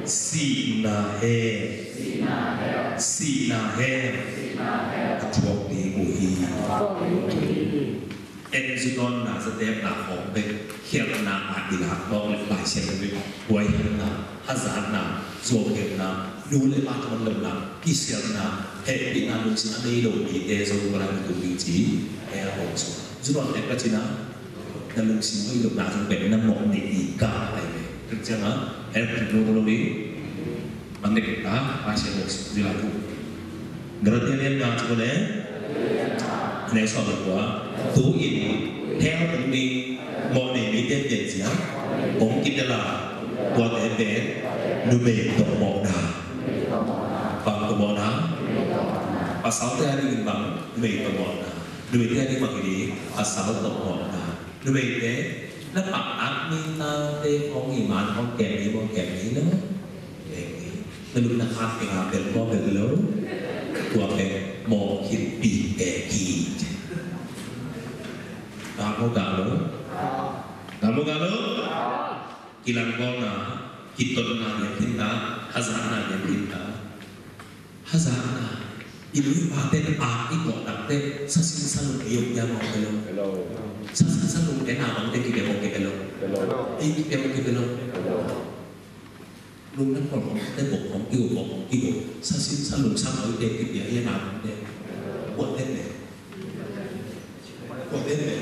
sihna he, sihna he, a thuak ding uh hi. En zu dawnna, zatepna khawng bek, khialhna a i lak mawk le Lai Siangtho in buaihamna, hazatna, zuaukhemna, nu le pa thaman lona, kisialhna, hehpihna lungsim a nei lo mite zong kua lai na tung ding ci, e a hong su. Zu dawn tek ka cina, na lungsim hoih lohna zong pen na mawh nei i ka ai ve. Tek cianga, hehpih lo lo ding. Mangdek ta, Pasian lo zila tu. Galatia lian nga cu le, a neu sawm le kua, tu in, hell tung ding, mawh nei mite pian ciang, hong kitel a, tuate pen, numei tawh mawhna. Bang tawh mawhna? Pasalte a dingin bang, numei tawh mawhna. Numeite a ding bang hi ding, pasal tawh mawhna. Numeite, na pahtak mi tate hong hi man hong kem hi, hong kem hi lo. Kem hi. Na lupna khat keng a bel maw bel lo. Tua pen mawh khit pi kem hi. Gam maw gam lo? Gam maw gam lo? Kilanggawlna, kitotna lian khin ta, hazatna lian khin ta. Hazatna, i nu i pate na a i kawh takte, sasin salung ei hong pia mawk bia lo. Sasin salung ei na bangte kipia mawk kipia lo. Ei kipia mawk kipia lo. Lungdam khol khol te bok khong kigo bok khong kigo. Sasin salung sang awite kipia ei na bangte. Kuat te le. Kuat te le.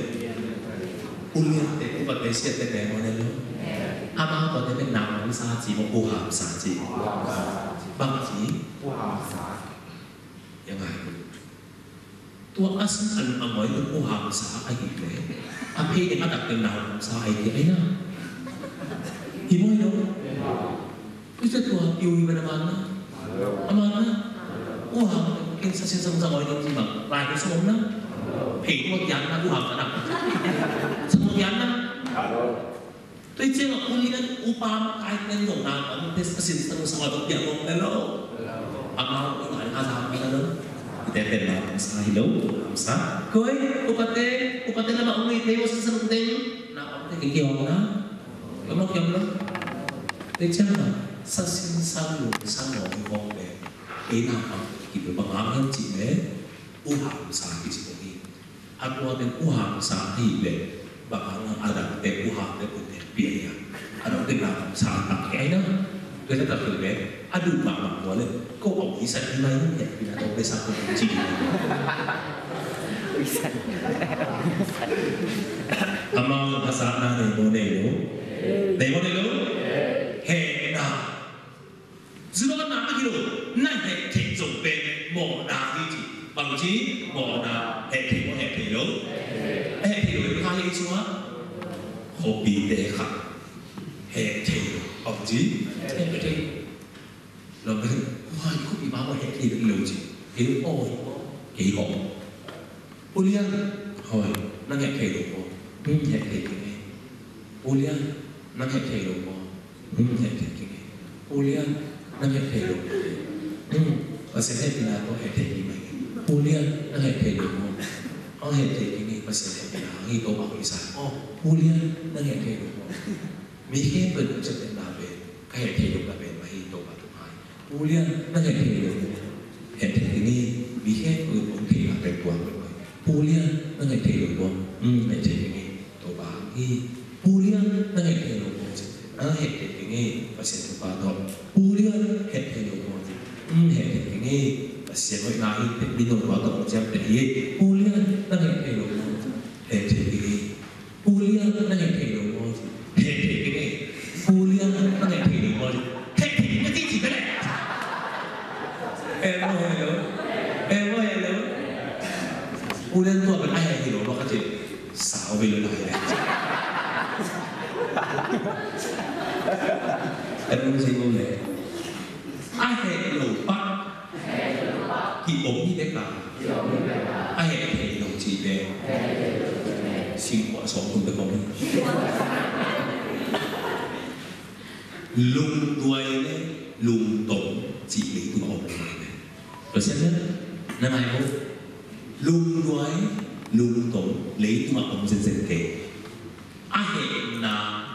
Uliante upate siate ne mo ne lo. Amau tuate pen na bang sa ci mo u ham sa ci. Bang ci. Yang ngai. Tua a sin a lung a ngoi lung u hang sa a hi le. A phei ding a dak ding nau hang sa a hi le na. Hi mo hi lo. Ui sa tua piu hi ba na man na. A man na. U hang ken sa sin sa sa ngoi ding si bang. Lai ko sa na. Phei tua kian na u hang sa na. Sa tua kian na. Tua ciangin ulian upa makaite zong na bangte a sin sa sa ngawh piak ngawh le lo. Amau i ngai a zang le lo. Ite pen na sa hi lo, sa. Koi, upate, upate lama umi te wa sa sa ding. Na bangte kiki hong na. Lama kiam lo. Tua ciangin sa sin sa lu sa ngawh i hong le. Ei na bang kiki lo bang ang hen ci le. U hang sa kiki lo hi. A tuate u hang sa hi le, bang hang a dangte u hang le u te pia hi a. A dangte na hang sa tak hi ai na. Tua na tak hi le, a duh mahmah tua le, ko au i san hi mai hi le, pina tawh le sa ko ci hi. Amau a sa na nei mo nei lo. Nei mo nei lo. He na. Zu lo na a hi lo, na heh theih zong pen mawhna hi ci. Bang ci, mawhna, heh theih maw heh theih lo. A heh theih lo, heh theih lo, heh theih lo. Khuapite kha. Heh theih lo. Bang ci, heh theih lo. Lo pen, huai, khuapi ma maw heh theih lo ci. Kei lo, oi, kei ho. Ulian, hoi, nang heh theih lo maw. Hmm, heh theih lo maw. Ulian, nang heh theih lo maw. Hmm, heh theih keng e. Pu Lian, nang heh theih lo. Hmm, Pasian hehpihna tawh heh theih keng e. Pu Lian, nang heh theih lo maw. Hong heh theih keng e, Pasian hehpihna hong hi Topa hong hi sa. Oh, Pu Lian, nang heh theih lo maw. Mi khempeuh in hong ciamtehna pen, ka heh theih lo na pen mah hi Topa tung hai. Pu Lian, nang heh theih lo maw. Heh theih keng e, mi khempeuh in hong theihna pen tua pen mah hi. Pu Lian, nang heh theih lo maw. Hmm, heh theih keng e. Topa hong hi. Pu Lian, nang heh theih lo maw. Nang heh theih keng e, Pasian thupha tawh. Pu Lian, heh theih lo maw. Hmm, heh theih keng e, Pasian hoihna hi, mi'n Topa tawh hong ciamteh hi. Pu Lian, nang heh theih lo maw. Heh theih keng e. Pu Lian, nang heh theih lo maw. Heh theih keng e. Pu Lian, nang heh theih lo maw. Heh theih keng e, ci ci bek leh. Eh, maw. Em, si ko le. A heh lo pah ki-om hi bek a, a heh thei lo cih pen singkua sawm kum bek om hi. Lungduai le lungtom cih leitung a om lo hi. Pasian na, na ngai maw? Lungduai, lungtom leitung a om zenzen kei. A hehna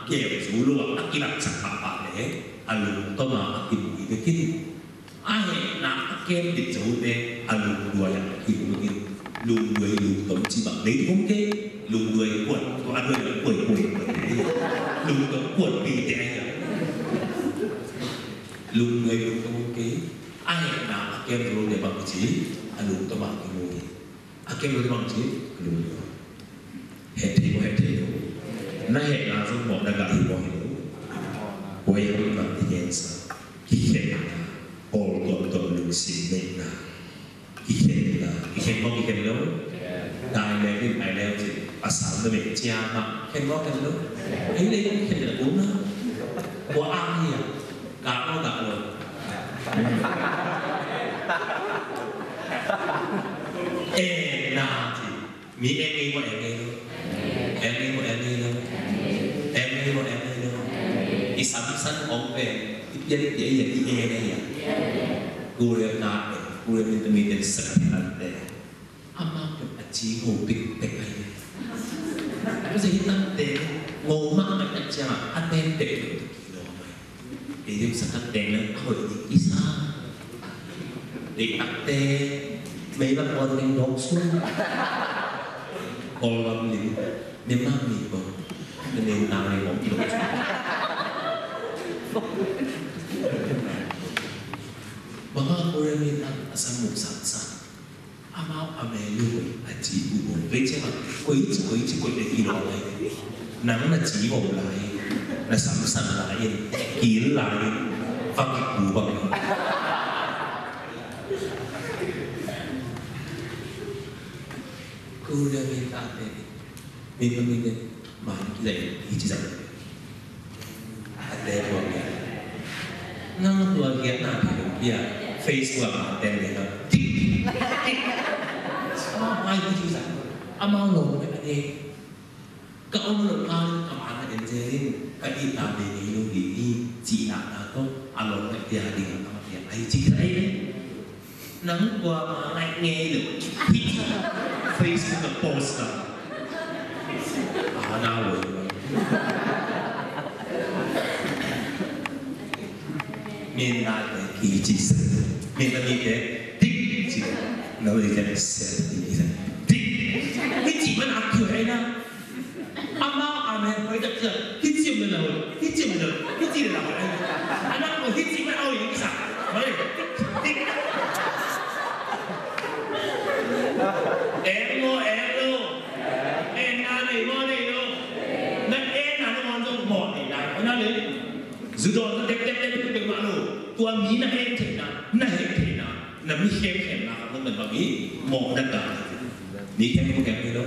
kem zo lo a, a kilangsak pahpah le a lungtom a, a kimu hi bek in. A hehna a kem dik zo te a lungduai a kimu bek in. Lungduai lungtom cih bang leitung om kei. Lungduai kuat, tua a duai kuat kuat kuat. Lungtom kuat pi te ai a. Lungduai lungtom om kei. A hehna a kem zo lo te bang ci, a lungtom a kimu hi. A kem lo te bang ci, a lungduai. Heh thei maw, heh thei lo? Na hehna zong mawhna gah hi maw, hi lo? Kua i hamna i gensa, kikhenna, pawl tuamtuam lungsim neihna, kikhenna, kikhen maw, kikhen lo? Dai leu in, dai leu ci, pasal na meh ciang mah, khen maw, khen lo? Ei leh kikhen na kul na. Kua ang hi a? Gah maw, gah lo? Eh, na ci. Mi eng ngei maw, eng ngei lo? Eng ngei maw, eng ngei lo? Eng ngei maw, eng ngei lo? I samsan ong pen i pian i pia i a, i eng ngei a. Korea ka eng, Korea min tami ten sak a, amau pen a ci ngo pekpek a hi. Ka ci hi, tangte ngo mahmah, ka ciang a, a ten pek lo. Ei ding sa tak teng leng a hoih ding i sa. Ei takte mei bang aw ding dong sung. Kol lam lim. Myanmar mi ko. Myanmar mi ko. Bang a Korea mi tak a sa mu sa sa. Amau a melu a ci uh bawm. Vei ciang a koici koici koih le kilawm lai. Nang na ci bawm lai, na samsan lai in, kil lai in, va kik bu bang. Korea mi tate. Min ka min ne, man ki zai, hi ci zai. A te tua mi. Nang tua kia na thei lo kia, Facebook a man te le na. Tik, tik. Amau mai hi ci zai. Amau lo me a te. Ka om lo ka, ka man na en zerin, ka i ta be ngei lo hi hi, ci na na to, a lo me kia ding a ma kia. Ai ci zai. Nang kua ma ngai ngei lo. Facebook a post a. A na lo. Min na te ki ci sa. Min na mi te tik ci. Na lo i te se ti sa. Tik. Ki ci man a ki hai na. Amau amen hoih tak ciang, hih ciam le la hoih, hih ciam le la hoih, hih ciam le la hoih. Anak ko hih ciam le la hoih, hih sa. Hoih, tik, tik. Eng lo, eng lo. Eng na nei maw, nei lo. Na eng na, na maw, zong maw nei lai. Hoih na le. Zudon na dek, dek, dek, dek, dek, ma lo. Tua mi na eng theihna, na heh theihna. Na mi khemkhemna khat zong na bang hi, mawhna gah. Mi khemkhem hi lo.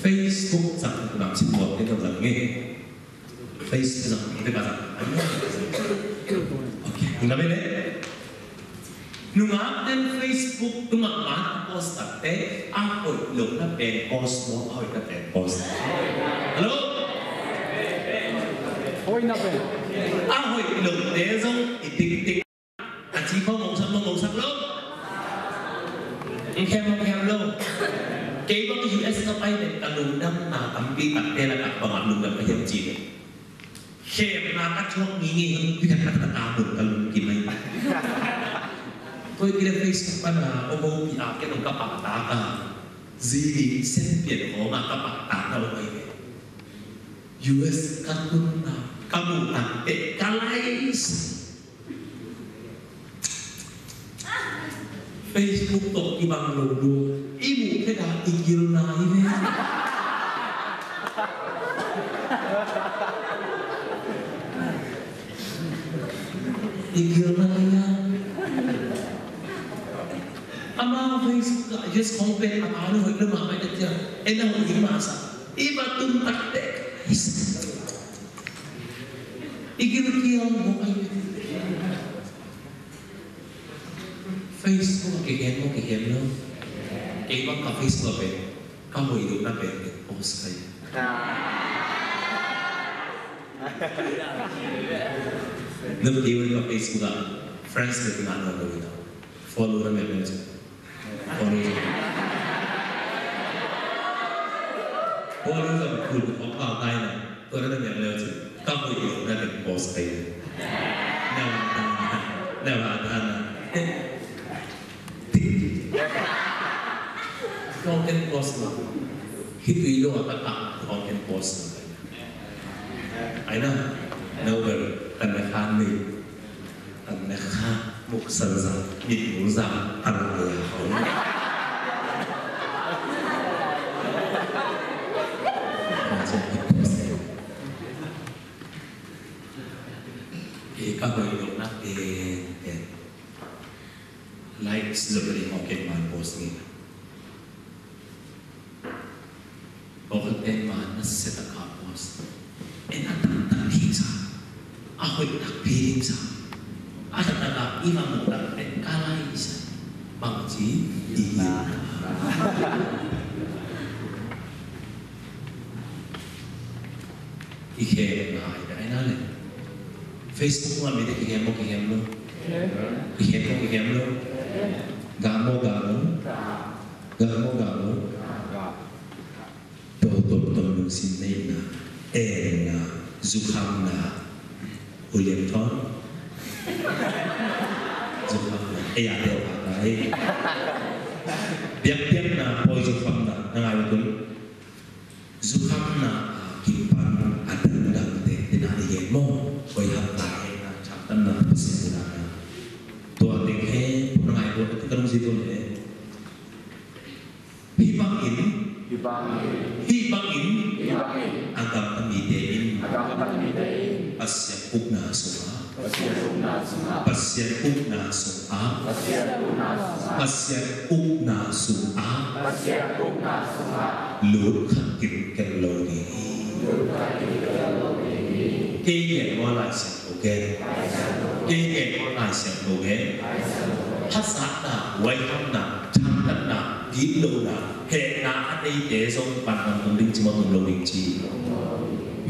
Facebook zang, nam sin mawh te zong zang nge. Facebook zang, te ka zang. Ok, nungak ve le. Nungak ten Facebook tungah man post tak te, a hoih lo na pen post maw, a hoih na pen post. Hello? Hoih na pen. A hoih lo te zong i tiktik. A ci ko ngongsak lo, ngongsak lo. Ngkhem lo, ngkhem lo. Kei bang U S ka pai pen ka lungdamna tampi takte lakah bangah lungdam ka hiam cih leh, khemna ka thuak ngingei hang pitak tak tak a mun ka lungkim ai. Koi kile Facebook pana om ho pi a, kei bang ka pahtak a, zi ding sen pian hong a ka pahtak a om ai ve. U S ka tunna ka muh tak teh ka lai sa. Facebook tawh kibang lo ding, i muh khit a i gilna hi ve. I gilna hi a. Ama Facebook ah, yes, kong pen ama na hoih lo mahmah, i tia, e na hoih ding masa. I va tun tak teh. I gilkial mawk ahi. Facebook ah kigen maw, kigen lo? Kei bang ka Facebook ah pen ka hoih lohna pen post ka hi. Nop kei wen ka Facebook ah friends le kingah nawn lo hi na. Follow na miak leu cin. Follow na miak leu cin. Tua na miak leu cin. Ka hoih lohna pen post ka hi. Never done. Never done. Kong ken post lo. Hih tui lo a ka tak kong ken post lo. Ai na, no ber, kan na khan ni. Kan na khan, muk san zang, mit mul zang, an la ya hong. Eh, ka hoih lohna pen, pen. Likes zong ka ding hong ken man post ni. Pawlkhat pen man nasia taka post. En a taktak hi sa. A hoih takpi ding sa. A taktak a i va muh tak pen ka lai sa. Bangci i hi. I khem ngai ngai na le. Facebook ma mi te kikhem mo kikhem lo. Kikhem mo kikhem lo. Ga mo ga lo. Ga mo ga lo. Tawh tawh tawh lungsim neihna, enna, zukhamna, William Thon. Zukhamna, ei a teu a ta ei. Biakpiakna, pawi zukhamna, na ngai lo tun. Zukhamna a kipan a dangdangte, tena i gen maw, pawi hamna, enna, thamtanna, Pasian na. Tua teng he, na ngai lo, ka lungsim tun he. Hih bangin, hih bangin, hih bangin, hih bangin, a gamta mite in, a gamta mite in, Pasian ukna sungah, Pasian ukna sungah, Pasian ukna sungah, Pasian ukna sungah, Pasian ukna sungah, Pasian ukna sungah, lut khat kim ken lo ding hi. Lut khat kim ken lo ding hi. Kei gen maw, Lai Siangtho gen. Kei gen maw, Lai Siangtho gen. Hasatna, huaihamna, thamtatna, gitlohna, hehna a neite zong vantung tung ding ci maw, tung lo ding ci.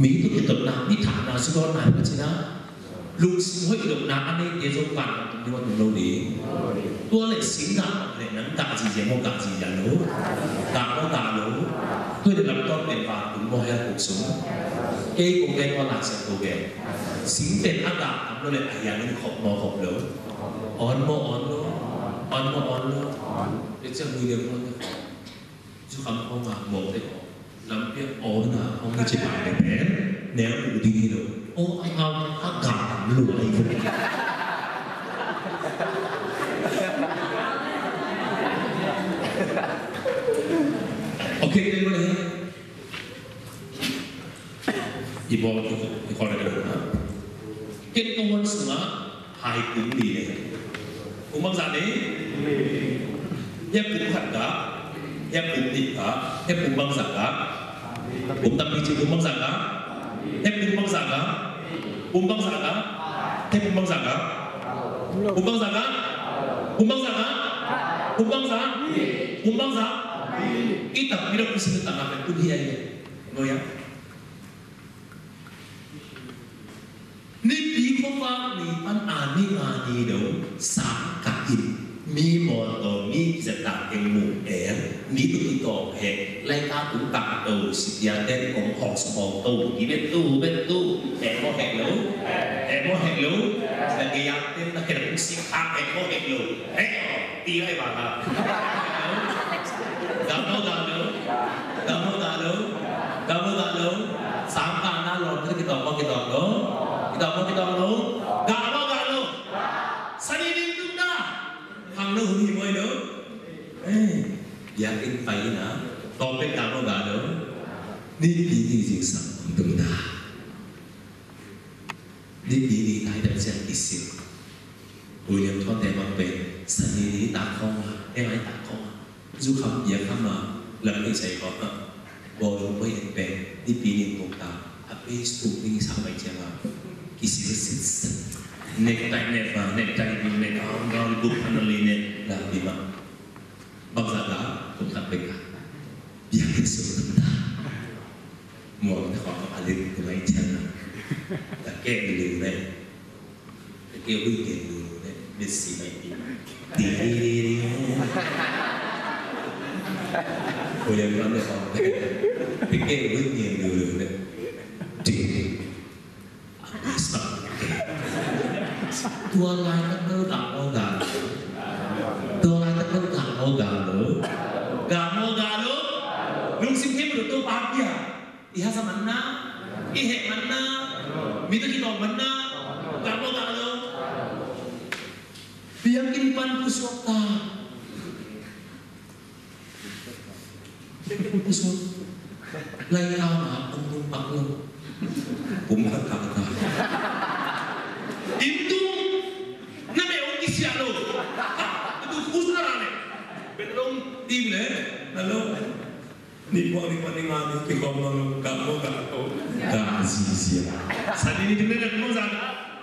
Mi tawh kitotna, mi thahna, sudawnna hi maw ci na. Lungsim hoih lohna a neite zong vantung tung ding maw, tung lo ding. Tua leh sing gah leh nang gah zihziah maw, gah zihziah lo. Gah maw, gah lo. Tua leh lamtawn pen vantung maw, hell khuk sung. Kei kong gen maw, Lai Siangtho gen. Sing pen a gah tam lo leh a hiang in khop maw, khop lo. On maw, on lo. On maw, on lo. Tua ciang William Thon te khop. Zukham khawng a mawkte khawng. Lampi ah on a khawng hi ci pai leh pen neu uh ding hi lo. Aw, a ngau a gah tam lo ahi. Okay, ken mah leh. I bawl, i bawl leh na. Ken ka huan sungah hai kum li leh. Kum bangzah ni? Hiah kum khat gah. Hiah kum nih gah. Hiah kum bangzah gah. Kum tampi ci, kum bangzah gah. Hiah kum bangzah gah. Kum bangzah gah. Hiah kum bangzah gah. Kum bangzah gah. Kum bangzah gah. Kum bangzah. Kum bangzah. I tampi dong i sin tangah pen kum hiah hi. Nuai ah. Nipi khuavak ni pan a ni nga ni dong sang kah in mi mawtaw mi kizat dak keng mu en, mi tawh kitawng heh, laika tung kah to, sipiaten kong hawk sawm hawk to, ki bet to, bet to, heh maw heh lo, heh maw heh lo, na gei a ten na khen kong sik hak, heh maw heh lo, heh, ti lai bang a. Gam maw gam lo, gam maw gam lo, gam maw gam lo, sang kah na lawm, kitawng maw kitawng lo, kitawng maw kitawng lo, gam maw gam lo. Sani ding tum na. Hang lo hun hi maw lo. Eh, biakinn pai na. Tawm bek gam maw gam lo. Nipi ni zingsang tum na. Nipi ni nai dap ciang i sim. William Thon te bang pen sani ni tak khawng a, eh, ngai tak khawng a. Zukham biakham a, lam ni sai khawng a. Bawl lum mai en pen, nipi ni kong ta. A page tuk ni sa mai ciang a. Kisi sits. Necktie ne ba, necktie ne, ne, gaun, gaun, guk, panali ne, la, bima. Bangsa ga, kum tak beka. Biakin sung tak. Muang tak kau alit kumai chana. Tak ke dulu ne. Tak ke hui ke dulu ne. Messi mai ti. Ti. Hui yang mana kau? Tak ke hui ke dulu ne. Ti. Tua laitak bel gah maw gah lo? Tua laitak bel gah maw gah lo? Gah maw gah lo? Lungsim thei mah lo, Topa bia. I hasa man na, i heh man na, mi tawh kitawng man na, gah maw gah lo? Biakinn pan pusuak ta. Lai tau na, pum pum pak lo. Pum khat khat ta. Inn tung. Na me ong kisia lo. Tu khus na ra le. Ben long tim le. Na lo. Ni ko ni ko ni nga ni ki ko ma lo. Ka mo ka ko. Ka si sia. Sa ni ni tu le ko ma sa.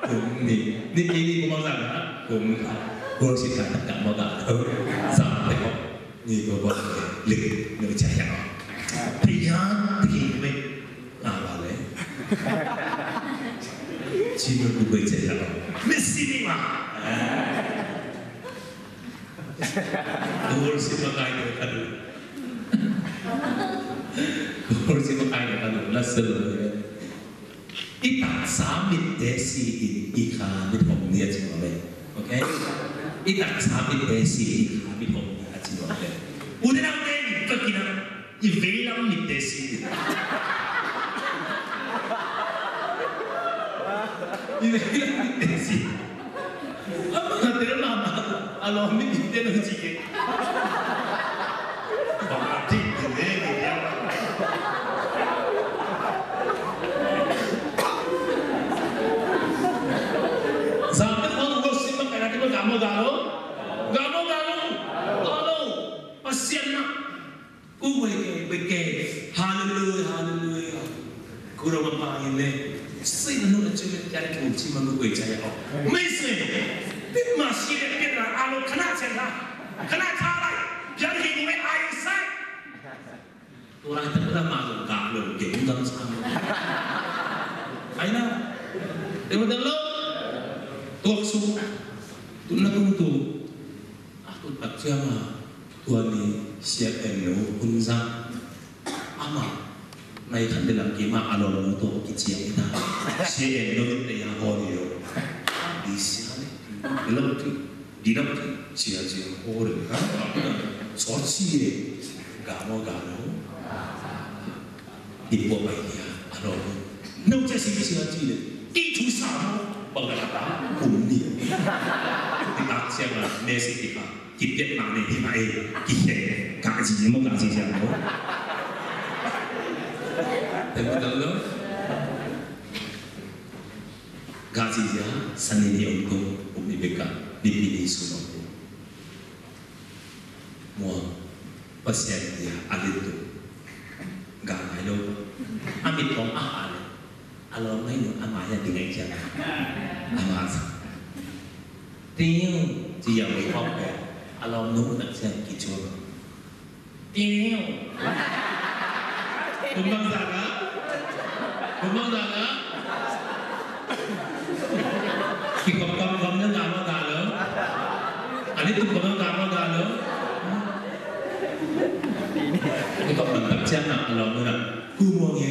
Kum ni. Ni ni ni ko ma sa. Kum. Ko si ka ka mo ka. Sa te ko. Ni ko ko lik ni cha ya. Te ya te ki me. Ah, vale. Ci me ku ko cha ya. Me si ni ma. Ko si ma kai ko ka du. Ko si ma kai ko ka du. La se lo. I taksa mitte si in i kha mit hong ni a ci mawk ve. Ok? I taksa mitte si in i kha mit hong ni a ci mawk ve. U te nau te in ka kina i veilam mitte si in. I veilam mitte si in. Ama ka tel mama a lawm ni kik den ci ke. Ba dik tu e ni dia. Zang te khong worship ma kai na te ma gamo galo. Gamo galo. Galo. Pasian na. Ku wei ke, wei ke. Hallelujah, hallelujah. Ku rong apa ini? Sai na nu na cumi tiada ku cuma ku wei caya oh. Mai sai. Pit ma si le pit na alo kana caya. Kana caya. Biar hi ku wei ai sai. Tuang tak pernah masuk kalau ke bukan sama. Ai na. Tengok dulu. Tuak su. Tu na tu tu. A tut tak ciang a, tua ni Sia En No hun zang. Ama, nai khan de lam kima a lawmnu tawh kiciam hi ta. Sia En No in tei a haw ni lo. Di sia ni. Di lam ti. Di lam ti. Sia sia haw de. Ha? Sawt si e. Ga maw ga lo. Di puak pai dia, a lawm. No cia si cia ci le. Di thu sa mo. Bang ka ta kum ni. Di tak cia ma ne si di ka. Ki piak ma ne di ma e. Ki he. Ka ci mo ka ci cia mo. Tengok dulu. Ka ci cia. Sani ni ong tu. Kum ni beka. Ni pi ni su ong tu. Muang, Pasian dia a lit tu. Ga ngai lo. A mit kong a ha le. A lawm ngai lo a mai a ding ngai ciang. A ma sa. Tiu, ci yau i kong pe. A lawm nung tak ciang ki cuang. Tiu. Kum bang sa ka? Kum bang sa ka? Kikhop kamkham na ngam a ga lo. Ani tum kamkham ngam a ga lo. Kikhop kamkham ciang na a lawm na. Ku muang e.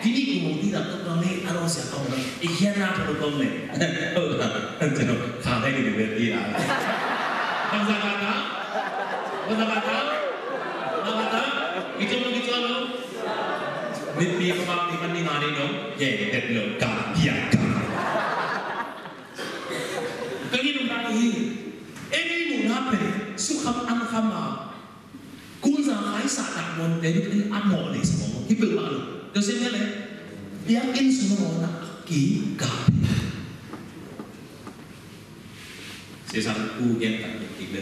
Kini ku muang ti dak tuk kamne a lawm sia kong na. I hian na tuk kong ne. Kha hai ni be ti la. Bang sa ka ta? Bang sa ka ta? Bang sa ka ta? Kichom lo, kichom lo. Mit pi ka bang ni kan ni ngani lo. Ye, det lo, ka, ya, ka. Ka ni nung ka hi. Eni mu na pe, su kham an kham a. Kun za khai sa tak mon te ni a mo ni sa mo. Hi pe ma lo. Ka se ne le. Ya in su mo na ki ka. Se sa ku gen tak ki le.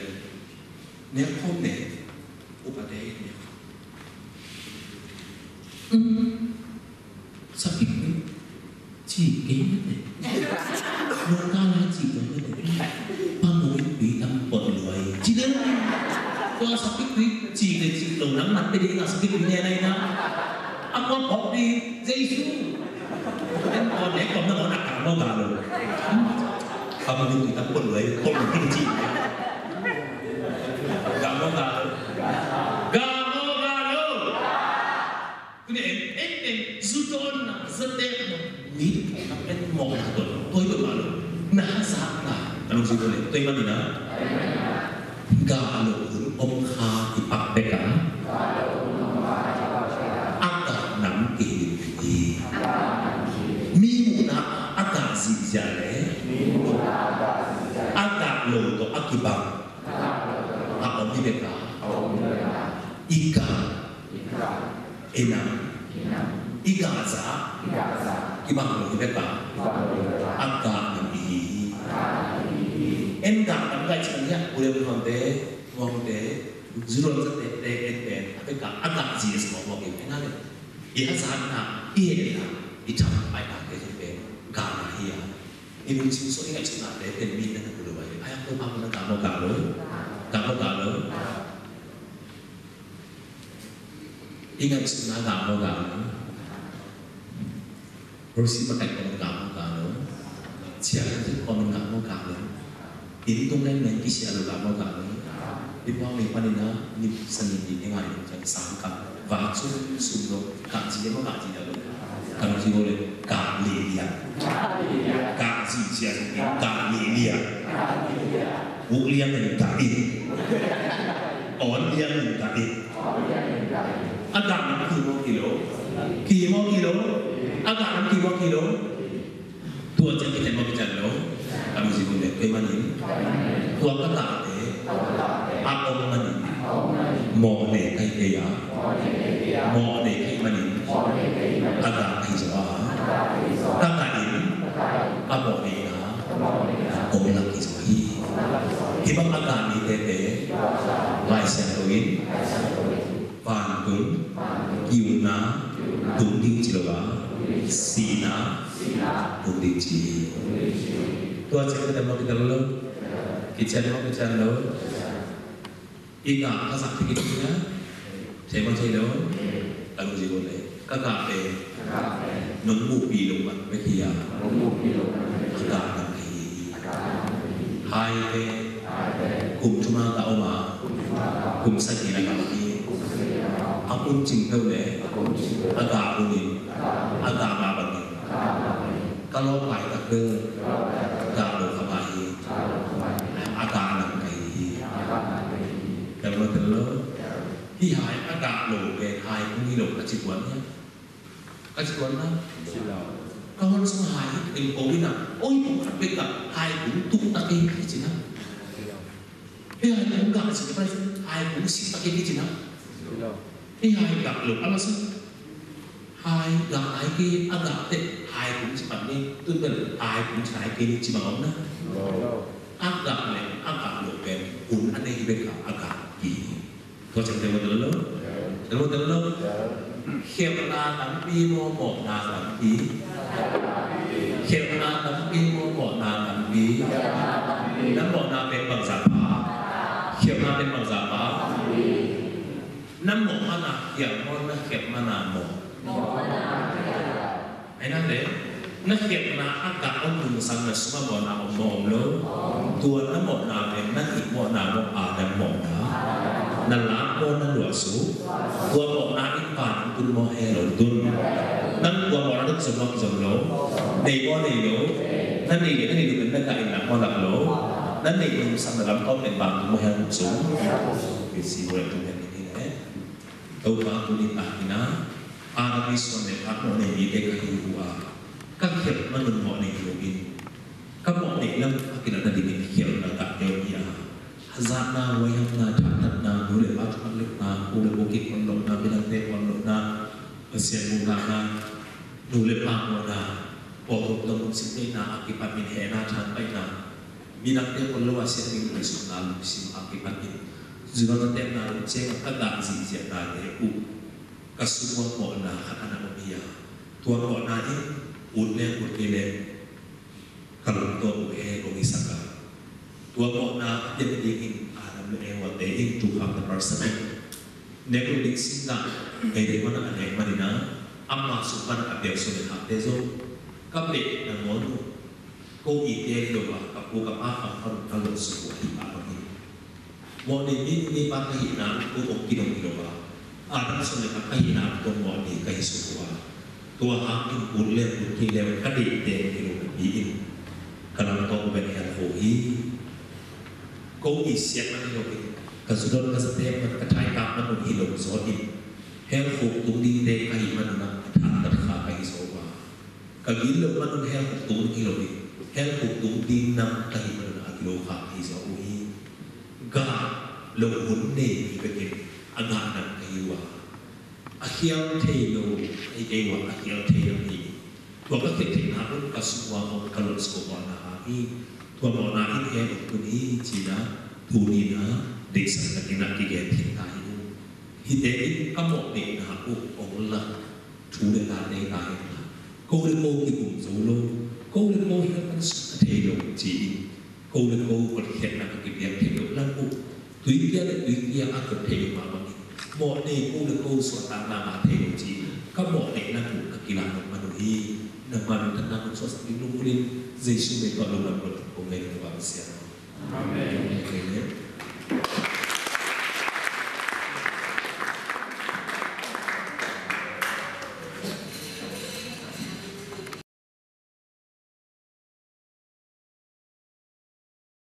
Ne khom ne. Upate ne khom. Sapik ni. Ci kei mete. Nong kala ci kei mete. Pamu in pi tam pot luai. Ci den. Tua sapik pi ci kei ci lo nang mat pe di nga sapik pi ne nai na. Aku pok di Jesu. Den pot ne kom na mo nak kamo galo. Pamu in pi tam pot luai. Pot luai ci. Gamo galo. Gamo galo. Tuni en, en, en, zu dawnna, za teekna, mi tawh na en mawhna tawh, tua hi peuhmah lo. Na hazatna, a lungsim tawh le, tua hi manin ah, gah loh hun om kha i pak bek a, a gah nam kihilh hi. Mi muhna a gah zihziah le, a gah lo tawh a kibang, a om hi bek a, i gah, i nam, i gah zah, kibang lo hi bek a, a gah nam i hi hi. En gah nam gah i cih hiah, u le nau te, muangte, zu dawn za te, te, en te, a bek a, a gah zih a sa mawkmawk in, en a le. I hazatna, i hehna, i thapaina te hi pen, gahna hi a. I lungsim sung i ngaihsutnate pen mi na na ku lo a hi. Ai, a Topa mun na gah maw gah lo? Gah maw gah lo? I ngaihsutna gah maw gah lo? Rosi makaih kong gah maw gah lo? Sia kan zin kong gah maw gah lo? Inn tung leng leng kisia lo gah maw gah lo? Inn wang lei panin a, nim sa nim nih i ngai lo ciang sang kah. Vak sum sum lo, gah ci lei maw gah ci lei lo? Kan ci lo le, gah lei liang. Gah ci sia sung, gah lei liang. Uk liang le gah in. On liang le gah in. A gah nam ki maw ki lo? Ki maw ki lo? A gah nam ki maw ki lo? Tua ciang kician maw kician lo? A lungsim le kei manin. Tua ka gahte a om manin mawhne ka hi kei a, mawhne ka hih manin a gah ka hi zaw a, ka gah in a mawhne in a om lak hi zaw hi. Hih bang a gah mite te Lai Siangtho in vantung, kiukna tung ding ci lo a, sihna tung ding ci hi. Tua ciang ka dam maw kidam lo? Kician maw kician lo? I gah ka zah thei kei ding a, thei maw thei lo? Ka lungsim uh le ka gah pen nong muhpih loh bek hi a, a gah nam ka hi hi. Hai pen kum thum a ka om a, kum sagih na ka om hi. A kum cing peuh le a gah hun in a gah mah bangin ka lawp lai tak peuh gah lo kha mah hi. A gah nam ka hi hi. Tel lo, tel lo. Hih hai a gah lo pen hai kung hi lo ka ci tuan hiam? Ka ci tuan na. Ka hon sung hai hi teng ko hi na. Oi, kong khat pek a hai kung tuk tak hi ci na. Hih hai kung gah ci na, hai kung sik tak hi ci na. Hih hai gah lo a la sa. Hai gah hai ki a gah teh hai kung ci pan ni. Tun bel hai kung ci hai ki ni ci bang om na. A gah le a gah lo pen hun a nei hi bek a gah ki. Tua ciang tel maw tel lo? Tel maw tel lo? Khialhna tampi maw, mawhna tampi? Khialhna tampi maw, mawhna tampi? Nan mawhna pen bangzah pha? Khialhna pen bangzah pha? Nan mawh man a khial maw, nan khialh man a mawh? Ai na le, na khialhna a gah a nungsang na sungah mawhna om maw om lo? Tua na mawhna pen na nih mawhna maw, Adam mawhna? Na lak maw, na luahsuk? Tua mawhna in vantung tun maw, hell tun? Nang tua mawhna na kizom maw kizom lo? Nei maw nei lo? Na neih le na neih loh pen na gah in lak maw lak lo? Na neih nungsang na lamkau pen vantung maw, hell sung? Kisi maw le tung pen ni le. Topa, tuni takin a, a na pi suan le a mawh nei mite ka hi uh a, ka khialh man un mawh nei hi loin, ka mawh neih lam a kilatna dingin khialhna gah deuh hi a, hazatna, huaihamna, thahatna, nu le pa thuman lohna, pu le pu kik hon lohna, midangte hon lohna, Pasian muhna, nu le pa muhna, pawlthum tawh mun sim neihna a kipan min hehna, thanpaihna, midangte hon lo a sian ding muhsukna lungsim a kipan min, zu dawn za teekna lungciang a ka gah zihziahnate uh ka sungah mawhna khat a na om hi a, tua mawhna in Ut leng ut kei leng, ka lungtawp uh hell hong hisak a, tua mawhna a piak dingin Adam le Eva te in tuukham na parsak in, nek lo ding sinna Eden huan ah a nek manin ah, ama sung pan a piak sawm le khakte zong, ka pehna ngawn uh, ko it teek hi lo a, ka pu ka pa khang pan uh ka lawh suk uh ahi mah bangin, mawhnei mi, mipa ka hihna uh ko hong kidong hi lo a, Adam sawm le khat ka hihna uh tawh mawhnei ka hi suk uh a, tua hangin ut leng ut kei leng ka deih teek hi lo napi-in, ka lungtawp uh bek hell khuk hi. Ko it siat man hi lo in, ka zu dot ka za teek man, ka thaitap man uh hi lo zaw in, hell khuk tung dingte ka hih man un ah a thangtat kha ka hi zaw uh a, ka gilo man un hell khuk tung hi lo in, hell khuk tung ding nam ka hih man un ah a gilo kha ka hi zaw uh hi. Gah loh hun nei mi bekin a gah nam ka hi uh a, a khial thei lo ahi kei uh a, a khial thei nam hi. Tua ka khiat theihna un ka sung ua hong ka lawh suk uh a, na hang hi. Tua mawhna in hell hong tun hi ci-in ah tuni-in ah deihsak takin ah kigen khin ta hi uh. Hihte in ka mawhneihna uh hong lak thu le la nei ta hen la, ko le ko kikum zo lo, ko le ko hell pan suk a thei lo ci-in, ko le ko hotkhiatna a kipiak thei lo lang uh, tuikia le tuikia a kot thei lo mah bangin, mawhnei ko le ko suahtakna ngah thei lo ci-in ka mawhneihna uh ka kilak nop man uh hi. Nangma minthanna hong suahsak ding lunggulh in, Jesu min tawh lungdam kong ngen uh a, Pasian aw. Amen.